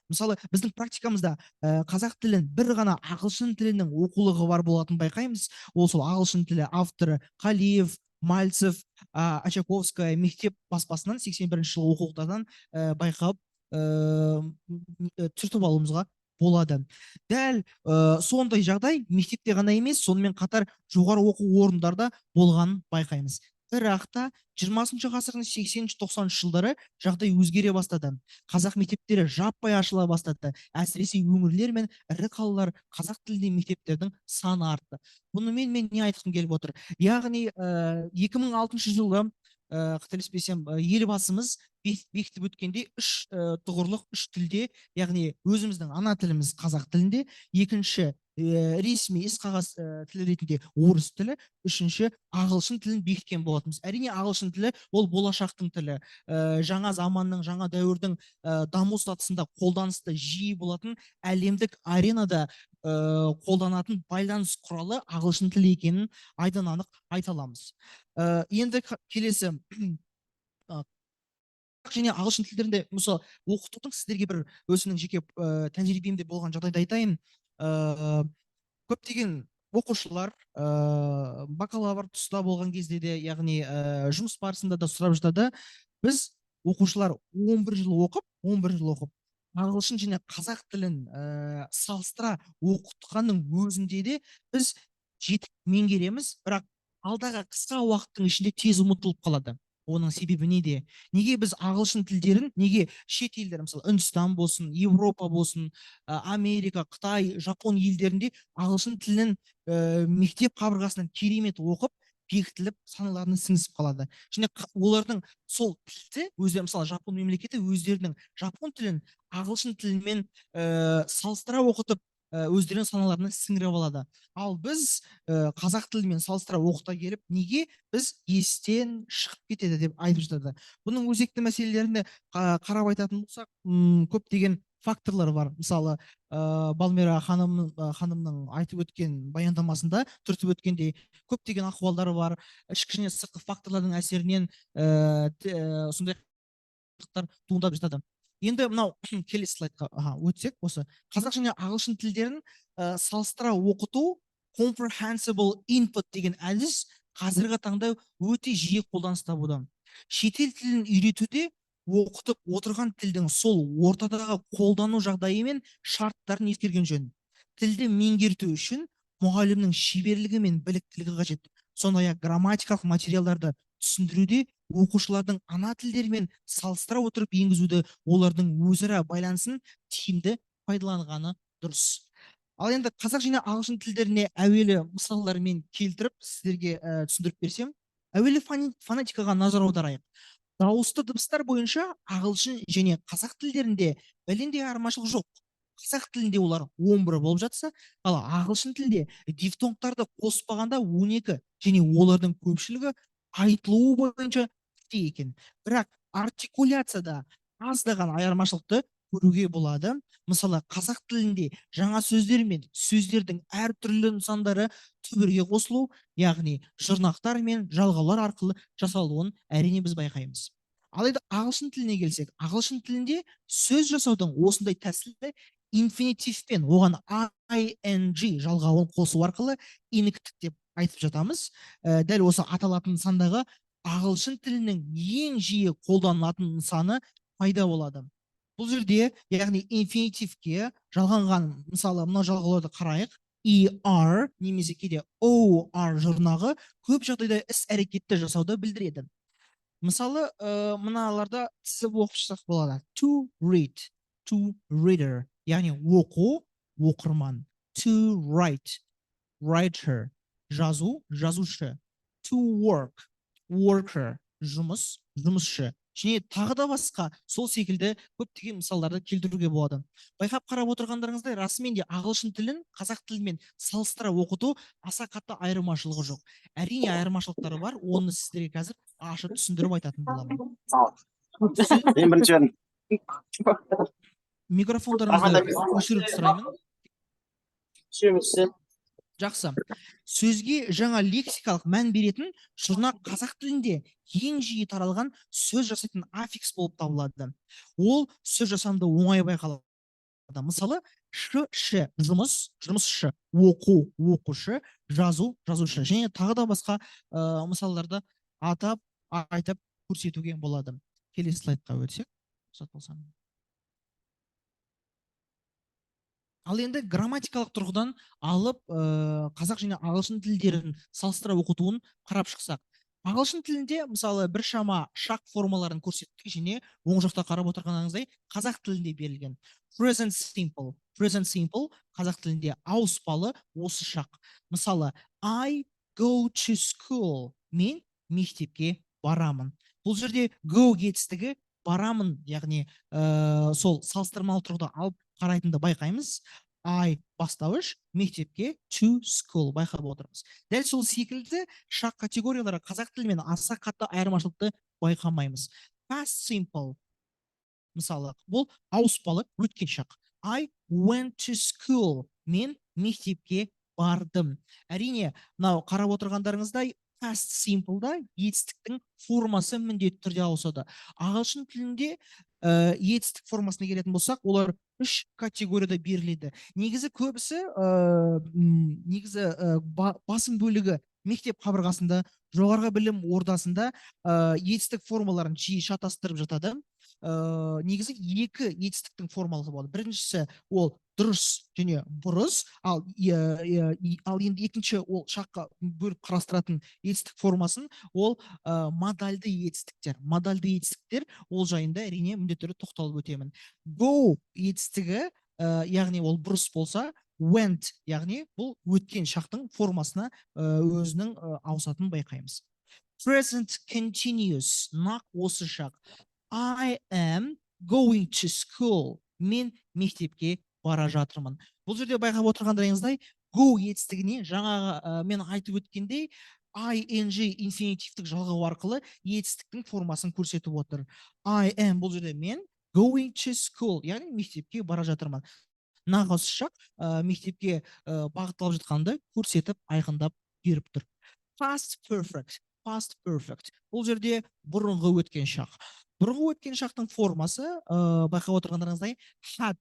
Мысалы, біздің практикамызда қазақ тілін бір ғана ағылшын тілінің оқулығы бар болатын байқаймыз. Ол сол ағылшын тілі, авторы Қалиев, Мальцев, Очаковская, мектеп баспасынан 81 жылы оқулықтардан байқап, түртіп алуымызға болады. Дәл сондай жағдай мектепте ғана емес, сонымен қатар жоғары оқу орындарда болғанын байқаймыз. Бірақ та 20 ғасырдың 80-90 жылдары жағдай өзгере бастады. Қазақ мектептері жаппай ашыла бастады. Әсіресе өңірлер мен ірі қалалар қазақ тілінде мектептердің саны артты. Бұнымен мен не айтқым келіп отыр? Яғни 2006 жылы, қателеспесем, елбасымыз бекітіп өткендей, үш тұғырлық үш тілде, яғни өзіміздің ана тіліміз қазақ тілінде, екінші ресми іс қағаз тілі ретінде орыс тілі, үшінші ағылшын тілін бекіткен болатынбыз. Әрине, ағылшын тілі ол болашақтың тілі, жаңа заманның, жаңа дәуірдің даму сатысында қолданыста жиі болатын, әлемдік аренада қолданатын байланыс құралы ағылшын тілі екенін айдан анық айта аламыз. Енді келесі және ағылшын тілдерінде, мысалы, оқытудың сіздерге бір өзімнің жеке тәжірибемде болған жағдайды айтайын. Көптеген оқушылар бакалавр тұста болған кезде де, яғни жұмыс барысында да сұрап жатады: біз оқушылар 11 жыл оқып, 11 жыл оқып, ағылшын және қазақ тілін салыстыра оқытқанның өзінде де біз жетік меңгереміз, бірақ алдағы қысқа уақыттың ішінде тез ұмытылып қалады. Оның себебі неде? Неге біз ағылшын тілдерін, неге шет елдер, мысалы, Үндістан болсын, Европа болсын, Америка, Қытай, Жапон елдерінде ағылшын тілін мектеп қабырғасынан керемет оқып, бекітіліп, саналарына сіңісіп қалады және олардың сол тілді өздері, мысалы, Жапон мемлекеті өздерінің жапон тілін ағылшын тілімен салыстыра оқытып, өздерінің саналарына сіңіріп алады. Ал біз қазақ тілімен салыстыра оқыта келіп, неге біз естен шығып кетеді деп айтып жатады. Бұның өзекті мәселелеріне қарап айтатын болсақ, көптеген факторлар бар. Мысалы, Балмира ханымның айтып өткен баяндамасында түртіп өткендей, көптеген ахуалдар бар, ішкі және сыртқы факторлардың әсерінен сондай. туындап жатады. Енді мынау келесі слайдқа, аха, өтсек, осы қазақ және ағылшын тілдерін салыстыра оқыту, comprehensible input деген әдіс қазіргі таңда өте жиі қолданыс табуда. Шетел тілін үйретуде оқытып отырған тілдің сол ортадағы қолдану жағдайы мен шарттарын ескерген жөн. Тілді меңгерту үшін мұғалімнің шеберлігі мен біліктілігі қажет. Сондай ақ грамматикалық материалдарды түсіндіруде оқушылардың ана тілдерімен салыстыра отырып енгізуді, олардың өзара байланысын тиімді пайдаланғаны дұрыс. Ал енді қазақ және ағылшын тілдеріне әуелі мысалдармен келтіріп, сіздерге түсіндіріп берсем. Әуелі фонетикаға назар аударайық. Дауысты дыбыстар бойынша ағылшын және қазақ тілдерінде бәлендей айырмашылық жоқ. Қазақ тілінде олар 11 болып жатса, ал ағылшын тілінде дифтонгтарды қоспағанда 12 және олардың көпшілігі айтылуы бойынша бірдей екен. Бірақ артикуляцияда аздаған айырмашылықты көруге болады. Мысалы, қазақ тілінде жаңа сөздер мен сөздердің әртүрлі нысандары түбірге қосылу, яғни жұрнақтар мен жалғаулар арқылы жасалуын, әрине, біз байқаймыз. Ал енді ағылшын тіліне келсек, ағылшын тілінде сөз жасаудың осындай тәсілі инфинитивпен оған ing жалғауын қосу арқылы ингтік деп айтып жатамыз. Дәл осы аталатын нысандағы ағылшын тілінің ең жиі қолданылатын нысаны пайда болады. Бұл жерде, яғни, инфинитивке жалғанған, мысалы, мынау жалғауларды қарайық: er немесе кейде or жұрнағы көп жағдайда іс әрекетті жасауды білдіреді. Мысалы, мыналарда тізіп оқып шықсақ болады: to read, to reader, яғни оқу, оқырман; to write, writer, жазу, жазушы; to work, worker, жұмыс, жұмысшы және тағы да басқа сол секілді көптеген мысалдарды келтіруге болады. Байқап қарап отырғандарыңыздай, расымен де ағылшын тілін қазақ тілімен салыстыра оқыту аса қатты айырмашылығы жоқ. Әрине, айырмашылықтары бар, оны сіздерге қазір ашып түсіндіріп айтатын боламын. Мен бірінші бердім. Микрофондарыңызды өшіруді сұраймын. Үшеуміз. Жақсы. Сөзге жаңа лексикалық мән беретін жұрнақ қазақ тілінде ең жиі таралған сөз жасайтын аффикс болып табылады. Ол сөз жасамды оңай байқалады. Мысалы, ш, ші, жұмыс, жұмысшы, оқу, оқушы, жазу, жазушы және тағы да басқа мысалдарды атап айтып көрсетуге болады. Келесі слайдқа өтсек, рұқсат болса. Ал енді грамматикалық тұрғыдан алып, қазақ және ағылшын тілдерін салыстыра оқытуын қарап шықсақ, ағылшын тілінде, мысалы, біршама шақ формаларын көрсеттік және оң жақта қарап отырғаныңыздай, қазақ тілінде берілген present simple. Present simple қазақ тілінде ауыспалы осы шақ. Мысалы, I go to school, мен мектепке барамын. Бұл жерде go етістігі барамын, яғни сол салыстырмалы тұрғыда алып қарайтынды байқаймыз. I бастауыш, мектепке, to school, байқап отырмыз. Дәл сол секілді шақ категориялары қазақ тілімен аса қатты айырмашылықты байқамаймыз. Past simple, мысалы, бұл ауыспалы өткен шақ. I went to school, мен мектепке бардым. Әрине, мынау қарап отырғандарыңыздай, past simple-да етістіктің формасы міндетті түрде ауысады. Ағылшын тілінде етістік формасына келетін болсақ, олар үш категорияда беріледі. Негізі көбісі, негізі басым бөлігі мектеп қабырғасында, жоғарғы білім ордасында етістік формаларын жиі шатастырып жатады. Негізі екі етістіктің формалығы болады. Біріншісі ол дұрыс және бұрыс, ал енді екінші ол шаққа бөліп қарастыратын етістік формасын ол модальды етістіктер. Модальды етістіктер, ол жайында, әрине, міндетті түрде тоқталып өтемін. Go етістігі, яғни ол бұрыс болса, went, яғни бұл өткен шақтың формасына өзінің ауысатынын байқаймыз. Present continuous нақ осы шақ. I am going to school, мен мектепке бара жатырмын. Бұл жерде байқап отырғандарыңыздай, go етістігіне жаңағы мен айтып өткендей ing инфинитивтік жалғау арқылы етістіктің формасын көрсетіп отыр. I am бұл жерде мен, going to school, яғни мектепке бара жатырмын. Нақ осы шақ мектепке бағытталып жатқанды көрсетіп, айқындап беріп тұр. Past perfect. Past perfect бұл жерде бұрынғы өткен шақ. Бұрынғы өткен шақтың формасы, байқап отырғандарыңыздай, had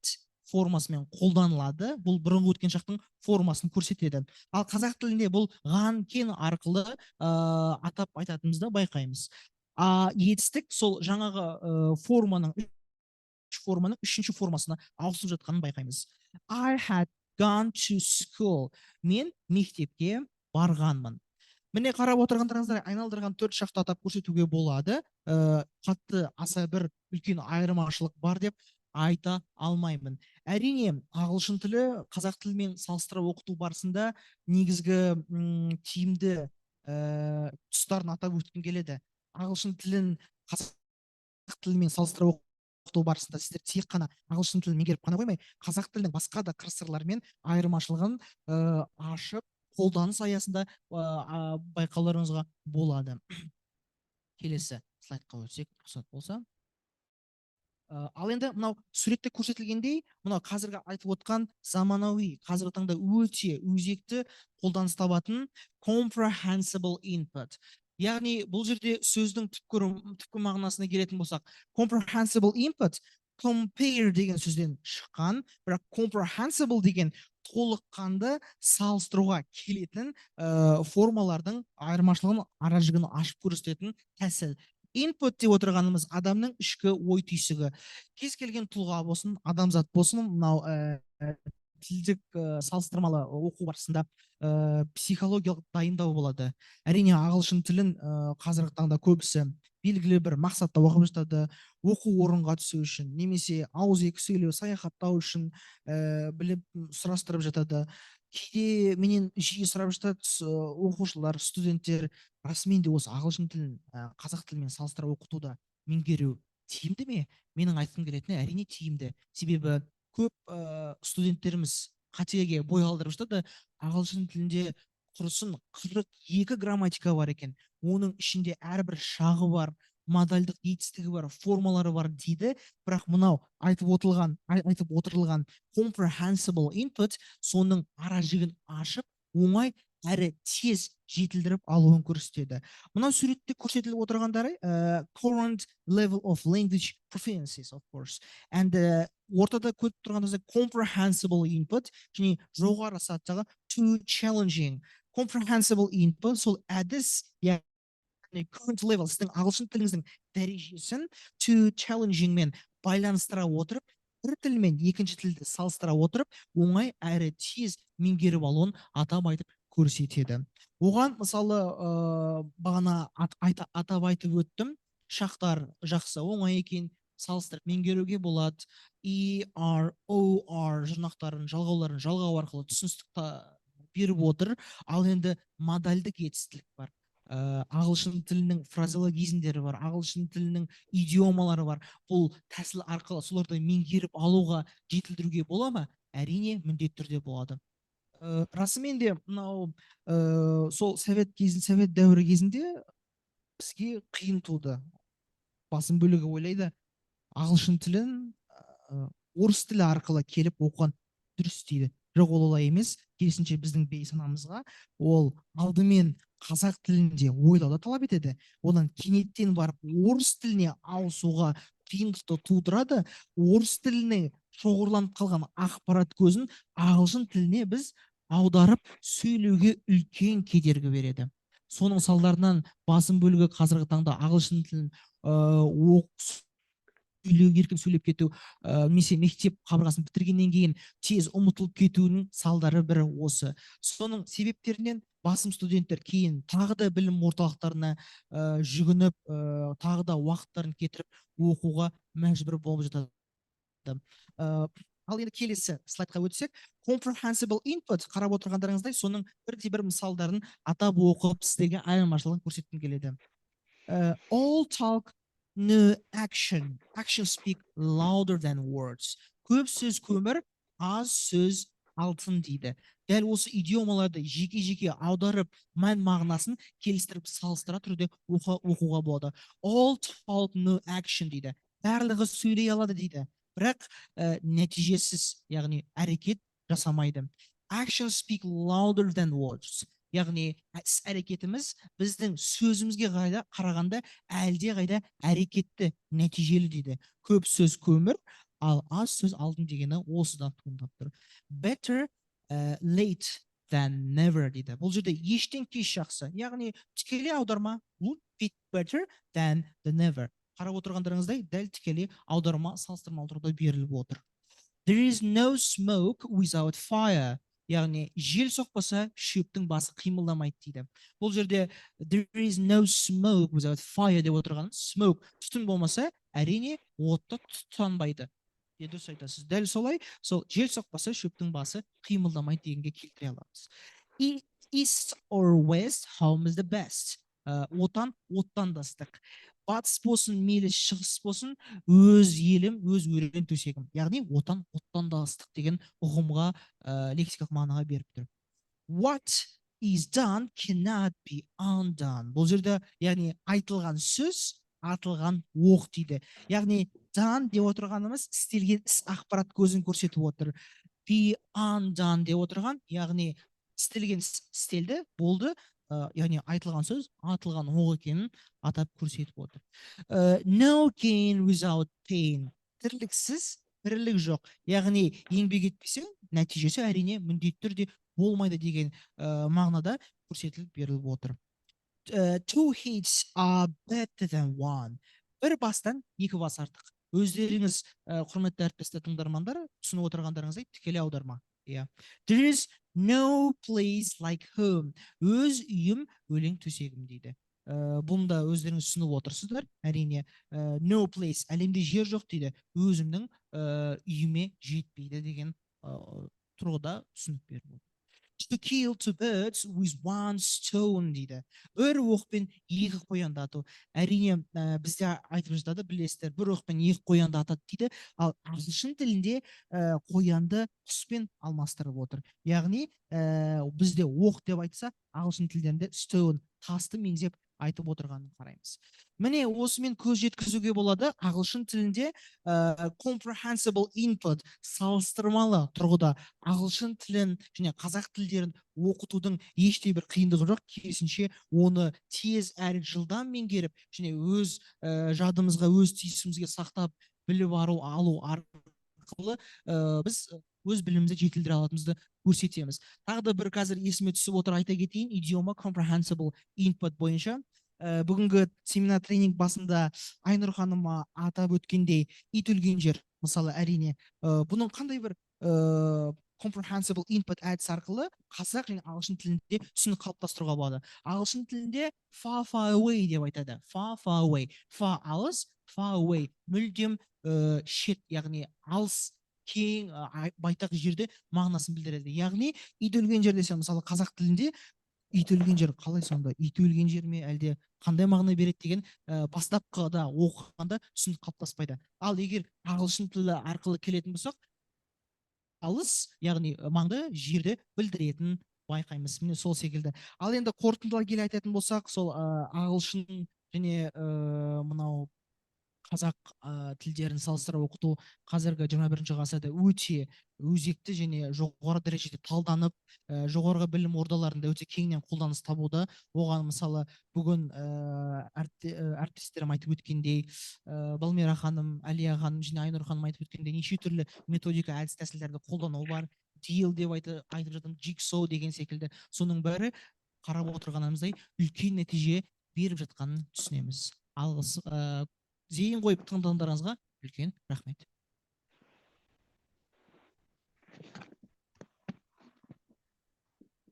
формасымен қолданылады. Бұл бұрынғы өткен шақтың формасын көрсетеді. Ал қазақ тілінде бұл ған, кен арқылы атап айтатынымызды байқаймыз. А етістік сол жаңағы форманың, үш форманың үшінші формасына ауысып жатқанын байқаймыз. I had gone to school. Мен мектепке барғанмын. Міне, қарап отырғандарыңыздай, айналдырған төрт шақты атап көрсетуге болады. Қатты аса бір үлкен айырмашылық бар деп айта алмаймын. Әрине, ағылшын тілі қазақ тілімен салыстыра оқыту барысында негізгі тиімді тұстарын атап өткім келеді. Ағылшын тілін қазақ тілімен салыстыра оқыту барысында сіздер тек қана ағылшын тілін меңгеріп қана қоймай, қазақ тілінің басқа да қыр сырларымен айырмашылығын ашып, қолданыс аясында байқауларыңызға болады. Келесі слайдқа өтсек, рұқсат болса. Ал енді мынау суретте көрсетілгендей, мынау қазіргі айтып отқан заманауи, қазіргі таңда өте өзекті қолданыс табатын comprehensible input. Яғни бұл жерде сөздің түпкі мағынасына келетін болсақ, comprehensible input compare деген сөзден шыққан, бірақ comprehensible деген толыққанды салыстыруға келетін формалардың айырмашылығын, ара жігін ашып көрсететін тәсіл. Input деп отырғанымыз адамның ішкі ой түйсігі. Кез келген тұлға болсын, адамзат болсын, мынау тілдік салыстырмалы оқу барысында психологиялық дайындау болады. Әрине, ағылшын тілін қазіргі таңда көбісі белгілі бір мақсатта оқып жатады: оқу орынға түсу үшін немесе ауызекі сөйлеу, саяхаттау үшін біліп, сұрастырып жатады. Кейде менен жиі сұрап жатады оқушылар, студенттер: «Расымен де осы ағылшын тілін қазақ тілімен салыстыра оқытуда меңгеру тиімді ме?» Менің айтқым келетіні: әрине, тиімді. Себебі көп студенттеріміз қатеге бой алдырып жатады. Ағылшын тілінде құрысын 42 грамматика бар екен, оның ішінде әрбір шағы бар, модальдық етістігі бар, формалары бар дейді. Бірақ мынау айтып отырылған comprehensible input соның ара жігін ашып, оңай әрі тез жетілдіріп алуын көрсетеді. Мынау суретте көрсетіліп отырғандары current level of language proficiencies, of course, and ортада көріп тұрғандарыңыздай, comprehensible input және жоғары сатыдағы too challenging. Comprehensible input сол әдіс, яғни current level, сіздің ағылшын тіліңіздің дәрежесін too challenging мен байланыстыра отырып, бір тіл мен екінші тілді салыстыра отырып, оңай әрі тез меңгеріп алуын атап айтып көрсетеді. Оған мысалы, бағана атап айтып өттім, шақтар жақсы, оңай екен, салыстырып меңгеруге болады. E, R, O, R жұрнақтарын, жалғауларын жалғау арқылы түсіністік беріп отыр. Ал енді модальдік етістілік бар, ағылшын тілінің фразеологизмдері бар, ағылшын тілінің идиомалары бар. Бұл тәсіл арқылы соларды меңгеріп алуға, жетілдіруге бола ма? Әрине, міндетті түрде болады. Расымен де мынау сол совет дәуірі кезінде бізге қиын туды. Басым бөлігі ойлайды, ағылшын тілін орыс тілі арқылы келіп оқыған дұрыс дейді. Жоқ, ол олай емес. Керісінше, біздің бейсанамызға ол алдымен қазақ тілінде ойлауды талап етеді, одан кенеттен барып орыс тіліне ауысуға қиындықты тудырады. Орыс тіліне шоғырланып қалған ақпарат көзін ағылшын тіліне біз аударып сөйлеуге үлкен кедергі береді. Соның салдарынан басым бөлігі қазіргі таңда ағылшын тілін сөйлеу, еркін сөйлеп кету немесе мектеп қабырғасын бітіргеннен кейін тез ұмытылып кетуінің салдары бірі осы. Соның себептерінен басым студенттер кейін тағы да білім орталықтарына жүгініп, тағы да уақыттарын кетіріп оқуға мәжбүр болып жатады. Ал енді келесі слайдқа өтсек, comprehensible input, қарап отырғандарыңыздай, соның бірде бір мысалдарын атап оқып, сіздерге айырмашылығын көрсеткім келеді. All talk, no action. Action speak louder than words. Көп сөз көмір, аз сөз алтын дейді. Дәл осы идиомаларды жеке жеке аударып, мән мағынасын келістіріп, салыстыра түрде оқуға болады. All talk, no action дейді, барлығы сөйлей алады дейді, бірақ нәтижесіз, яғни әрекет жасамайды. Action speak louder than words. Яғни іс әрекетіміз біздің сөзімізге қарағанда әлде қайда әрекетті нәтижелі дейді. Көп сөз көмір, ал аз сөз алтын дегені осыдан туындап тұр. Better late than never дейді. Бұл жерде ештен кеш жақсы. Яғни тікелей аударма would be better than the never. Қарап отырғандарыңыздай, дәл тікелей аударма салыстырмалы тұрғыда беріліп отыр. There is no smoke without fire. Яғни жел соқпаса, шөптің басы қимылдамайды дейді. Бұл жерде there is no smoke without fire деп отырғанымыз, smoke түтін болмаса, әрине, отты тұтанбайды. Дұрыс айтасыз. Дәл солай, сол жел соқпаса, шөптің басы қимылдамайды дегенге келтіре аламыз. East or west, home is the best. Отан оттан да ыстық. Батыс болсын, мейлі шығыс болсын, өз елім, өз өрен төсегім. Яғни отан оттан да ыстық деген ұғымға, лексикалық мағынаға беріп тұр. What is done cannot be undone. Бұл жерде, яғни, айтылған сөз атылған оқ дейді. Яғни done деп отырғанымыз істелген іс ақпарат көзін көрсетіп отыр. Be undone деп отырған, яғни істелген іс істелді, болды, яғни айтылған сөз атылған оқ екенін атап көрсетіп отыр. No gain without pain. Тірліксіз тірлік жоқ. Яғни еңбек етпесең, нәтижесі, әрине, міндетті түрде болмайды деген мағынада көрсетіліп беріліп отыр. Two heads are better than one. Бір бастан екі бас артық. Өздеріңіз, құрметті әріптестер, тыңдармандар, түсініп отырғандарыңыздай, тікелей аударма. Иә. There is no place like home. Өз үйім өлең төсегім дейді. Бұны да өздеріңіз түсініп отырсыздар. Әрине, no place, әлемде жер жоқ дейді. Өзімнің үйіме жетпейді деген тұрғыда түсінік беріп отыр. To kill two birds with one stone дейді. Бір оқпен екі қоянды ату. Әрине, бізде айтып жатады, білесіздер, бір оқпен екі қоянды атады дейді. Ал ағылшын тілінде қоянды құспен алмастырып отыр. Яғни, бізде оқ деп айтса, ағылшын тілдерінде stone, тасты меңзеп айтып отырғанын қараймыз. Міне, осымен көз жеткізуге болады. Ағылшын тілінде comprehensible input, салыстырмалы тұрғыда ағылшын тілін және қазақ тілдерін оқытудың ештей бір қиындығы жоқ. Керісінше, оны тез әрі жылдам меңгеріп және өз жадымызға, өз түйсігімізге сақтап біліп алу арқылы біз өз білімімізді жетілдіре алатынымызды көрсетеміз. Тағы да бір қазір есіме түсіп отыр, айта кетейін, идиома comprehensible input бойынша. Бүгінгі семинар тренинг басында Айнұр ханым атап өткендей, ит өлген жер, мысалы, әрине, бұның қандай бір comprehensible input әдісі арқылы қазақ және ағылшын тілінде түсінік қалыптастыруға болады. Ағылшын тілінде far, far away деп айтады. Far, far away. Far алыс, far away мүлдем шет, яғни алыс, кең, байтақ жерде мағынасын білдіреді. Яғни ит өлген жер десе, мысалы, қазақ тілінде ит өлген жер қалай сонда? Ит өлген жер ме, әлде қандай мағына береді деген бастапқыда оқығанда түсінік қалыптаспайды. Ал егер ағылшын тілі арқылы келетін болсақ, алыс, яғни маңды жерді білдіретінін байқаймыз. Міне, сол секілді. Ал енді қорытындылай келе айтатын болсақ, сол ағылшын және мынау қазақ тілдерін салыстыра оқыту қазіргі 21 ғасырда өте өзекті және жоғары дәрежеде талданып, жоғарғы білім ордаларында өте кеңінен қолданыс табуда. Оған, мысалы, бүгін әріптестерім айтып өткендей, Балмира ханым, Әлия ханым және Айнұр ханым айтып өткендей, неше түрлі методика, әдіс тәсілдерді қолдану бар. DEAL деп айтып жатырмын, Jigsaw деген секілді. Соның бәрі, қарап отырғанымыздай, үлкен нәтиже беріп жатқанын түсінеміз. Алғыс, зейін қойып тыңдағандарыңызға үлкен рахмет.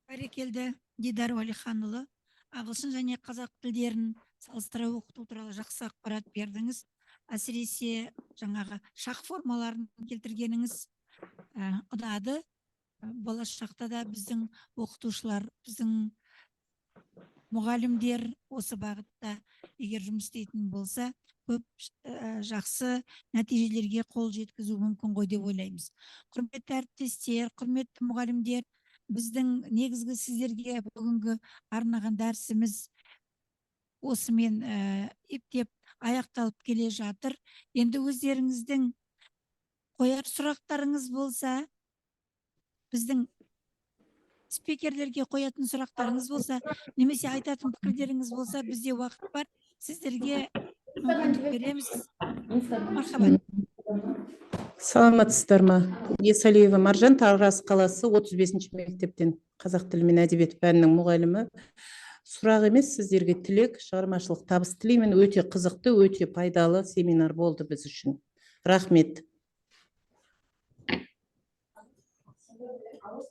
Бәрекелді, Дидар Уәлиханұлы. Ағылшын және қазақ тілдерін салыстыра оқыту туралы жақсы ақпарат бердіңіз. Әсіресе жаңағы шақ формаларын келтіргеніңіз ұнады. Болашақта да біздің оқытушылар, біздің мұғалімдер осы бағытта егер жұмыс істейтін болса, көп жақсы нәтижелерге қол жеткізу мүмкін ғой деп ойлаймыз. Құрметті әріптестер, құрметті мұғалімдер, біздің негізгі сіздерге бүгінгі арнаған дәрісіміз осымен ептеп аяқталып келе жатыр. Енді өздеріңіздің қояр сұрақтарыңыз болса, біздің Спикерлерге қоятын сұрақтарыңыз болса немесе айтатын пікірлеріңіз болса, бізде уақыт бар, сіздерге мүмкіндік береміз. Мархабат. Саламатсыздар ма? Есалиева Маржан, Тараз қаласы, 35 мектептен қазақ тілі мен әдебиет пәнінің мұғалімі. Сұрақ емес, сіздерге тілек, шығармашылық табыс тілеймін. Өте қызықты, өте пайдалы семинар болды біз үшін. Рахмет.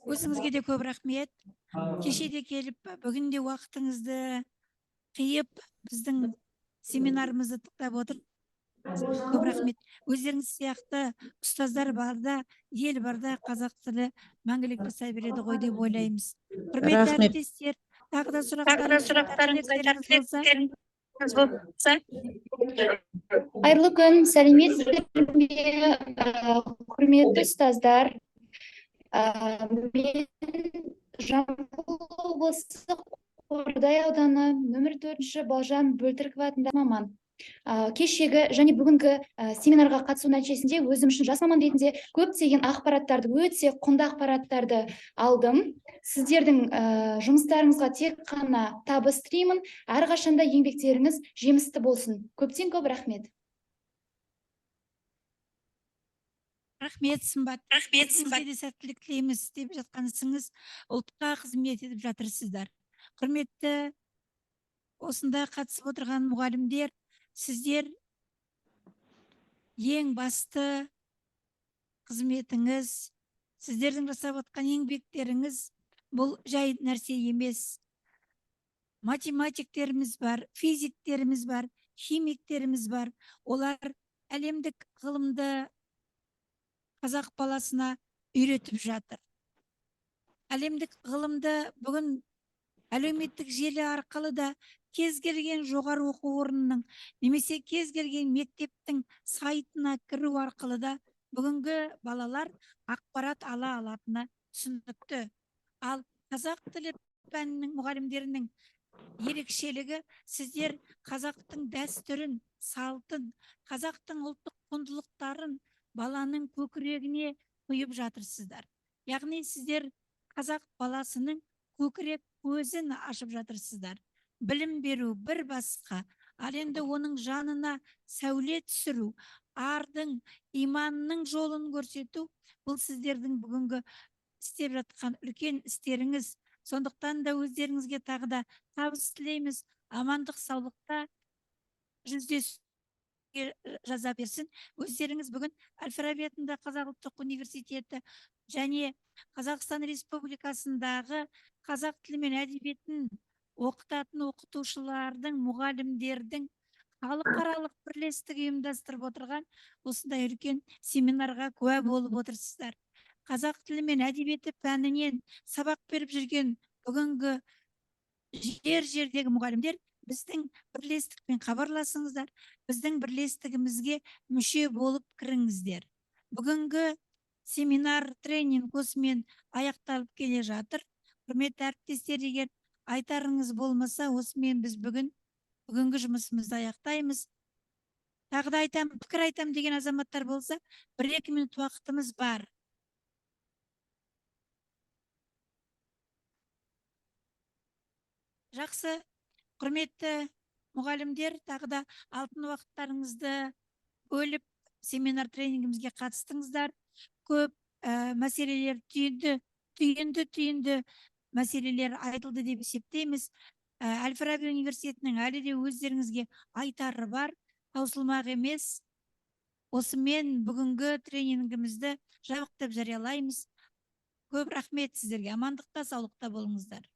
Өзіңізге де көп рахмет. Кеше де келіп, бүгін де уақытыңызды қиып, біздің семинарымызды тыңдап отыр. Көп рахмет. Өздеріңіз сияқты ұстаздар барда, ел барда қазақ тілі мәңгілік жасай береді ғой деп ойлаймыз. Құрметті Рахмет. әріптестер, тағы да Тағы да сұрақтарыңыз, сұрақтарыңыз, тілектеріңіз болса. болса. Қайырлы күн, сәлеметсіздер ме, құрметті ұстаздар. Мен Жамбыл облысы, Қордай ауданы, нөмір 4 Балжан Бөлтірікова атындағы маман. Кешегі және бүгінгі семинарға қатысу нәтижесінде өзім үшін жас маман ретінде көптеген ақпараттарды, өте құнды ақпараттарды алдым. Сіздердің жұмыстарыңызға тек қана табыс тілеймін. Әрқашанда еңбектеріңіз жемісті болсын. Көптен көп рахмет. Рахмет, Сымбат. Рахмет, Сізге де сәттілік тілейміз. Істеп жатқан ісіңіз ұлтқа қызмет етіп жатырсыздар. Құрметті осында қатысып отырған мұғалімдер, сіздер ең басты қызметіңіз, сіздердің жасап отқан еңбектеріңіз бұл жай нәрсе емес. Математиктеріміз бар, физиктеріміз бар, химиктеріміз бар. Олар әлемдік ғылымды қазақ баласына үйретіп жатыр. Әлемдік ғылымды бүгін әлеуметтік желі арқылы да кез келген жоғары оқу орнының немесе кез келген мектептің сайтына кіру арқылы да бүгінгі балалар ақпарат ала алатыны түсінікті. Ал қазақ тілі пәнінің мұғалімдерінің ерекшелігі, сіздер қазақтың дәстүрін, салтын, қазақтың ұлттық құндылықтарын баланың көкірегіне құйып жатырсыздар. Яғни сіздер қазақ баласының көкірек көзін ашып жатырсыздар. Білім беру бір басқа, ал енді оның жанына сәуле түсіру, ардың, иманның жолын көрсету, бұл сіздердің бүгінгі істеп жатқан үлкен істеріңіз. Сондықтан да өздеріңізге тағы да табыс тілейміз. Амандық, саулықта жүздесуге жаза берсін. Өздеріңіз бүгін Әл-Фараби атындағы Қазақ ұлттық университеті және Қазақстан Республикасындағы қазақ тілі мен әдебиетін оқытатын оқытушылардың, мұғалімдердің халықаралық бірлестігі ұйымдастырып отырған осындай үлкен семинарға куә болып отырсыздар. Қазақ тілі мен әдебиеті пәнінен сабақ беріп жүрген бүгінгі жер-жердегі мұғалімдер, біздің бірлестікпен хабарласыңыздар, біздің бірлестігімізге мүше болып кіріңіздер. Бүгінгі семинар, тренинг осымен аяқталып келе жатыр. Құрметті әріптестер, егер айтарыңыз болмаса, осымен біз бүгінгі жұмысымызды аяқтаймыз. Тағы да айтам, пікір айтам деген азаматтар болса, 1-2 минут уақытымыз бар. Жақсы, құрметті мұғалімдер, тағы да алтын уақыттарыңызды бөліп семинар тренингімізге қатыстыңыздар. Көп мәселелер түйінді мәселелер айтылды деп есептейміз. Әл-Фараби университетінің әлі де өздеріңізге айтары бар, таусылмақ емес. Осымен бүгінгі тренингімізді жабық деп жариялаймыз. Көп рахмет сіздерге. Амандықта, саулықта болыңыздар.